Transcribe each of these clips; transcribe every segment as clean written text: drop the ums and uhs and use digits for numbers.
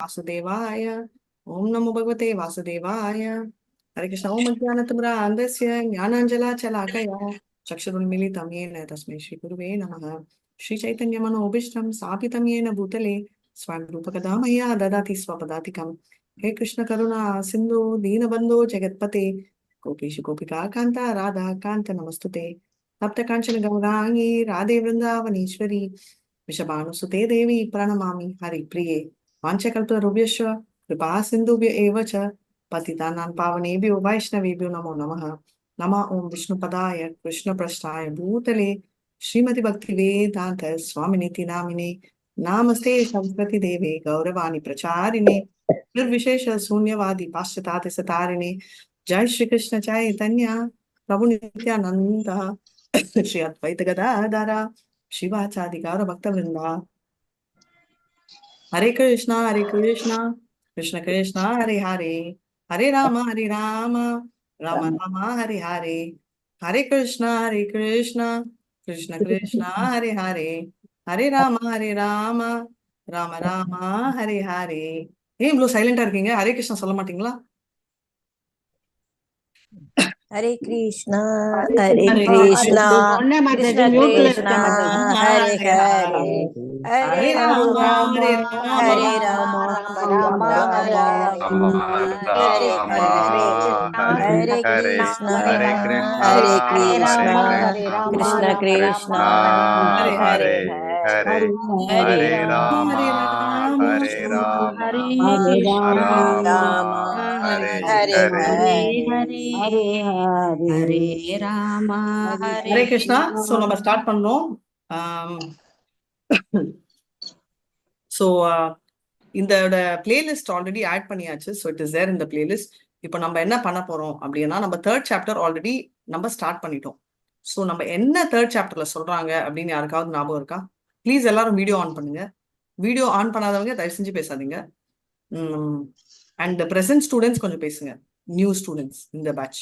वासुदेवाय। ॐ नमो भगवते वासुदेवाय। हरे कृष्ण। ॐ अज्ञानतिमिरान्धस्य ज्ञानाञ्जलाचलाकया चक्षुरुन्मिलितं येन तस्मै श्रीगुरुवे नमः। श्रीचैतन्यमनोभीष्टं स्थापितं येन भूतले स्वयं रूपकदा मया ददाति स्वपदातिकम्। हे कृष्ण करुणा सिन्धु दीनबन्धो जगत्पते गोपीश गोपिका कान्ता राधा कान्त नमस्तुते। तप्त काञ्चन गौराङ्गी राधे वृन्दावनेश्वरी वृषभानुसुते देवी प्रणमामि हरिप्रिये। वाञ्छकल्पतरुभ्यश्च कृपा सिन्धुभ्य एव च पतितानां पावनेभ्यो वैष्णवेभ्यो नमो नमः। नमः ॐ विष्णुपदाय कृष्णप्रस्थाय भूतले श्रीमति भक्तिवेदान्त स्वामिनिति नामिने। नमस्ते सरस्वती देवे गौरवाणी प्रचारिणे निर्विशेष शून्यवादी पाश्चात्य सतारिणे। जय श्री कृष्ण चैतन्य प्रभु नित्यानंद श्री अद्वैत गदाधर शिवाचार्य गौर भक्त वृंदा। हरे कृष्णा हरे कृष्णा कृष्ण कृष्णा हरे हरे, हरे राम हरे राम राम राम हरे हरे, हरे कृष्णा हरे कृष्णा कृष्ण कृष्णा हरे हरे, हरे ராம ஹரே ராம ராம ராம ஹரே ஹரே. ஏன் இவ்வளவு சைலண்டா இருக்கீங்க? ஹரே கிருஷ்ணா சொல்ல மாட்டீங்களா? ஹரே கிருஷ்ணா ஹரே கிருஷ்ணா கிருஷ்ண கிருஷ்ணா ஹரே ஹரே, ஹரே ராம ஹரே ராம ராம ராம ஹரே ஹரே, ஹரே கிருஷ்ணா ஹரே கிருஷ்ணா கிருஷ்ண கிருஷ்ணா ஹரே ஹரே, ஹரே ராம ஹரே ராம ராம ஹரே ஹரே, ஹரே ராம ஹரே கிருஷ்ணா. சோ நம்ம ஸ்டார்ட் பண்ணோம். ஸோ இந்த பிளேலிஸ்ட் ஆல்ரெடி ஆட் பண்ணியாச்சு. ஸோ it is there இந்த பிளேலிஸ்ட். இப்போ நம்ம என்ன பண்ண போறோம் அப்படின்னா, நம்ம தேர்ட் சாப்டர் ஆல்ரெடி நம்ம ஸ்டார்ட் பண்ணிட்டோம். ஸோ நம்ம என்ன தேர்ட் சாப்டர்ல சொல்றாங்க அப்படின்னு யாருக்காவது ஞாபகம் இருக்கா? ப்ளீஸ் எல்லாரும் வீடியோ ஆன் பண்ணுங்க. வீடியோ ஆன் பண்ணாதவங்க தயவு செஞ்சு பேசாதீங்க. அண்ட் ப்ரெசன்ட் ஸ்டூடெண்ட்ஸ் கொஞ்சம் பேசுங்க. நியூ ஸ்டூடெண்ட்ஸ் இந்த பேட்ச்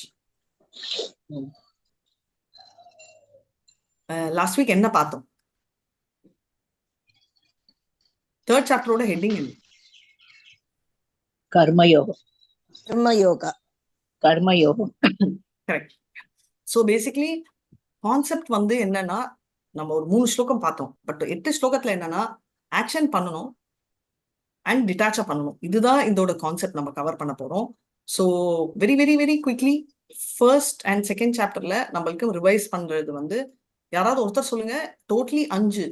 லாஸ்ட் வீக் என்ன பார்த்தோம்? தேர்ட் சாப்டரோட ஹெட்டிங் என்ன? கர்மயோகம். கர்மயோகா. கர்மயோகம். கரெக்ட். ஸோ பேசிக்லி கான்செப்ட் வந்து என்னன்னா, நம்ம ஒரு 3 ஸ்லோகம் பார்த்தோம். பட் 8 ஸ்லோகத்துல என்னன்னா, ஆக்ஷன் பண்ணணும் அண்ட் டிட்டாச்சா பண்ணணும். இதுதான் இதோட கான்செப்ட் நம்ம கவர் பண்ண போறோம். So very very very quickly first and second சாப்டர்ல நம்மளுக்கு ரிவைஸ் பண்றது வந்து யாராவது ஒருத்தர் சொல்லுங்க. டோட்டலி 5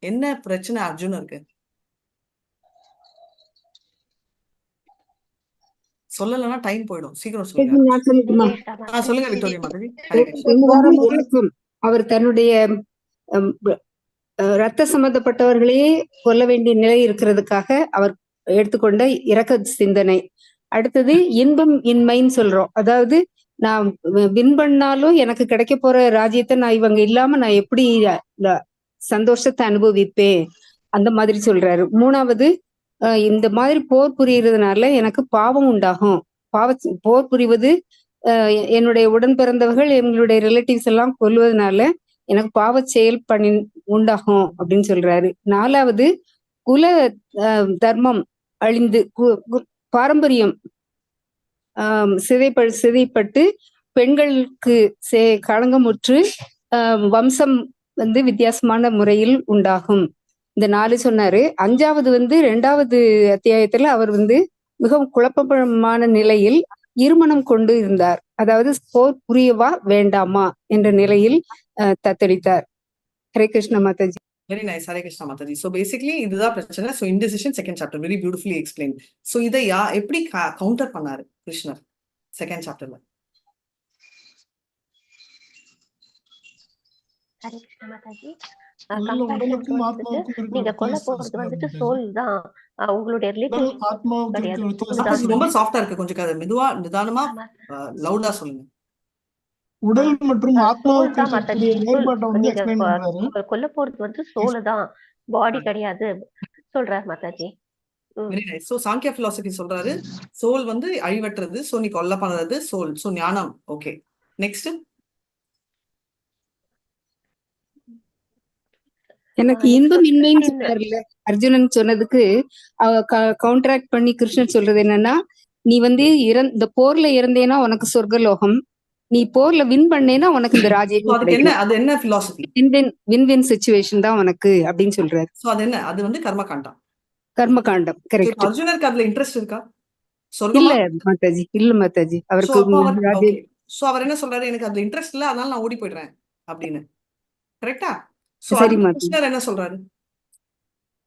என்ன பிரச்சனை அர்ஜுனருக்கு? சொல்லலைன்னா டைம் போயிடும். சீக்கிரம் சொல்லுங்க. சொல்லுங்க விக்டோரியா மாதாஜி. அவர் தன்னுடைய ரத்த சம்பந்தப்பட்டவர்களையே கொல்ல வேண்டிய நிலை இருக்கிறதுக்காக அவர் எடுத்துக்கொண்ட இரக்க சிந்தனை. அடுத்தது இன்பம் இன்மைன்னு சொல்றோம். அதாவது நான் வின் பண்ணாலும் எனக்கு கிடைக்க போற ராஜ்யத்தை நான் இவங்க இல்லாம நான் எப்படி சந்தோஷத்தை அனுபவிப்பேன் அந்த மாதிரி சொல்றாரு. மூணாவது, இந்த மாதிரி போர் புரியுறதுனால எனக்கு பாவம் உண்டாகும். போர் புரிவது என்னுடைய உடன் பிறந்தவர்கள் எங்களுடைய ரிலேட்டிவ்ஸ் எல்லாம் கொல்வதனால எனக்கு பாவ செயல் பண்ணி உண்டாகும் அப்படின்னு சொல்றாரு. நாலாவது, குல தர்மம் அழிந்து பாரம்பரியம் சிதைப்பட்டு பெண்களுக்கு களங்கமுற்று வம்சம் வந்து வித்தியாசமான முறையில் உண்டாகும். இந்த 4 சொன்னாரு. அஞ்சாவது வந்து 2வது அத்தியாயத்துல அவர் வந்து மிகவும் குழப்பமான நிலையில் இருமணம் கொண்டு இருந்தார். அதாவது போர் புரியவா வேண்டாமா என்ற நிலையில் தத்தளித்தார். Hare Krishna Mataji. Very nice. Hare Krishna Mataji. So basically இதுதான் பிரச்சனை. So indecision second chapter very beautifully explain. So இதை எப்படி கவுண்டர் பண்ணாரு கிருஷ்ணர் செகண்ட் சாப்டர்ல? ஹரே கிருஷ்ண மாதாஜி. நீங்க கொல்ல போறது வந்துட்டு சோல் தான், உங்களுடைய ரிலேட்டிவ் கிடையாது. ரொம்ப சாஃப்டா இருக்கு, கொஞ்சம் மெதுவா நிதானமா லவுடா சொல்லுங்க. உடல் மற்றும் ஆத்மாவுக்கு கொல்ல போறது வந்து சோல் தான், பாடி கிடையாது சொல்றார் Mataji. Very nice. So Sankhya philosophy சொல்றாரு, சோல் வந்து அழிவற்றது, சோ நீ கொல்ல பண்றது சோல். சோ ஞானம். Okay, next. எனக்கு இன்பம் இன்மைன்னு சொல்றாருல்ல, அர்ஜுனன் சொன்னதுக்கு கவுண்டராக்ட் பண்ணி கிருஷ்ணன் சொல்றது என்னன்னா, நீ வந்து இந்த போர்ல இறந்தேன்னா உனக்கு சொர்க்கலோகம், நீ போர்ல வின் பண்ணேன்னா உனக்கு இந்த So ராஜ்யமே அதுக்கு என்ன, கிடைக்கும். அது என்ன philosophy? Win win win situation தான் உனக்கு அப்படின்னு சொல்றாரு. சோ அது என்ன? அது வந்து கர்மகாண்டம். கர்ம காண்டம், கரெக்ட். அர்ஜுனருக்கு அதுல இன்ட்ரெஸ்ட் இருக்கா? இல்ல சொர்க்கமா? மாதாஜி, இல்ல மாதாஜி, சோ அவருக்கு அப்போ அவர் ராஜ்ய ஓகே, சோ அவர் என்ன சொல்றாரு, எனக்கு அதுல இன்ட்ரெஸ்ட் இல்ல, அதனால நான் ஓடி போயிடுறேன் அப்படின்னு. கரெக்டா? சோ சரி அதுக்கு மாதாஜி. கிருஷ்ணர் என்ன சொல்றாரு?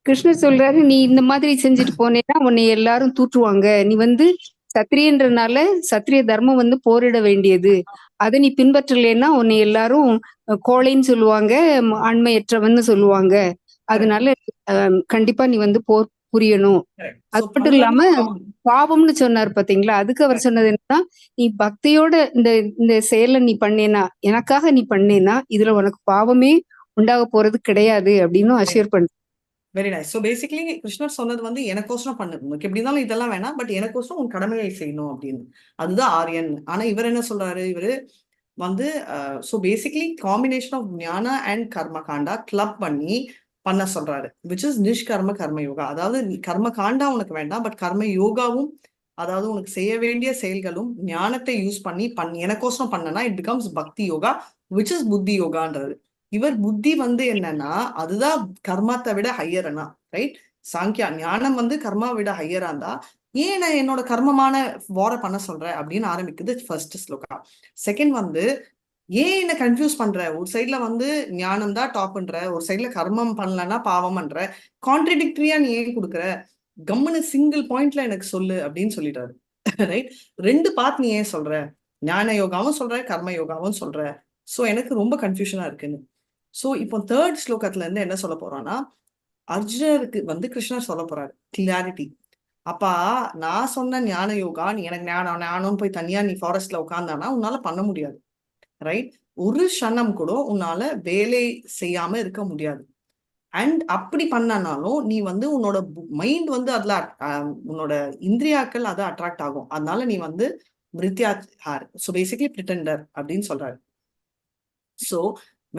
கிருஷ்ணர் சொல்றாரு, நீ இந்த மாதிரி செஞ்சுட்டு போனேன்னா உன்னை எல்லாரும் தூற்றுவாங்க, நீ வந்து சத்திரியன்றனால சத்திரிய தர்மம் வந்து போரிட வேண்டியது, அதை நீ பின்பற்றலைன்னா உன்னை எல்லாரும் கோழைன்னு சொல்லுவாங்க, ஆண்மையற்றவன்னு சொல்லுவாங்க, அதனால கண்டிப்பா நீ வந்து போர் புரியணும். அது மட்டும் இல்லாம பாவம்னு சொன்னார் பாத்தீங்களா, அதுக்கு அவர் சொன்னது என்னன்னா, நீ பக்தியோட இந்த இந்த செயலை நீ பண்ணேனா, எனக்காக நீ பண்ணேனா இதுல உனக்கு பாவமே உண்டாக போறது கிடையாது அப்படின்னு அஷூர் பண்ற. Very nice. So basically கிருஷ்ணர் சொன்னது வந்து எனக்கோசரம் பண்ணு, உனக்கு எப்படி இருந்தாலும் இதெல்லாம் வேணாம், பட் எனக்கோசரம் உன் கடமையை செய்யணும் அப்படின்னு. அதுதான் ஆரியன். ஆனா இவர் என்ன சொல்றாரு, இவரு வந்து ஸோ பேசிக்கலி காம்பினேஷன் ஆஃப் ஞான அண்ட் கர்ம காண்டா கிளப் பண்ணி பண்ண சொல்றாரு, which is நிஷ்கர்ம கர்ம யோகா. அதாவது கர்ம காண்டா உனக்கு வேண்டாம், பட் கர்ம யோகாவும், அதாவது உனக்கு செய்ய வேண்டிய செயல்களும் ஞானத்தை யூஸ் பண்ணி பண்ணி எனக்கோசரம் பண்ணனா it becomes பக்தி யோகா, which is புத்தி யோகான்றது. இவர் புத்தி வந்து என்னன்னா அதுதான் கர்மத்தை விட ஹையர்னா, ரைட்? சாங்கியா ஞானம் வந்து கர்மா விட ஹையரா இருந்தா ஏன் நான் என்னோட கர்மமான வார பண்ண சொல்றேன் அப்படின்னு ஆரம்பிக்குது ஃபர்ஸ்ட் ஸ்லோகா. செகண்ட் வந்து ஏன் என்ன கன்ஃபியூஸ் பண்ற, ஒரு சைட்ல வந்து ஞானம் தான் டாப்ன்ற, ஒரு சைட்ல கர்மம் பண்ணலன்னா பாவம்ன்ற, கான்ட்ரடிக்டரியா நீ ஏன் கொடுக்குற, கம்முன்னு சிங்கிள் பாயிண்ட்ல எனக்கு சொல்லு அப்படின்னு சொல்லிட்டாரு. ரைட்? ரெண்டு பார்ட் நீ ஏன் சொல்ற, ஞான யோகாவும் சொல்ற கர்ம யோகாவும் சொல்ற, சோ எனக்கு ரொம்ப கன்ஃபியூஷனா இருக்குன்னு. சோ இப்போ தேர்ட் ஸ்லோகத்துல இருந்து என்ன சொல்ல போறோம்னா, அர்ஜுனருக்கு வந்து கிருஷ்ணர் சொல்ல போறாரு கிளாரிட்டி. அப்பா நான் சொன்ன ஞான யோகா, நீ எனக்கு ஞானம் ஞானம் போய் தனியா நீ ஃபாரஸ்ட்ல உட்காந்தானா உன்னால பண்ண முடியாது. ரைட்? ஒரு க்ஷணம் கூட உன்னால வேலை செய்யாம இருக்க முடியாது. அண்ட் அப்படி பண்ணனாலும் நீ வந்து உன்னோட மைண்ட் வந்து அதுல உன்னோட இந்திரியாக்கள் அதை அட்ராக்ட் ஆகும், அதனால நீ வந்து மிருத்யாஹார், ஸோ பேசிக்கலி பிரிட்டெண்டர் அப்படின்னு சொல்றாரு. ஸோ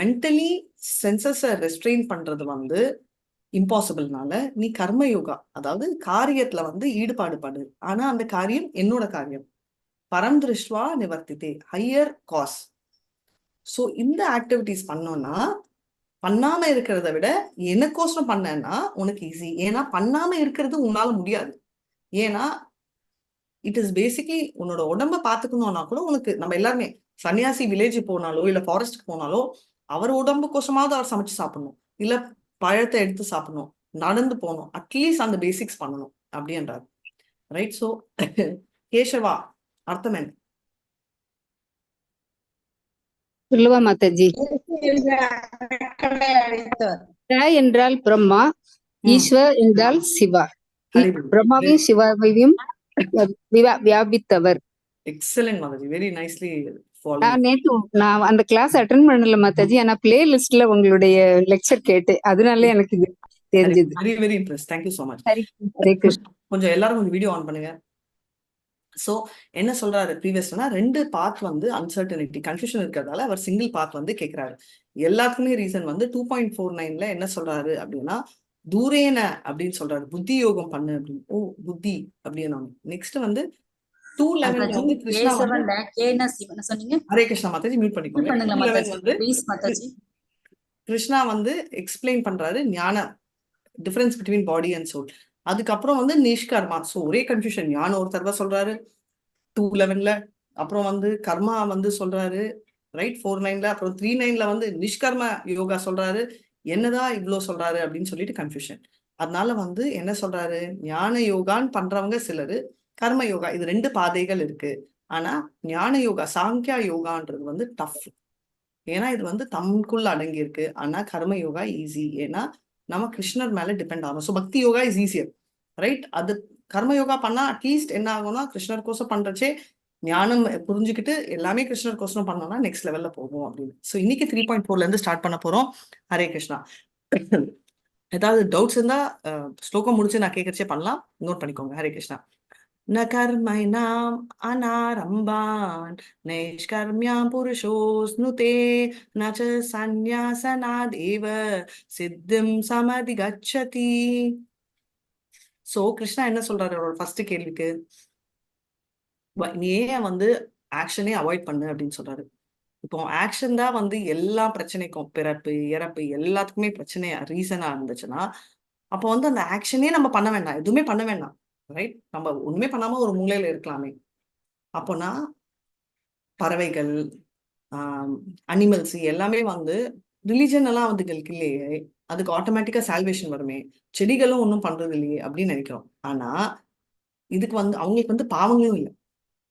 மென்டலி சென்சஸை ரெஸ்ட்ரெயின் பண்றது வந்து இம்பாசிபிள்னால நீ கர்ம யோகா, அதாவது காரியத்துல வந்து ஈடுபாடு படு, ஆனா அந்த காரியம் என்னோட காரியம், பரம் திருஷ்வா நிவர்த்தித்தே, ஹையர் காஸ். ஸோ இந்த ஆக்டிவிட்டிஸ் பண்ணோம்னா பண்ணாம இருக்கிறத விட எனக்கோசரம் பண்ணேன்னா உனக்கு ஈஸி. ஏன்னா பண்ணாம இருக்கிறது உன்னால முடியாது. ஏன்னா it is basically உன்னோட உடம்ப பாத்துக்கணும்னா கூட உனக்கு, நம்ம எல்லாருமே சன்னியாசி வில்லேஜ் போனாலோ இல்ல ஃபாரஸ்ட்க்கு போனாலோ அவர் உடம்புக்கோசமாவது அவர் சமைச்சு சாப்பிடணும், இல்ல பழத்தை எடுத்து சாப்பிடணும், நடந்து போகணும், அட்லீஸ்ட் அந்த பேசிக்ஸ் பண்ணணும் அப்படின்றாரு. ரைட்? ஸோ கேசவா அர்த்தம் என்ன? சொல்லுவா மாதாஜி. என்றால் பிரம்மா, ஈஸ்வர் என்றால் சிவா, பிரம்மாவையும் சிவாவையும் வியாபித்தவர். Excellent Mataji, very nicely. நான் நேத்து நான் அந்த கிளாஸ் அட்டெண்ட் பண்ணல மாதாஜி, ஆனா பிளே லிஸ்ட்ல உங்களுடைய லெக்சர் கேட்டேன், அதனால எனக்கு இது தெரிஞ்சது. Very very impress, thank you so much. Hare Krishna. கொஞ்சம் எல்லாரும் கொஞ்சம் வீடியோ ஆன் பண்ணுங்க. சோ என்ன சொல்றாரு ப்ரீவியஸ்னா, ரெண்டு பாத் வந்து அன்சர்டனிட்டி கன்ஃபியூஷன் இருக்கிறதால அவர் சிங்கிள் பாத் வந்து கேட்கிறாரு. எல்லாத்துக்குமே ரீசன் வந்து 2.49 என்ன சொல்றாரு அப்படின்னா, தூரேன அப்படின்னு சொல்றாரு, புத்தி யோகம் பண்ணு அப்படின்னு. ஓ புத்தி அப்படின்னு. நெக்ஸ்ட் வந்து 2.11 வந்து கிருஷ்ணா வந்து ஹரே கிருஷ்ணா மாதாஜி மியூட் பண்ணிக்கோங்க. வந்து கிருஷ்ணா வந்து எக்ஸ்பிளைன் பண்றாரு ஞான difference between body and soul. அதுக்கப்புறம் வந்து நிஷ்கர்மா. ஸோ ஒரே கன்ஃபியூஷன், ஞானம் ஒரு தடவை சொல்றாரு 2.11, அப்புறம் வந்து கர்மா வந்து சொல்றாரு ரைட் 4.9, அப்புறம் 3.9 வந்து நிஷ்கர்ம யோகா சொல்றாரு. என்னதான் இவ்வளோ சொல்றாரு அப்படின்னு சொல்லிட்டு கன்ஃபியூஷன். அதனால வந்து என்ன சொல்றாரு, ஞான யோகான்னு பண்றவங்க சிலரு, கர்ம யோகா, இது ரெண்டு பாதைகள் இருக்கு. ஆனா ஞான யோகா சாங்கியா யோகான்றது வந்து டஃப், ஏன்னா இது வந்து தம்குள்ள அடங்கி இருக்கு. ஆனா கர்ம யோகா ஈஸி, ஏன்னா நம்ம கிருஷ்ணர் மேல டிபெண்ட் ஆகும். ஸோ பக்தி யோகா is easier, right? அது கர்ம யோகா பண்ணா அட்லீஸ்ட் என்ன ஆகும்னா, கிருஷ்ணர் கோசம் பண்றச்சே ஞானம் புரிஞ்சுக்கிட்டு எல்லாமே கிருஷ்ணர் கோசம் பண்ணோம்னா நெக்ஸ்ட் லெவல்ல போகும் அப்படின்னு. ஸோ இன்னைக்கு 3.4 இருந்து ஸ்டார்ட் பண்ண போறோம். ஹரே கிருஷ்ணா. ஏதாவது டவுட்ஸ் இருந்தா ஸ்லோகம் முடிச்சு நான் கேட்கறச்சே பண்ணலாம், நோட் பண்ணிக்கோங்க. ஹரே கிருஷ்ணா. ந கர்மைணாம் அனாரம்பான் நைஷ்கர்மியாம் புருஷோஸ்னுதே ந ச சந்நியாசனாதேவ சித்திம் சமதிகச்சதி. சோ கிருஷ்ணா என்ன சொல்றாரு அவரோட ஃபர்ஸ்ட் கேள்விக்கு? நீ ஏன் வந்து ஆக்ஷனே அவாய்ட் பண்ணு அப்படின்னு சொல்றாரு. இப்போ ஆக்ஷன் தான் வந்து எல்லா பிரச்சனைக்கும், பிறப்பு இறப்பு எல்லாத்துக்குமே பிரச்சனையா ரீசனா இருந்துச்சுன்னா, அப்போ வந்து அந்த ஆக்ஷனே நம்ம பண்ண வேண்டாம், எதுவுமே பண்ண வேண்டாம், ரைட்? நம்ம ஒண்ணுமே பண்ணாம ஒரு மூலையில இருக்கலாமே. அப்போனா பறவைகள், அனிமல்ஸ் எல்லாமே வந்து ரிலிஜன் எல்லாம் அதுகளுக்கு இல்லையே, அதுக்கு ஆட்டோமேட்டிக்கா சால்வேஷன் வருமே, செடிகளும் ஒன்றும் பண்றது இல்லையே அப்படின்னு நினைக்கிறோம். ஆனா இதுக்கு வந்து அவங்களுக்கு வந்து பாவங்களும் இல்லை,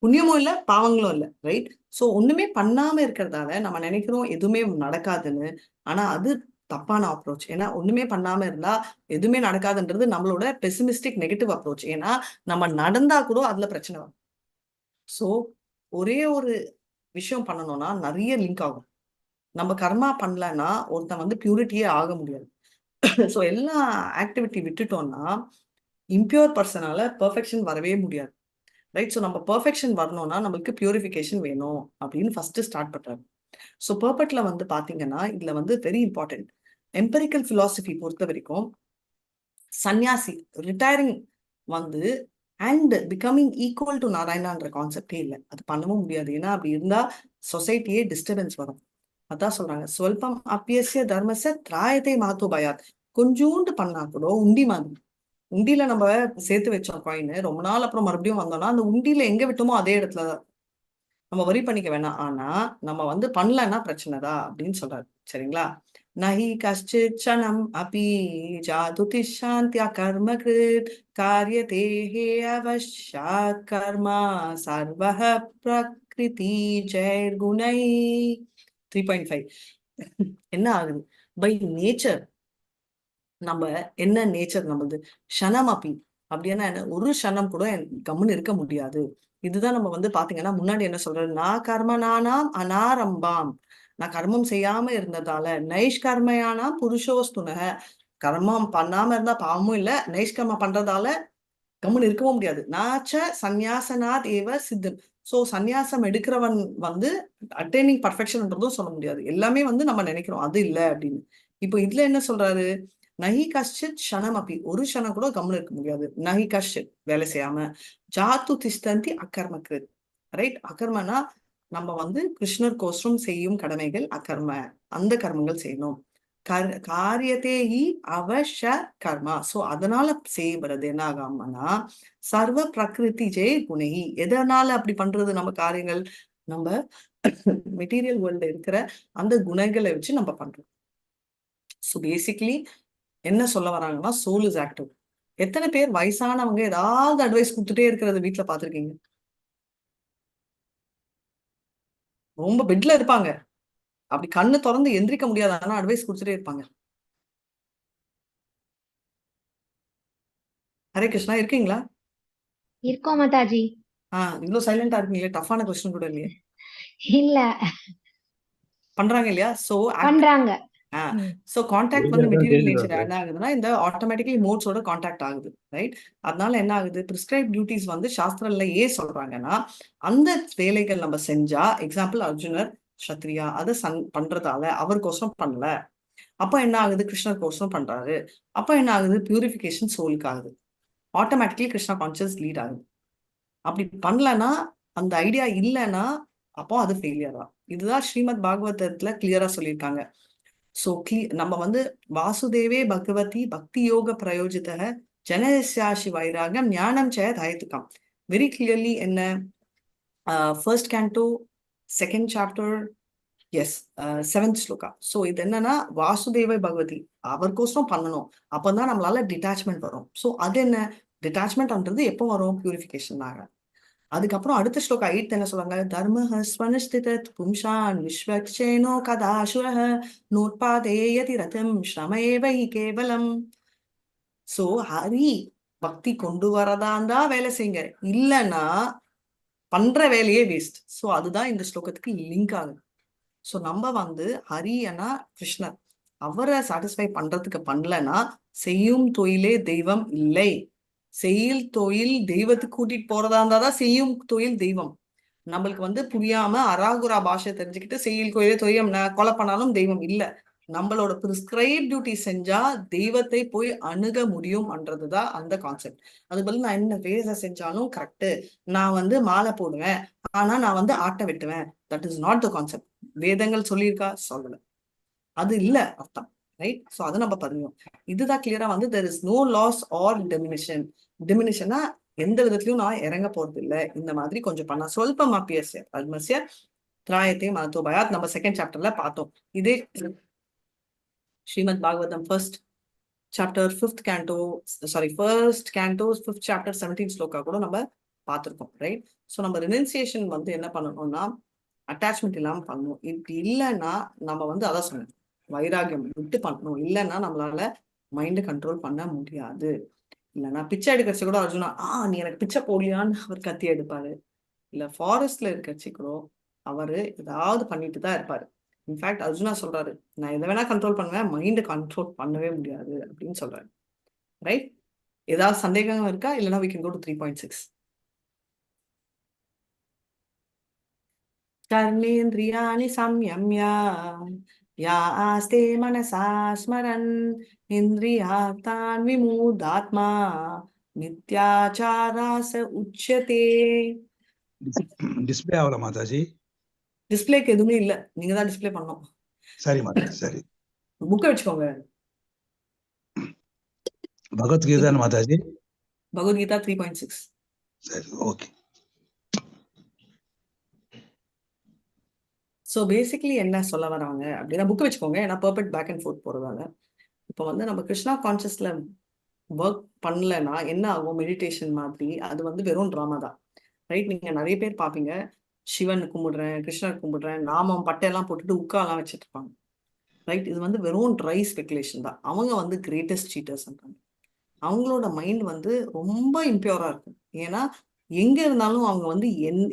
புண்ணியமும் இல்லை, பாவங்களும் இல்லை, ரைட்? சோ ஒண்ணுமே பண்ணாம இருக்கிறதால நம்ம நினைக்கிறோம் எதுவுமே நடக்காதுன்னு. ஆனா அது தப்பான அப்ரோச். ஏன்னா ஒண்ணுமே பண்ணாம இருந்தா எதுவுமே நடக்காதுன்றது நம்மளோட பெசிமிஸ்டிக் நெகட்டிவ் அப்ரோச். ஏன்னா நம்ம நடந்தா கூட அதுல பிரச்சனை வரும். சோ ஒரே ஒரு விஷயம் பண்ணணும்னா நிறைய லிங்க் ஆகும். நம்ம கர்மா பண்ணலன்னா ஒருத்தன் வந்து பியூரிட்டியே ஆக முடியாது. ஸோ எல்லா ஆக்டிவிட்டி விட்டுட்டோம்னா இம்பியூர் பர்சனால பெர்ஃபெக்ஷன் வரவே முடியாது, ரைட்? ஸோ நம்ம பெர்ஃபெக்ஷன் வரணும்னா நம்மளுக்கு பியூரிஃபிகேஷன் வேணும் அப்படின்னு ஃபர்ஸ்ட் ஸ்டார்ட் பண்றாரு. ஸோ பர்பட்ல வந்து பாத்தீங்கன்னா இதுல வந்து வெரி இம்பார்ட்டன்ட் எம்பரிக்கல் பிலாசபி பொறுத்த வரைக்கும் சன்னியாசி ரிட்டையரிங் வந்து அண்ட் பிகமிங் ஈக்குவல் டு நாராயணான்ற கான்செப்டே இல்லை. அது பண்ணவும் முடியாது. ஏன்னா அப்படி இருந்தா சொசைட்டியே டிஸ்டர்பன்ஸ் வரும். அதான் சொல்றாங்க, ஸ்வல்பம் அப்பியஸ்ய தர்மஸ்ய திராயத்தை மகதோ பயாத். கொஞ்சோண்டு பண்ணா கூட உண்டி மாதிரி, உண்டியில நம்ம சேர்த்து வச்சோம் காயின், ரொம்ப நாள் அப்புறம் மறுபடியும் வந்தோம்னா அந்த உண்டியில எங்க விட்டோமோ அதே இடத்துல தான் நம்ம வரி பண்ணிக்க வேணாம். ஆனா நம்ம வந்து பண்ணலன்னா பிரச்சனைதான் அப்படின்னு சொல்றாரு. சரிங்களா? நஹி கஷ்சித் க்ஷணம் அபி ஜாது திஷாந்தியா கர்ம கிருத் காரியதே ஹே அவஷ்யாத் கர்மா சர்வஹ பிரகிருதி ஜெயர்குணை. 3.5 என்ன ஆகுது? பை நேச்சர் நம்ம என்ன நேச்சர் நம்மளது? க்ஷணம் அப்பி அப்படின்னா என்ன? ஒரு க்ஷணம் கூட கம்முன்னு இருக்க முடியாது. இதுதான் நம்ம வந்து பாத்தீங்கன்னா முன்னாடி என்ன சொல்றது, நான் கர்ம நானாம் அனாரம்பாம், நான் கர்மம் செய்யாம இருந்ததால நைஷ்கர்மயானாம் புருஷோஸ்துனக, கர்மம் பண்ணாம இருந்தா பாவமும் இல்ல, நைஷ்கர்மம் பண்றதால கம்முன்னு இருக்கவும் முடியாது. நாச்ச சந்நியாசனாத் ஏவ சித்தன். சோ சந்நியாசம் எடுக்கிறவன் வந்து அட்டைனிங் பர்ஃபெக்ஷன்ன்றதும் சொல்ல முடியாது. எல்லாமே வந்து நம்ம நினைக்கிறோம் அது இல்ல அப்படின்னு. இப்போ இதுல என்ன சொல்றாரு, நஹி கஷ்டித் க்ஷணம் அப்படி, ஒரு க்ஷணம் கூட கம்முன்னு இருக்க முடியாது. நஹி கஷ்டித் வேலை செய்யாம, ஜாத்து திஷ்டந்தி அகர்ம கிருத், ரைட்? அகர்மனா நம்ம வந்து கிருஷ்ணர் கோசரம் செய்யும் கடமைகள் அகர்ம, அந்த கர்மங்கள் செய்யணும். காரியத்தேஹி அவஷ கர்மா. சோ அதனால செய்யப்படுறது என்ன ஆகாமனா சர்வ பிரகிருதி ஜெய குணகி. எதனால அப்படி பண்றது? நம்ம காரியங்கள் நம்ம மெட்டீரியல் வேர்ல்ட்ல இருக்கிற அந்த குணங்களை வச்சு நம்ம பண்றோம். ஸோ பேசிக்கலி என்ன சொல்ல வராங்கன்னா சோல் is active. எத்தனை பேர் வயசானவங்க ஏதாவது அட்வைஸ் கொடுத்துட்டே இருக்கிறத வீட்டுல பாத்திருக்கீங்க? ரொம்ப பெட்ல இருப்பாங்க, அப்படி கண்ணு திறந்து எந்திரிக்க முடியாது, ஆனா அட்வைஸ் கொடுத்துட்டே இருப்பாங்க. ஹரே கிருஷ்ணா, இருக்கீங்களா? இருக்கோம் மாதாஜி. இவ்வளவு சைலண்டா இருக்கீங்களே, டஃபான கொஸ்டின் கூட இல்லையே. இல்ல பண்றாங்க இல்லையா? சோ பண்றாங்க. சோ கான்டாக்ட் வந்து மெட்டீரியல் நேச்சர் என்ன ஆகுதுன்னா இந்த ஆட்டோமேட்டிக்கலி மோட்ஸோட கான்டாக்ட் ஆகுது, ரைட்? அதனால என்ன ஆகுது, பிரிஸ்கிரைப் டியூட்டிஸ் வந்து சாஸ்திரம்ல ஏன் சொல்றாங்கன்னா அந்த வேலைகள் நம்ம செஞ்சா, எக்ஸாம்பிள் அர்ஜுனர் சத்ரியா அதை பண்றதால அவருக்கோசரம் பண்ணல, அப்ப என்ன ஆகுது, கிருஷ்ணர் கோசரம் பண்றாரு, அப்ப என்ன ஆகுது, பியூரிஃபிகேஷன் சோலுக்கு ஆகுது, ஆட்டோமேட்டிக்கலி கிருஷ்ணா கான்சியஸ் லீட் ஆகுது. அப்படி பண்ணலன்னா, அந்த ஐடியா இல்லைன்னா அப்போ அது ஃபெயிலியர் தான். இதுதான் ஸ்ரீமத் பாகவதத்துல கிளியரா சொல்லியிருக்காங்க. சோ நம்ம வந்து வாசுதேவே பகவதி பக்தி யோக பிரயோஜித ஜனசாஷி வைராகம் ஞானம் ஜெய தயத்துக்கம். வெரி கிளியர்லி என்ன, first canto second chapter yes 7th shloka. So இது என்னன்னா வாசுதேவ பகவதி அவருக்கோசரம் பண்ணணும், அப்பதான் நம்மளால டிட்டாச்மெண்ட் வரும். ஸோ அது என்ன டிட்டாச்மெண்ட்ன்றது எப்போ வரும், பியூரிஃபிகேஷன் ஆக. அதுக்கப்புறம் அடுத்த ஸ்லோகா 8 என்ன சொல்றாங்க, தர்மஹ ஸ்வனுஷ்டிதத் பும்சான் விஸ்வக்ஷேனோ கதாசுரஹ நோத்பாதேயதி ரதம் ஸ்ரமேவை கேவலம். சோ ஹரி பக்தி கொண்டு வரதா இருந்தா வேலை செய்யுங்க, இல்லைன்னா பண்ற வேலையே வேஸ்ட். சோ அதுதான் இந்த ஸ்லோகத்துக்கு லிங்க் ஆகுது. சோ நம்ம வந்து ஹரியனா கிருஷ்ணர் அவரை சாட்டிஸ்ஃபை பண்றதுக்கு பண்ணலன்னா செய்யும் தொழிலே தெய்வம் இல்லை. செயல் தொழில் தெய்வத்துக்கு கூட்டிட்டு போறதா இருந்தாதான் செய்யும் தொழில் தெய்வம். நம்மளுக்கு வந்து புரியாம அராகுரா பாஷை தெரிஞ்சுக்கிட்டு செய்யில் கோயிலே தொய்யம் நான் கொலை பண்ணாலும் தெய்வம் இல்ல. நம்மளோட பிரிஸ்கிரைப் டியூட்டி செஞ்சா தெய்வத்தை போய் அணுக முடியும்ன்றதுதான் அந்த கான்செப்ட். அது பதில் நான் என்ன வேலை செஞ்சாலும் கரெக்டு, நான் வந்து மாலை போடுவேன், ஆனா நான் வந்து ஆட்டை வெட்டுவேன், that is not the concept. வேதங்கள் சொல்லியிருக்கா? சொல்லல. அது இல்ல அர்த்தம். ரைட்? சோ அதை நம்ம பதியும். இதுதான் கிளியரா வந்து there is no loss or diminution. டிமினிஷனா எந்த விதத்திலயும் நான் இறங்க போறது இல்லை. இந்த மாதிரி கொஞ்சம் பண்ணா சொல்பம் அப்பியஸ்ய அல்மஸ்ய திராயத்தை மதத்தோ பயாத் நம்ம செகண்ட் சாப்டர்ல பார்த்தோம். இதே Srimad Bhagavatam first chapter fifth canto, sorry, first canto fifth chapter 17 shloka கூட நம்ம பார்த்திருக்கோம். ரைட்? ஸோ நம்ம ரினன்சியேஷன் வந்து என்ன பண்ணணும்னா அட்டாச்மெண்ட் இல்லாம பண்ணணும். இப்படி இல்லைன்னா நம்ம வந்து அதான் சொன்னேன், வைராகியம் விட்டு பண்ணணும். இல்லைன்னா நம்மளால மைண்டை கண்ட்ரோல் பண்ண முடியாது. இல்லைன்னா பிச்சை எடுக்கிறச்சு கூட அர்ஜுனா நீ எனக்கு பிச்சை போடலையான்னு அவர் கத்தி எடுப்பாரு. இல்ல ஃபாரஸ்ட்ல இருக்கிறச்சு கூட அவரு ஏதாவது பண்ணிட்டு தான் இருப்பாரு. இன்ஃபேக்ட் அர்ஜுனா சொல்றாரு, நான் எதை வேணா கண்ட்ரோல் பண்ணுவேன், மைண்டை கண்ட்ரோல் பண்ணவே முடியாது அப்படின்னு சொல்றாரு. ரைட்? ஏதாவது சந்தேகம் இருக்கா? இல்லைன்னா we can go to 3.6. கர்மேந்திரியாணி சம்யம்ய யா ஆஸ்தே மனசா ஸ்மரன் இந்திரியார்த்தான் விமூடாத்மா மித்யாச்சாராச உச்யதே. டிஸ்பிளே ஆகல மாதாஜி. டிஸ்பிளேக்கு எதுவுமே இல்ல, நீங்க தான் டிஸ்பிளே பண்ணணும். சரி மாதாஜி, சரி. புக்கை வச்சுக்கோங்க. பகவத்கீதா மாதாஜி. பகவத்கீதா 3.6. சரி, ஓகே. ஸோ பேசிக்கலி என்ன சொல்ல வராங்க அப்படின்னா, புக்கு வச்சுக்கோங்க, ஏன்னா பர்ஃபெக்ட் பேக் அண்ட் ஃபோர்த் போறதால. இப்போ வந்து நம்ம கிருஷ்ணா கான்சியஸ்ல ஒர்க் பண்ணலன்னா என்ன ஆகும்? மெடிடேஷன் மாதிரி அது வந்து வெறும் ட்ராமா தான். ரைட்? நீங்க நிறைய பேர் பார்ப்பீங்க, சிவன் கும்பிடுறேன், கிருஷ்ணர் கும்பிடுறேன், நாமம் பட்டையெல்லாம் போட்டுட்டு உட்காலாம் வச்சுட்டு இருப்பாங்க. ரைட்? இது வந்து வெறும் ட்ரை ஸ்பெகுலேஷன் தான். அவங்க வந்து கிரேட்டஸ்ட் சீட்டர்ஸ்ன்றாங்க. அவங்களோட மைண்ட் வந்து ரொம்ப இம்பியூரா இருக்கும். ஏன்னா எங்க இருந்தாலும் அவங்க வந்து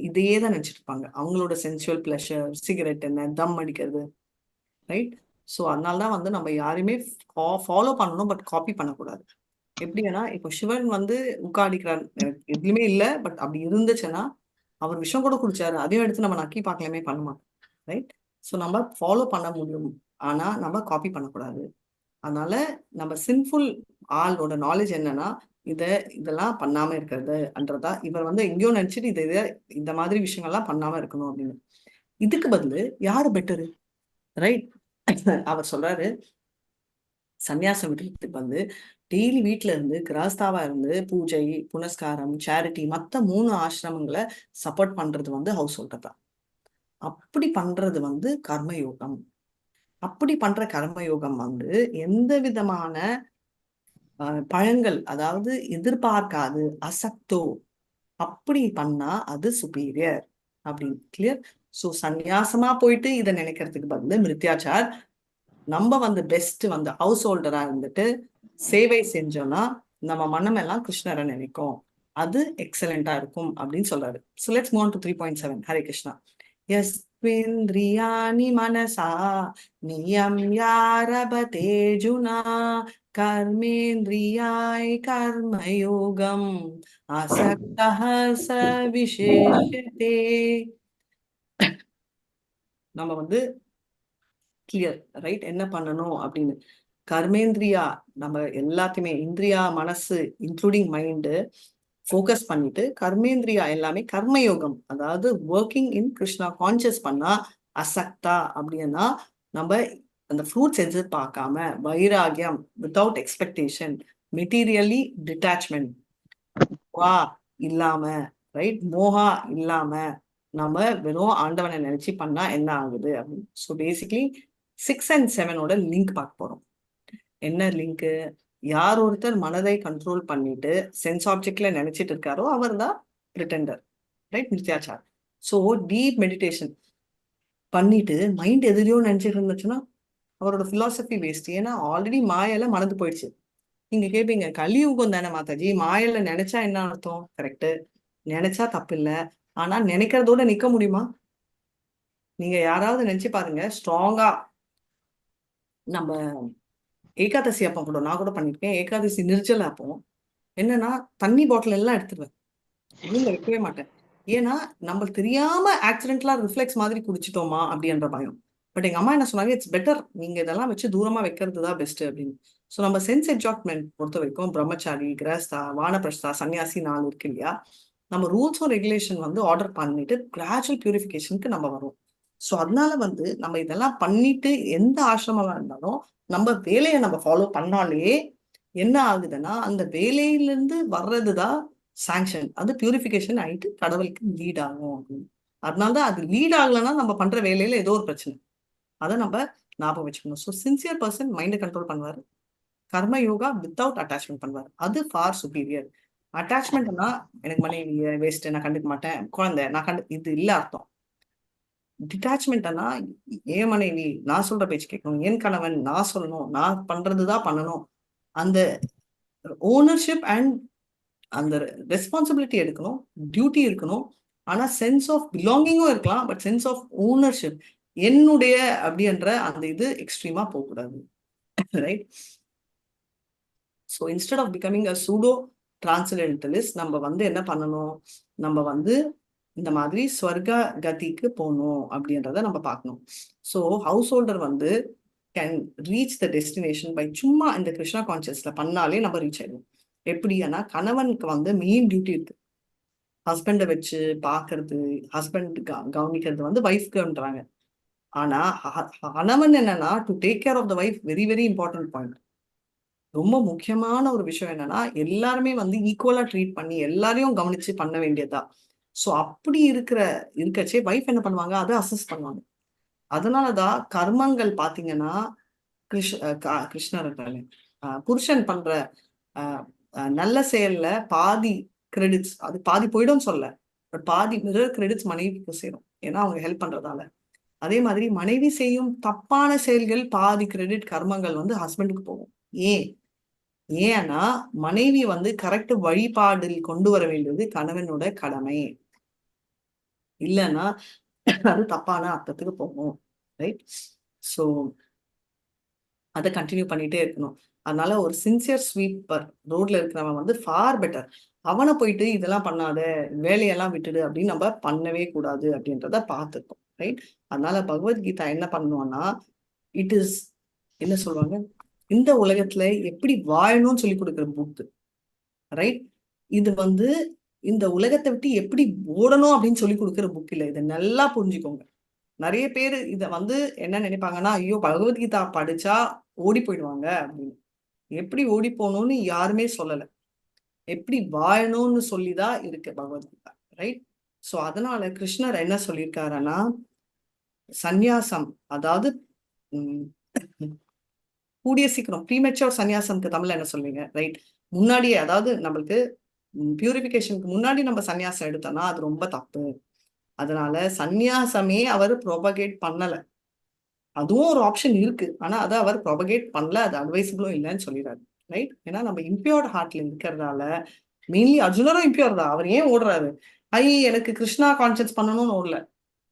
இதையே தான் நினைச்சிட்டு இருப்பாங்க. அவங்களோட சென்சுவல் பிளஷர், சிகரெட் என்ன, தம் அடிக்கிறது. ரைட்? ஸோ அதனாலதான் வந்து நம்ம யாருமே ஃபாலோ பண்ணணும், பட் காப்பி பண்ணக்கூடாது. எப்படின்னா இப்போ சிவன் வந்து உட்காடிக்கிறார், எனக்கு எதுவுமே இல்லை, பட் அப்படி இருந்துச்சுன்னா அவர் விஷம் கூட குடிச்சாரு, அதையும் எடுத்து நம்ம நக்கி பார்க்கலாமே பண்ண மாட்டோம். ரைட்? ஸோ நம்ம ஃபாலோ பண்ண முடியும், ஆனா நம்ம காப்பி பண்ணக்கூடாது. அதனால நம்ம சின்ஃபுல் ஆளோட நாலேஜ் என்னன்னா இதெல்லாம் பண்ணாம இருக்கிறது என்றதா. இவர் வந்து எங்கேயோ நினைச்சிட்டு இதை இதை இந்த மாதிரி விஷயங்கள்லாம் பண்ணாம இருக்கணும் அப்படின்னு. இதுக்கு பதிலு யாரு பெட்டரு? ரைட்? அவர் சொல்றாரு, சன்னியாசம் விட்டுறதுக்கு வந்து டெய்லி வீட்டுல இருந்து கிராஸ்தாவா இருந்து பூஜை, புனஸ்காரம், சேரிட்டி, மத்த 3 ஆசிரமங்களை சப்போர்ட் பண்றது வந்து ஹவுஸ் ஹோல்டர் தான். அப்படி பண்றது வந்து கர்மயோகம். அப்படி பண்ற கர்மயோகம் வந்து எந்த விதமான பழங்கள், அதாவது எதிர்பார்க்காது, அசக்தோ, அப்படி பண்ணா அது சுப்பீரியர் அப்படின்னு. கிளியர்? சோ சந்நியாசமா போயிட்டு இதை நினைக்கிறதுக்கு பதிலு மிருத்யாச்சார் நம்ம வந்து பெஸ்ட் வந்து ஹவுஸ் ஹோல்டரா இருந்துட்டு சேவை செஞ்சோம்னா நம்ம மனமெல்லாம் கிருஷ்ணரை நினைக்கும், அது எக்ஸலண்டா இருக்கும் அப்படின்னு சொல்றாரு. So let's move to 3.7. Hare Krishna. யஸ்விந்திரியாணி மனசா நியம் யாரபதேஜுனா கர்மேந்திரியாய் கர்மயோகம் அசக்தः ச விசேஷதே. நம்ம வந்து கிளியர், ரைட்? என்ன பண்ணணும் அப்படின்னு. கர்மேந்திரியா நம்ம எல்லாத்தையுமே இந்திரியா மனசு இன்க்ளூடிங் மைண்டு ஃபோக்கஸ் பண்ணிட்டு கர்மேந்திரியா எல்லாமே கர்மயோகம், அதாவது ஒர்க்கிங் இன் கிருஷ்ணா கான்சியஸ் பண்ணா அசக்தா அப்படின்னா நம்ம அந்த ஃப்ரூட்ஸ் எதிர்பார்க்காம வைராகியம், வித்தவுட் எக்ஸ்பெக்டேஷன், மெட்டீரியலி டிட்டாச்மெண்ட் வா இல்லாம, ரைட், மோகா இல்லாம நம்ம வெறும் ஆண்டவனை நினைச்சு பண்ணா என்ன ஆகுது அப்படின்னு. ஸோ பேசிக்கலி 6 and 7 link பார்க்க போறோம். என்ன லிங்க்? யார் ஒருத்தர் மனதை கண்ட்ரோல் பண்ணிட்டு சென்ஸ் ஆப்ஜெக்ட்ல நினைச்சிட்டு இருக்காரோ அவர் தான் பிரிட்டெண்டர், ரைட், மித்யாச்சார். ஸோ டீப் மெடிடேஷன் பண்ணிட்டு மைண்ட் எதிரியோ நினைச்சிட்டு இருந்துச்சுன்னா அவரோட பிலாசபி வேஸ்ட். ஏன்னா ஆல்ரெடி மாயால மறந்து போயிடுச்சு. நீங்க கேட்பீங்க, கலியுகம் தானே மாதாஜி, மாயில நினைச்சா என்ன அர்த்தம்? கரெக்டு, நினைச்சா தப்பு இல்லை. ஆனா நினைக்கிறதோட நிக்க முடியுமா? நீங்க யாராவது நினைச்சு பாருங்க, ஸ்ட்ராங்கா நம்ம ஏகாதசி அப்பம் கூட நான் கூட பண்ணிருக்கேன். ஏகாதசி நிர்ஜல அப்பம் என்னன்னா தண்ணி பாட்டில் எல்லாம் எடுத்துருவேன், ரூம்ல வைக்கவே மாட்டேன். ஏன்னா நம்மளுக்கு தெரியாம ஆக்சிடென்டலா ரிஃப்ளெக்ஸ் மாதிரி குடிச்சிட்டோமா அப்படின்ற பயம். பட் எங்க அம்மா என்ன சொன்னாங்க, it's better நீங்க இதெல்லாம் வச்சு தூரமா வைக்கிறது தான் பெஸ்ட் அப்படின்னு. ஸோ நம்ம சென்ஸ் என்ஜாய்மெண்ட் பொறுத்த வரைக்கும் பிரம்மச்சாரி, கிரகஸ்தா, வானப்பிரஸ்தா, சன்னியாசி 4 இருக்கு இல்லையா? நம்ம ரூல்ஸும் ரெகுலேஷன் வந்து ஆர்டர் பண்ணிட்டு கிராஜுவல் பியூரிஃபிகேஷனுக்கு நம்ம வரோம். ஸோ அதனால வந்து நம்ம இதெல்லாம் பண்ணிட்டு எந்த ஆசிரமமா இருந்தாலும் நம்ம வேலையை நம்ம ஃபாலோ பண்ணாலே என்ன ஆகுதுன்னா அந்த வேலையிலிருந்து வர்றதுதான் சாங்ஷன், அது பியூரிஃபிகேஷன் ஆயிட்டு கடவுளுக்கு லீட் ஆகும் அப்படின்னு. அதனாலதான் அது லீட் ஆகலைன்னா நம்ம பண்ற வேலையில ஏதோ ஒரு பிரச்சனை, அதை நம்ம ஞாபகம் வச்சுக்கணும். ஸோ சின்சியர் பர்சன் மைண்டை கண்ட்ரோல் பண்ணுவார், கர்ம யோகா வித்தவுட் அட்டாச்மெண்ட் பண்ணுவார், அது ஃபார் சுப்பீரியர். அட்டாச்மெண்ட்னா எனக்கு மனைவி வேஸ்ட், நான் கண்டுக்க மாட்டேன், குழந்தை நான் கண்டு, இது இல்ல அர்த்தம். டிட்டாச்மெண்ட்னா என் மனைவி நான் சொல்ற பேச்சு கேட்கணும், என் கணவன் நான் சொல்லணும், நான் பண்றதுதான் பண்ணணும், அந்த ஓனர்ஷிப் அண்ட் அந்த ரெஸ்பான்சிபிலிட்டி எடுக்கணும், டியூட்டி இருக்கணும். ஆனா சென்ஸ் ஆஃப் பிலாங்கிங்கும் இருக்கலாம், பட் சென்ஸ் ஆஃப் ஓனர்ஷிப் என்னுடைய அப்படின்ற அந்த இது எக்ஸ்ட்ரீமா போகக்கூடாது, right? So instead of becoming a pseudo transcendentalist நம்ம வந்து என்ன பண்ணணும், நம்ம வந்து இந்த மாதிரி ஸ்வர்க கதிக்கு போகணும் அப்படின்றத நம்ம பார்க்கணும். ஸோ ஹவுஸ் ஹோல்டர் வந்து can reach the destination by சும்மா இந்த கிருஷ்ணா கான்சியஸ்ல பண்ணாலே நம்ம ரீச் ஆயிடுவோம். எப்படின்னா கணவனுக்கு வந்து மெயின் டியூட்டி இருக்கு, ஹஸ்பண்டை வச்சு பாக்குறது, ஹஸ்பண்ட் கவனிக்கிறது வந்து ஒய்ஃப்க்குன்றாங்க. ஆனா கணவன் என்னன்னா to take care of the wife, very very important point. ரொம்ப முக்கியமான ஒரு விஷயம் என்னன்னா எல்லாருமே வந்து ஈக்குவலா ட்ரீட் பண்ணி எல்லாரையும் கவனிச்சு பண்ண வேண்டியதா. ஸோ அப்படி இருக்கச்சே ஒய்ஃப் என்ன பண்ணுவாங்க, அதை அசஸ் பண்ணுவாங்க. அதனாலதான் கர்மங்கள் பாத்தீங்கன்னா கிருஷ்ணர் இருக்காரு, புருஷன் பண்ற நல்ல செயல்ல பாதி கிரெடிட்ஸ், அது பாதி போயிடும் சொல்ல, பட் பாதி மிரர் கிரெடிட்ஸ் மனைவிக்கு சேரும், ஏன்னா அவங்க ஹெல்ப் பண்றதால. அதே மாதிரி மனைவி செய்யும் தப்பான செயல்கள் பாதி கிரெடிட் கர்மங்கள் வந்து ஹஸ்பண்டுக்கு போகும். ஏன்? ஏன்னா மனைவி வந்து கரெக்ட் வழிபாடில் கொண்டு வர வேண்டியது கணவனோட கடமை, இல்லைன்னா அது தப்பான அர்த்தத்துக்கு போகும், ரைட்? ஸோ அதை கண்டினியூ பண்ணிட்டே இருக்கணும். அதனால ஒரு சின்சியர் ஸ்வீப்பர் ரோட்ல இருக்கிறவன் வந்து ஃபார் பெட்டர். அவனை போயிட்டு இதெல்லாம் பண்ணாத, வேலையெல்லாம் விட்டுடு அப்படின்னு நம்ம பண்ணவே கூடாது அப்படின்றத பார்த்துருக்கோம், ரைட்? அதனால பகவத்கீதா என்ன பண்ணுவோம்னா, it is என்ன சொல்லுவாங்க, இந்த உலகத்துல எப்படி வாழணும்னு சொல்லி கொடுக்குற புக்கு, ரைட்? இது வந்து இந்த உலகத்தை விட்டு எப்படி ஓடணும் அப்படின்னு சொல்லி கொடுக்குற புக் இல்லை. இதை நல்லா புரிஞ்சுக்கோங்க. நிறைய பேர் இத வந்து என்ன நினைப்பாங்கன்னா, ஐயோ பகவத்கீதா படிச்சா ஓடி போயிடுவாங்க அப்படின்னு. எப்படி ஓடி போகணும்னு யாருமே சொல்லல, எப்படி வாழணும்னு சொல்லிதான் இருக்கு பகவத்கீதா, ரைட்? சோ அதனால கிருஷ்ணர் என்ன சொல்லியிருக்காருன்னா, சந்நியாசம், அதாவது கூடிய சீக்கிரம் ப்ரீமெச்சோர் சந்நியாசம்க்கு தமிழ்ல என்ன சொல்வீங்க, ரைட்? முன்னாடியே, அதாவது நம்மளுக்கு பியூரிஃபிகேஷனுக்கு முன்னாடி நம்ம சந்நியாசம் எடுத்தோம்னா அது ரொம்ப தப்பு. அதனால சந்நியாசமே அவர் ப்ரொபகேட் பண்ணல. அதுவும் ஒரு ஆப்ஷன் இருக்கு, ஆனா அதை அவர் ப்ரொபகேட் பண்ணல, அது அட்வைசபிளும் இல்லைன்னு சொல்லிடுறாரு, ரைட்? ஏன்னா நம்ம இம்பியூர் ஹார்ட்ல இருக்கிறதால, மெயின்லி அர்ஜுனரும் இம்பியூர் தான். அவர் ஏன் ஓடுறாரு? ஐ எனக்கு கிருஷ்ணா கான்சியஸ் பண்ணணும்னு ஓடல,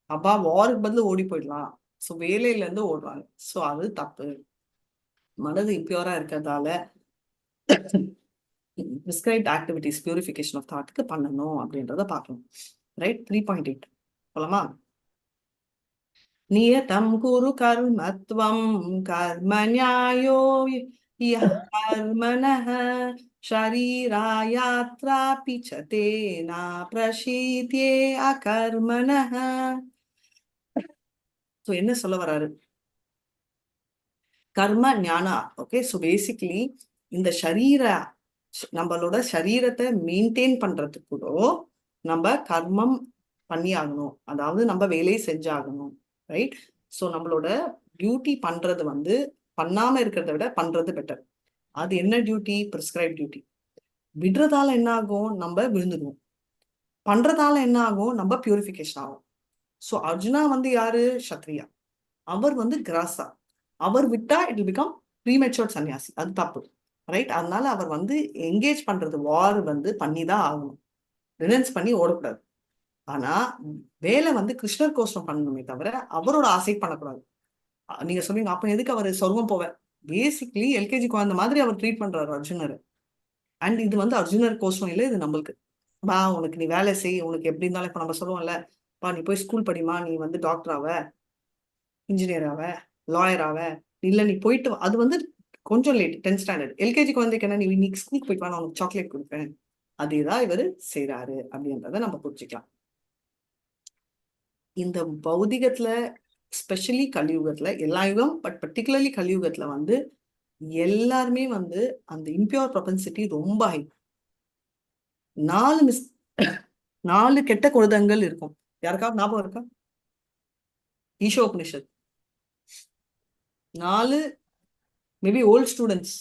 அப்பா வாருக்கு பதில் ஓடி போயிடலாம், ஸோ வேலையில இருந்து ஓடுறாங்க. ஸோ அது தப்பு. மனது இம்பியூரா இருக்கிறதால ப்ரிஸ்கிரைப்ட் ஆக்டிவிட்டிஸ் பியூரிஃபிகேஷன் ஆஃப் தாட்டுக்கு பண்ணணும் அப்படின்றத பார்க்கணும், ரைட்? 3.8 போலாமா? நியதம் குரு கர்மத்வம் கர்ம நியாயோ யः கர்மணः ஷரீராயாத்ராபி ச தேனா பிரசீத்யே அகர்மணः. ஸோ என்ன சொல்ல வராரு? கர்ம ஞானா. ஓகே, ஸோ பேசிக்கலி இந்த ஷரீர, நம்மளோட சரீரத்தை மெயின்டைன் பண்றதுக்கு கூட நம்ம கர்மம் பண்ணி ஆகணும், அதாவது நம்ம வேலையை செஞ்சாகணும், ரைட்? ஸோ நம்மளோட டியூட்டி பண்றது வந்து பண்ணாம இருக்கிறத விட பண்றது பெட்டர். அது என்ன டியூட்டி? Prescribe duty. விடுறதால என்ன ஆகும்? நம்ம விழுந்துடுவோம். பண்றதால என்ன ஆகும்? நம்ம பியூரிஃபிகேஷன் ஆகும். ஸோ அர்ஜுனா வந்து யாரு? சத்ரியா. அவர் வந்து கிரகஸ்தா. அவர் விட்டா it become premature சன்னியாசி, அது தப்பு, ரைட்? அதனால அவர் வந்து என்கேஜ் பண்றது வார் வந்து பண்ணி தான் ஆகணும், ரினன்ஸ் பண்ணி ஓடக்கூடாது. ஆனா வேலை வந்து கிருஷ்ணர் கோசரம் பண்ணணுமே தவிர அவரோட ஆசை பண்ணக்கூடாது. நீங்க சொல்றீங்க, அப்ப எதுக்கு அவர் சொர்க்கம் போவ? பேசிக்லி எல்கேஜி குழந்தை மாதிரி அவர் ட்ரீட் பண்றாரு அர்ஜுனர். அண்ட் இது வந்து அர்ஜுனர் கோசம் இல்லை, இது நம்மளுக்கு. பா உனக்கு நீ வேலை செய், உனக்கு எப்படி இருந்தாலும் இப்ப நம்ம சொல்லுவோம்ல, பா நீ போய் ஸ்கூல் படிமா, நீ வந்து டாக்டர் ஆவ, இன்ஜினியர் ஆவ, லாயர் ஆவ, இல்ல நீ போயிட்டு அது வந்து கொஞ்சம் லேட், 10th standard LKG குழந்தைக்கு என்ன, நீ இன்னைக்கு ஸ்கூலுக்கு போயிட்டு வா, நான் உனக்கு சாக்லேட் கொடுப்பேன். அதேதான் இவரு செய்யறாரு அப்படின்றத நம்ம புரிஞ்சுக்கலாம். இந்த பௌதிகத்துல ஸ்பெஷலி கலியுகத்துல, எல்லா யுகம் பட் பர்டிகுலர்லி கலியுகத்துல வந்து எல்லாருமே வந்து அந்த இம்பியூர் ப்ரொபென்சிட்டி ரொம்ப ஹை. 4 கெட்ட குருதங்கள் இருக்கும். யாருக்காவது ஞாபகம் இருக்கா? Ishopanishad 4, maybe old students,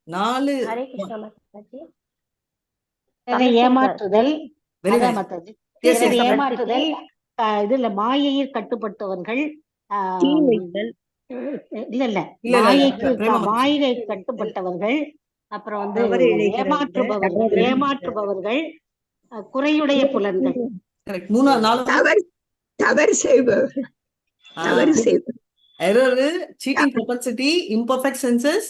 4. Hare Krishna Mataji. ஏமாற்றுதல், வெரி அதான் நைஸ். மாதாஜி, எஸ் எஸ் ஏமாற்றுதல், இதுல மாயையில் கட்டுப்பட்டவர்கள், இல்ல இல்ல இல்ல மாயைக்கு மாயை கட்டுப்பட்டவர்கள், அப்புறம் வந்து ஏமாற்றுபவர்கள், ஏமாற்றுபவர்கள், குறையுடைய புலன்கள். கரெக்ட். 3 4 தவறு செய்பவர், தவறு செய்பவர், Error, cheating propensity, imperfect senses,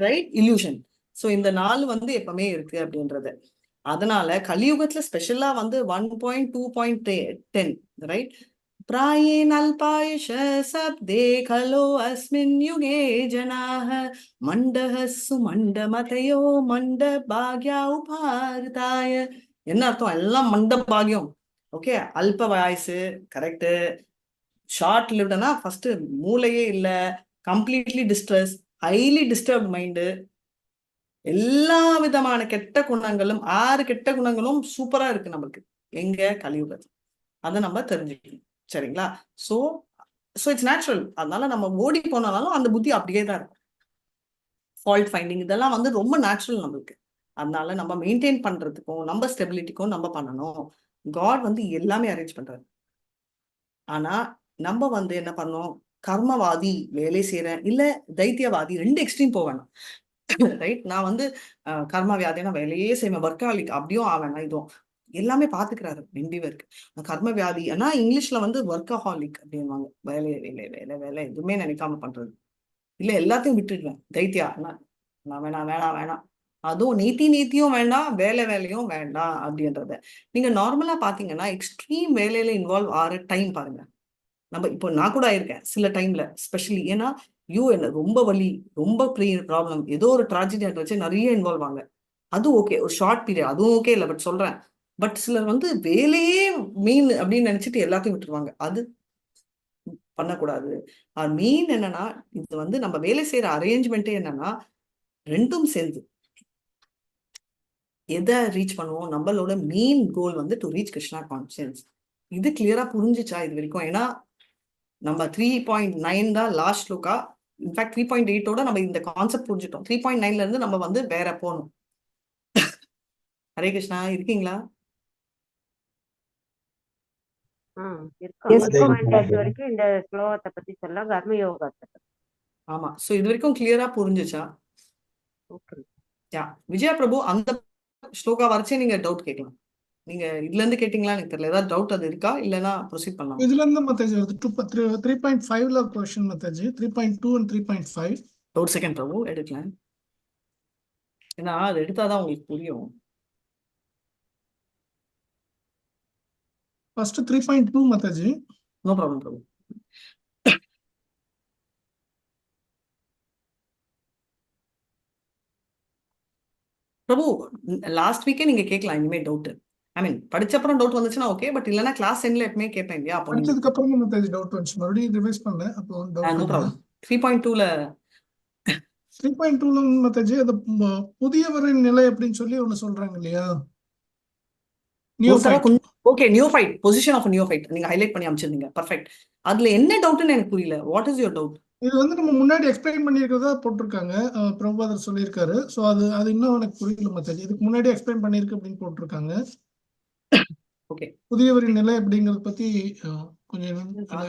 right, illusion. So இந்த 4 வந்து எப்பவுமே இருக்கு அப்படின்றது. அதனால கலியுகத்துல ஸ்பெஷலா வந்து 1.2.10, ரைட். பிராயேன அல்பாயுஷ சப்தே கலோ அஸ்மின் யுகே ஜனாः மண்டஹ சுமண்டமதயோ மண்ட பாக்யா உபாரிதாய. என்ன அர்த்தம்? எல்லாம் மண்ட பாக்யம். ஓகே, அல்ப வயசு, கரெக்டு. ஷார்ட் லிவ்டுனா ஃபர்ஸ்ட் மூளையே இல்ல, completely distress, highly disturb mind, எல்லா விதமான கெட்ட குணங்களும், 6 கெட்ட குணங்களும் சூப்பரா இருக்கு நம்மளுக்கு எங்க கலியுகத்துல. அதை நம்ம தெரிஞ்சுக்கணும், சரிங்களா? So so it's natural. அதனால நம்ம ஓடி போனாலும் அந்த புத்தி அப்படியே தான் இருக்கும். ஃபால்ட் ஃபைண்டிங் இதெல்லாம் வந்து ரொம்ப நேச்சுரல் நம்மளுக்கு. அதனால நம்ம மெயின்டைன் பண்றதுக்கும் நம்ம ஸ்டெபிலிட்டிக்கும் நம்ம பண்ணணும். காட் வந்து எல்லாமே அரேஞ்ச் பண்றாரு. ஆனா நம்ம வந்து என்ன பண்ணோம், கர்மவாதி வேலை செய்யறேன் இல்ல தைத்தியவாதி, 2 எக்ஸ்ட்ரீம் போவேணும், ரைட்? நான் வந்து கர்ம வியாதினா வேலையே செய்வேன், ஒர்க்காலிக் அப்படியும் ஆவேனா, இதுவும் எல்லாமே பாத்துக்கிறாரு இருக்கு. கர்ம வியாதி ஆனா இங்கிலீஷ்ல வந்து ஒர்க்கஹாலிக் அப்படின்வாங்க. வேலை வேலை வேலை வேலை எதுவுமே நினைக்காம பண்றது இல்ல, எல்லாத்தையும் விட்டுடுவேன். தைத்தியா நான் வேணாம் வேணாம் வேணாம், அதுவும் நீத்தி நீத்தியும் வேண்டாம், வேலை வேலையும் வேண்டாம் அப்படின்றத. நீங்க நார்மலா பாத்தீங்கன்னா எக்ஸ்ட்ரீம் வேலையில இன்வால்வ் ஆகிற டைம் பாருங்க. நம்ம இப்போ நான் கூட ஆயிருக்கேன் சில டைம்ல, ஸ்பெஷலி ஏன்னா ஐயோ என்ன ரொம்ப வலி, ரொம்ப ப்ராப்ளம், ஏதோ ஒரு ட்ராஜடி வச்சு நிறைய இன்வால்வ் ஆங்க. அது ஓகே, ஒரு ஷார்ட் பீரியட், அதுவும் ஓகே இல்லை, பட் சொல்றேன். பட் சிலர் வந்து வேலையே மெயின் அப்படின்னு நினைச்சிட்டு எல்லாத்தையும் விட்டுருவாங்க. அது பண்ணக்கூடாது. மெயின் என்னன்னா, இது வந்து நம்ம வேலை செய்யற அரேஞ்ச்மெண்ட்டே என்னன்னா ரெண்டும் சேர்ந்து எதை ரீச் பண்ணுவோம், நம்மளோட மெயின் கோல் வந்து டு ரீச் கிருஷ்ணா கான்சியன்ஸ். இது கிளியரா புரிஞ்சிச்சா இது வரைக்கும்? ஏன்னா நம்ம 3.9 தான் லாஸ்ட் லுக்கா, இன்ஃபேக்ட் 3.8 நம்ம இந்த கான்செப்ட் புரிஞ்சிட்டோம். 3.9 இருந்து நம்ம வந்து வேற போகணும். ஹரே கிருஷ்ணா, இருக்கீங்களா? வரைக்கும் இந்த ஸ்லோகத்தை பத்தி சொல்லலாம், கர்ம யோகத்தை பத்தி. ஆமா, சோ இது வரைக்கும் கிளியரா புரிஞ்சுச்சா? ஓகே. யா விஜயா பிரபு, அந்த ஸ்லோகா வரைச்சே நீங்க டவுட் கேட்கலாம். நீங்க இதுல இருந்து கேட்டீங்களா எனக்கு தெரியல, ஏதாவது டவுட் அது இருக்கா? இல்லனா ப்ரொசீட் பண்ணலாம். இதுல இருந்து மாதாஜி வருது 3.5ல क्वेश्चन மாதாஜி, 3.2 அண்ட் 3.5. ஒரு செகண்ட் பிரபு, எடுக்கலாம். ஏன்னா அது எடுத்தாதான் உங்களுக்கு புரியும். First 3.2 Mataji. No problem Prabhu. Prabhu last வீக்கே நீங்க கேட்கலாம் இனிமே டவுட். ஐ மீன் படிச்சப்பறம் டவுட் வந்துச்சுன்னா ஓகே, பட் இல்லனா கிளாஸ் எண்ட்ல எப்பவுமே கேட்பேன் இல்லையா? அப்போ படிச்சதுக்கு அப்புறம் மாதாஜி டவுட் வந்துச்சு, மறுபடியும் ரிவைஸ் பண்ணேன், அப்போ டவுட். No problem. 3.2ல 3.2ல மாதாஜி அந்த புதியவரின் நிலை அப்படின்னு சொல்லி ஒன்னு சொல்றாங்க இல்லையா? Okay, neophyte, position of neophyte நீங்க ஹைலைட் பண்ணி அனுப்பிச்சிருந்தீங்க. பர்ஃபெக்ட். அதுல என்ன டவுட்னு எனக்கு புரியல. What is your doubt? இது வந்து நம்ம முன்னாடி எக்ஸ்பிளைன் பண்ணியிருக்கிறதா போட்டிருக்காங்க, பிரபுபாதர் சொல்லியிருக்காரு. ஸோ அது அது இன்னும் எனக்கு புரியல மாதாஜி. இதுக்கு முன்னாடி எக்ஸ்பிளைன் பண்ணியிருக்கு அப்படின்னு போட்டிருக்காங்க. ஓகே, புதியவரின் நிலை அப்படிங்கறத பத்தி கொஞ்சம்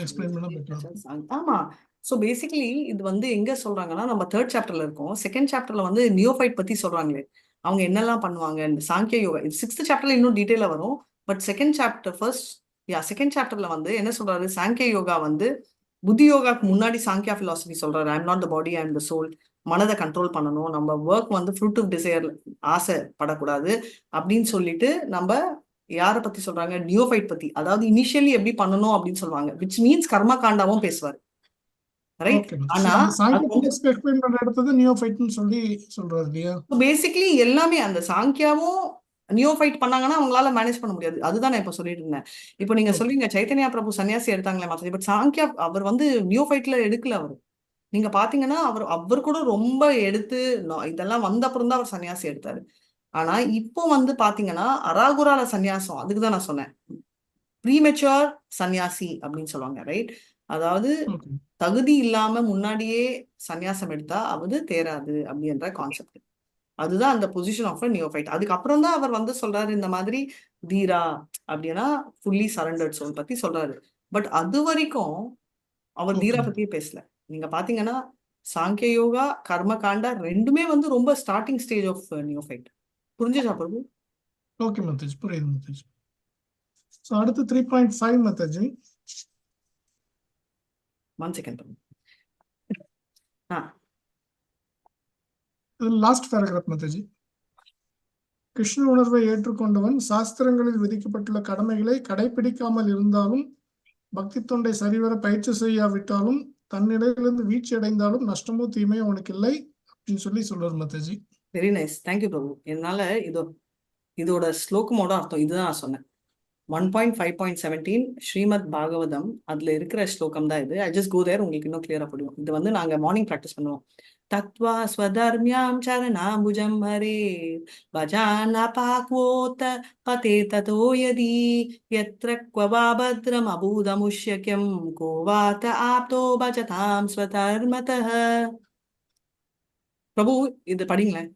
எக்ஸ்பிளைன் பண்ணா பெட்டரா. ஆமா, ஸோ பேசிக்கலி இது வந்து எங்க சொல்றாங்கன்னா, நம்ம தேர்ட் சாப்டர்ல இருக்கோம். செகண்ட் சாப்டர்ல வந்து நியோஃபைட் பத்தி சொல்றாங்களே, அவங்க என்னெல்லாம் பண்ணுவாங்க இந்த சாங்கிய யோகா. இது சிக்ஸ்த் சாப்டர்ல இன்னும் டீட்டெயிலா வரும். But second chapter first yeah second சாப்டர்ல வந்து என்ன சொல்றாரு, சாங்கிய யோகா வந்து புத்தி யோகாக்கு முன்னாடி சாங்கியா பிலாசபி சொல்றாரு. I am not the body, I am the soul. மனதை கண்ட்ரோல் பண்ணணும், நம்ம ஒர்க் வந்து ஃப்ரூட்டிவ் டிசையர் ஆசைப்படக்கூடாது அப்படின்னு சொல்லிட்டு நம்ம யாரை பத்தி சொல்றாங்க, நியோஃபைட் பத்தி. அதாவது இனிஷியலி எப்படி பண்ணணும் அப்படின்னு சொல்லுவாங்க, which means கர்மா காண்டாவும் பேசுவார், ரைட்? ஓகே. ஆனா அந்த அது சாங்கிய வந்து எக்ஸ்பிளைன் பண்ற இடத்துல நியோஃபைட்னு சொல்லி சொல்றாரு இல்லையா? பேசிக்லி எல்லாமே அந்த சாங்கியாவும் நியோஃபைட் பண்ணாங்கன்னா அவங்களால மேனேஜ் பண்ண முடியாது. அதுதான் நான் இப்ப சொல்லிட்டு இருந்தேன். இப்போ நீங்க ஓகே. சொல்றீங்க சைத்தன்யா பிரபு சன்னியாசி எடுத்தாங்களே மாதாஜி, பட் சாங்கியா அவர் வந்து நியோஃபைட்ல எடுக்கல. அவர் நீங்க பாத்தீங்கன்னா அவர் அவர் கூட ரொம்ப எடுத்து இதெல்லாம் வந்த அப்புறம் தான் அவர் சன்னியாசி எடுத்தாரு. ஆனா இப்போ வந்து பாத்தீங்கன்னா அராகுரால சன்னியாசம், அதுக்கு தான் நான் சொன்னேன் ப்ரீமெச்சூர் சன்னியாசி அப்படின்னு சொல்லுவாங்க, ரைட்? அதாவது ஓகே. தகுதி இல்லாம முன்னாடியே சன்னியாசம் எடுத்தா அது தேராது அப்படின்ற கான்செப்ட். அதுதான் அந்த பொசிஷன் ஆஃப் நியோஃபைட். அதுக்கப்புறம் தான் அவர் வந்து சொல்றாரு இந்த மாதிரி தீரா அப்படின்னா ஃபுல்லி சரண்டர்ட் சோல் பத்தி சொல்றாரு. பட் அது வரைக்கும் அவர் தீரா ஓகே. பத்தியே பேசல. நீங்க பாத்தீங்கன்னா சாங்கிய யோகா கர்ம காண்டா ரெண்டுமே வந்து ரொம்ப ஸ்டார்டிங் ஸ்டேஜ் ஆஃப் நியோஃபைட். புரிஞ்சுச்சா பிரபு? ஓகே மாதாஜி, புரியுது மாதாஜி. ஸோ அடுத்து 3.5 Mataji. One second Prabhu. Last paragraph Mataji. Krishna உணர்வை ஏற்றுக்கொண்டவன் சாஸ்திரங்களில் விதிக்கப்பட்டுள்ள கடமைகளை கடைபிடிக்காமல் இருந்தாலும், பக்தி தொண்டை சரிவர பயிற்சி செய்யாவிட்டாலும், தன்னிலையிலிருந்து வீழ்ச்சி அடைந்தாலும் நஷ்டமோ தீமையோ அவனுக்கு இல்லை அப்படின்னு சொல்லி சொல்றாரு Mataji. Very nice, thank you பிரபு. என்னால இதோட ஸ்லோகமோட அர்த்தம் இதுதான் நான் சொன்னேன். 1.5.17 ஸ்ரீமத் பாகவதம், அதுல இருக்கிற ஸ்லோகம் தான் இது. I just go தேர், உங்களுக்கு இன்னும் கிளியரா புரியும். இது வந்து நாங்க மார்னிங் ப்ராக்டிஸ் பண்ணுவோம். தத்வா ஸ்வதர்மியாம் சரணாம்புஜம் ஹரே பஜானபாக்வோத பதே ததோ யதி யத்ர क्व वा பத்ரம் அபூதமுஷ்யக்யம் கோ வாத ஆப்தோ பஜதாம் ஸ்வதர்மதः. பிரபு இது படிங்களேன்.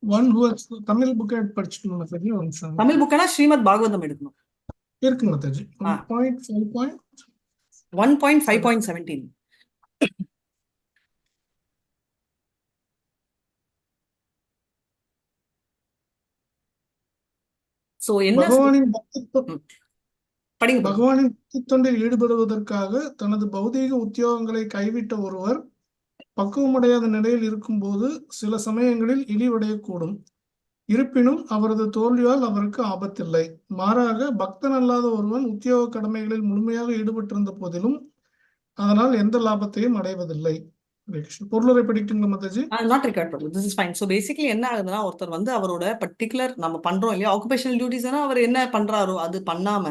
ஒன் who Tamil புக்கை படிச்சுக்கணும் மாதாஜி, ஒரு நிமிஷம். தமிழ் புக்கனா ஸ்ரீமத் பாகவதம் எடுக்கணும். இருக்கு மாதாஜி. 1.5. 1.5.17. சோ என்ன பகவானின் பக்தி படிங்க பிரபு. பகவானின் பக்தி தொண்டில் ஈடுபடுவதற்காக தனது பௌதீக உத்தியோகங்களை கைவிட்ட ஒருவர் பக்குவமடையாத நிலையில் இருக்கும்போது சில சமயங்களில் இழிவடையக்கூடும். இருப்பினும் அவரது தோல்வியால் அவருக்கு ஆபத்தில்லை. மாறாக பக்தன் அல்லாத ஒருவன் உத்தியோக கடமைகளில் முழுமையாக ஈடுபட்டிருந்த போதிலும் அதனால் எந்த லாபத்தையும் அடைவதில்லை. Hare Krishna. பொருளுரை படிக்குங்களா Mataji? Not required Prabhu, this is fine. So basically என்ன ஆகுதுன்னா, ஒருத்தர் வந்து அவரோட பர்டிகுலர் நம்ம பண்றோம் இல்லையா ஆக்குபேஷனல் டியூட்டிஸ்னா, அவர் என்ன பண்றாரோ அது பண்ணாம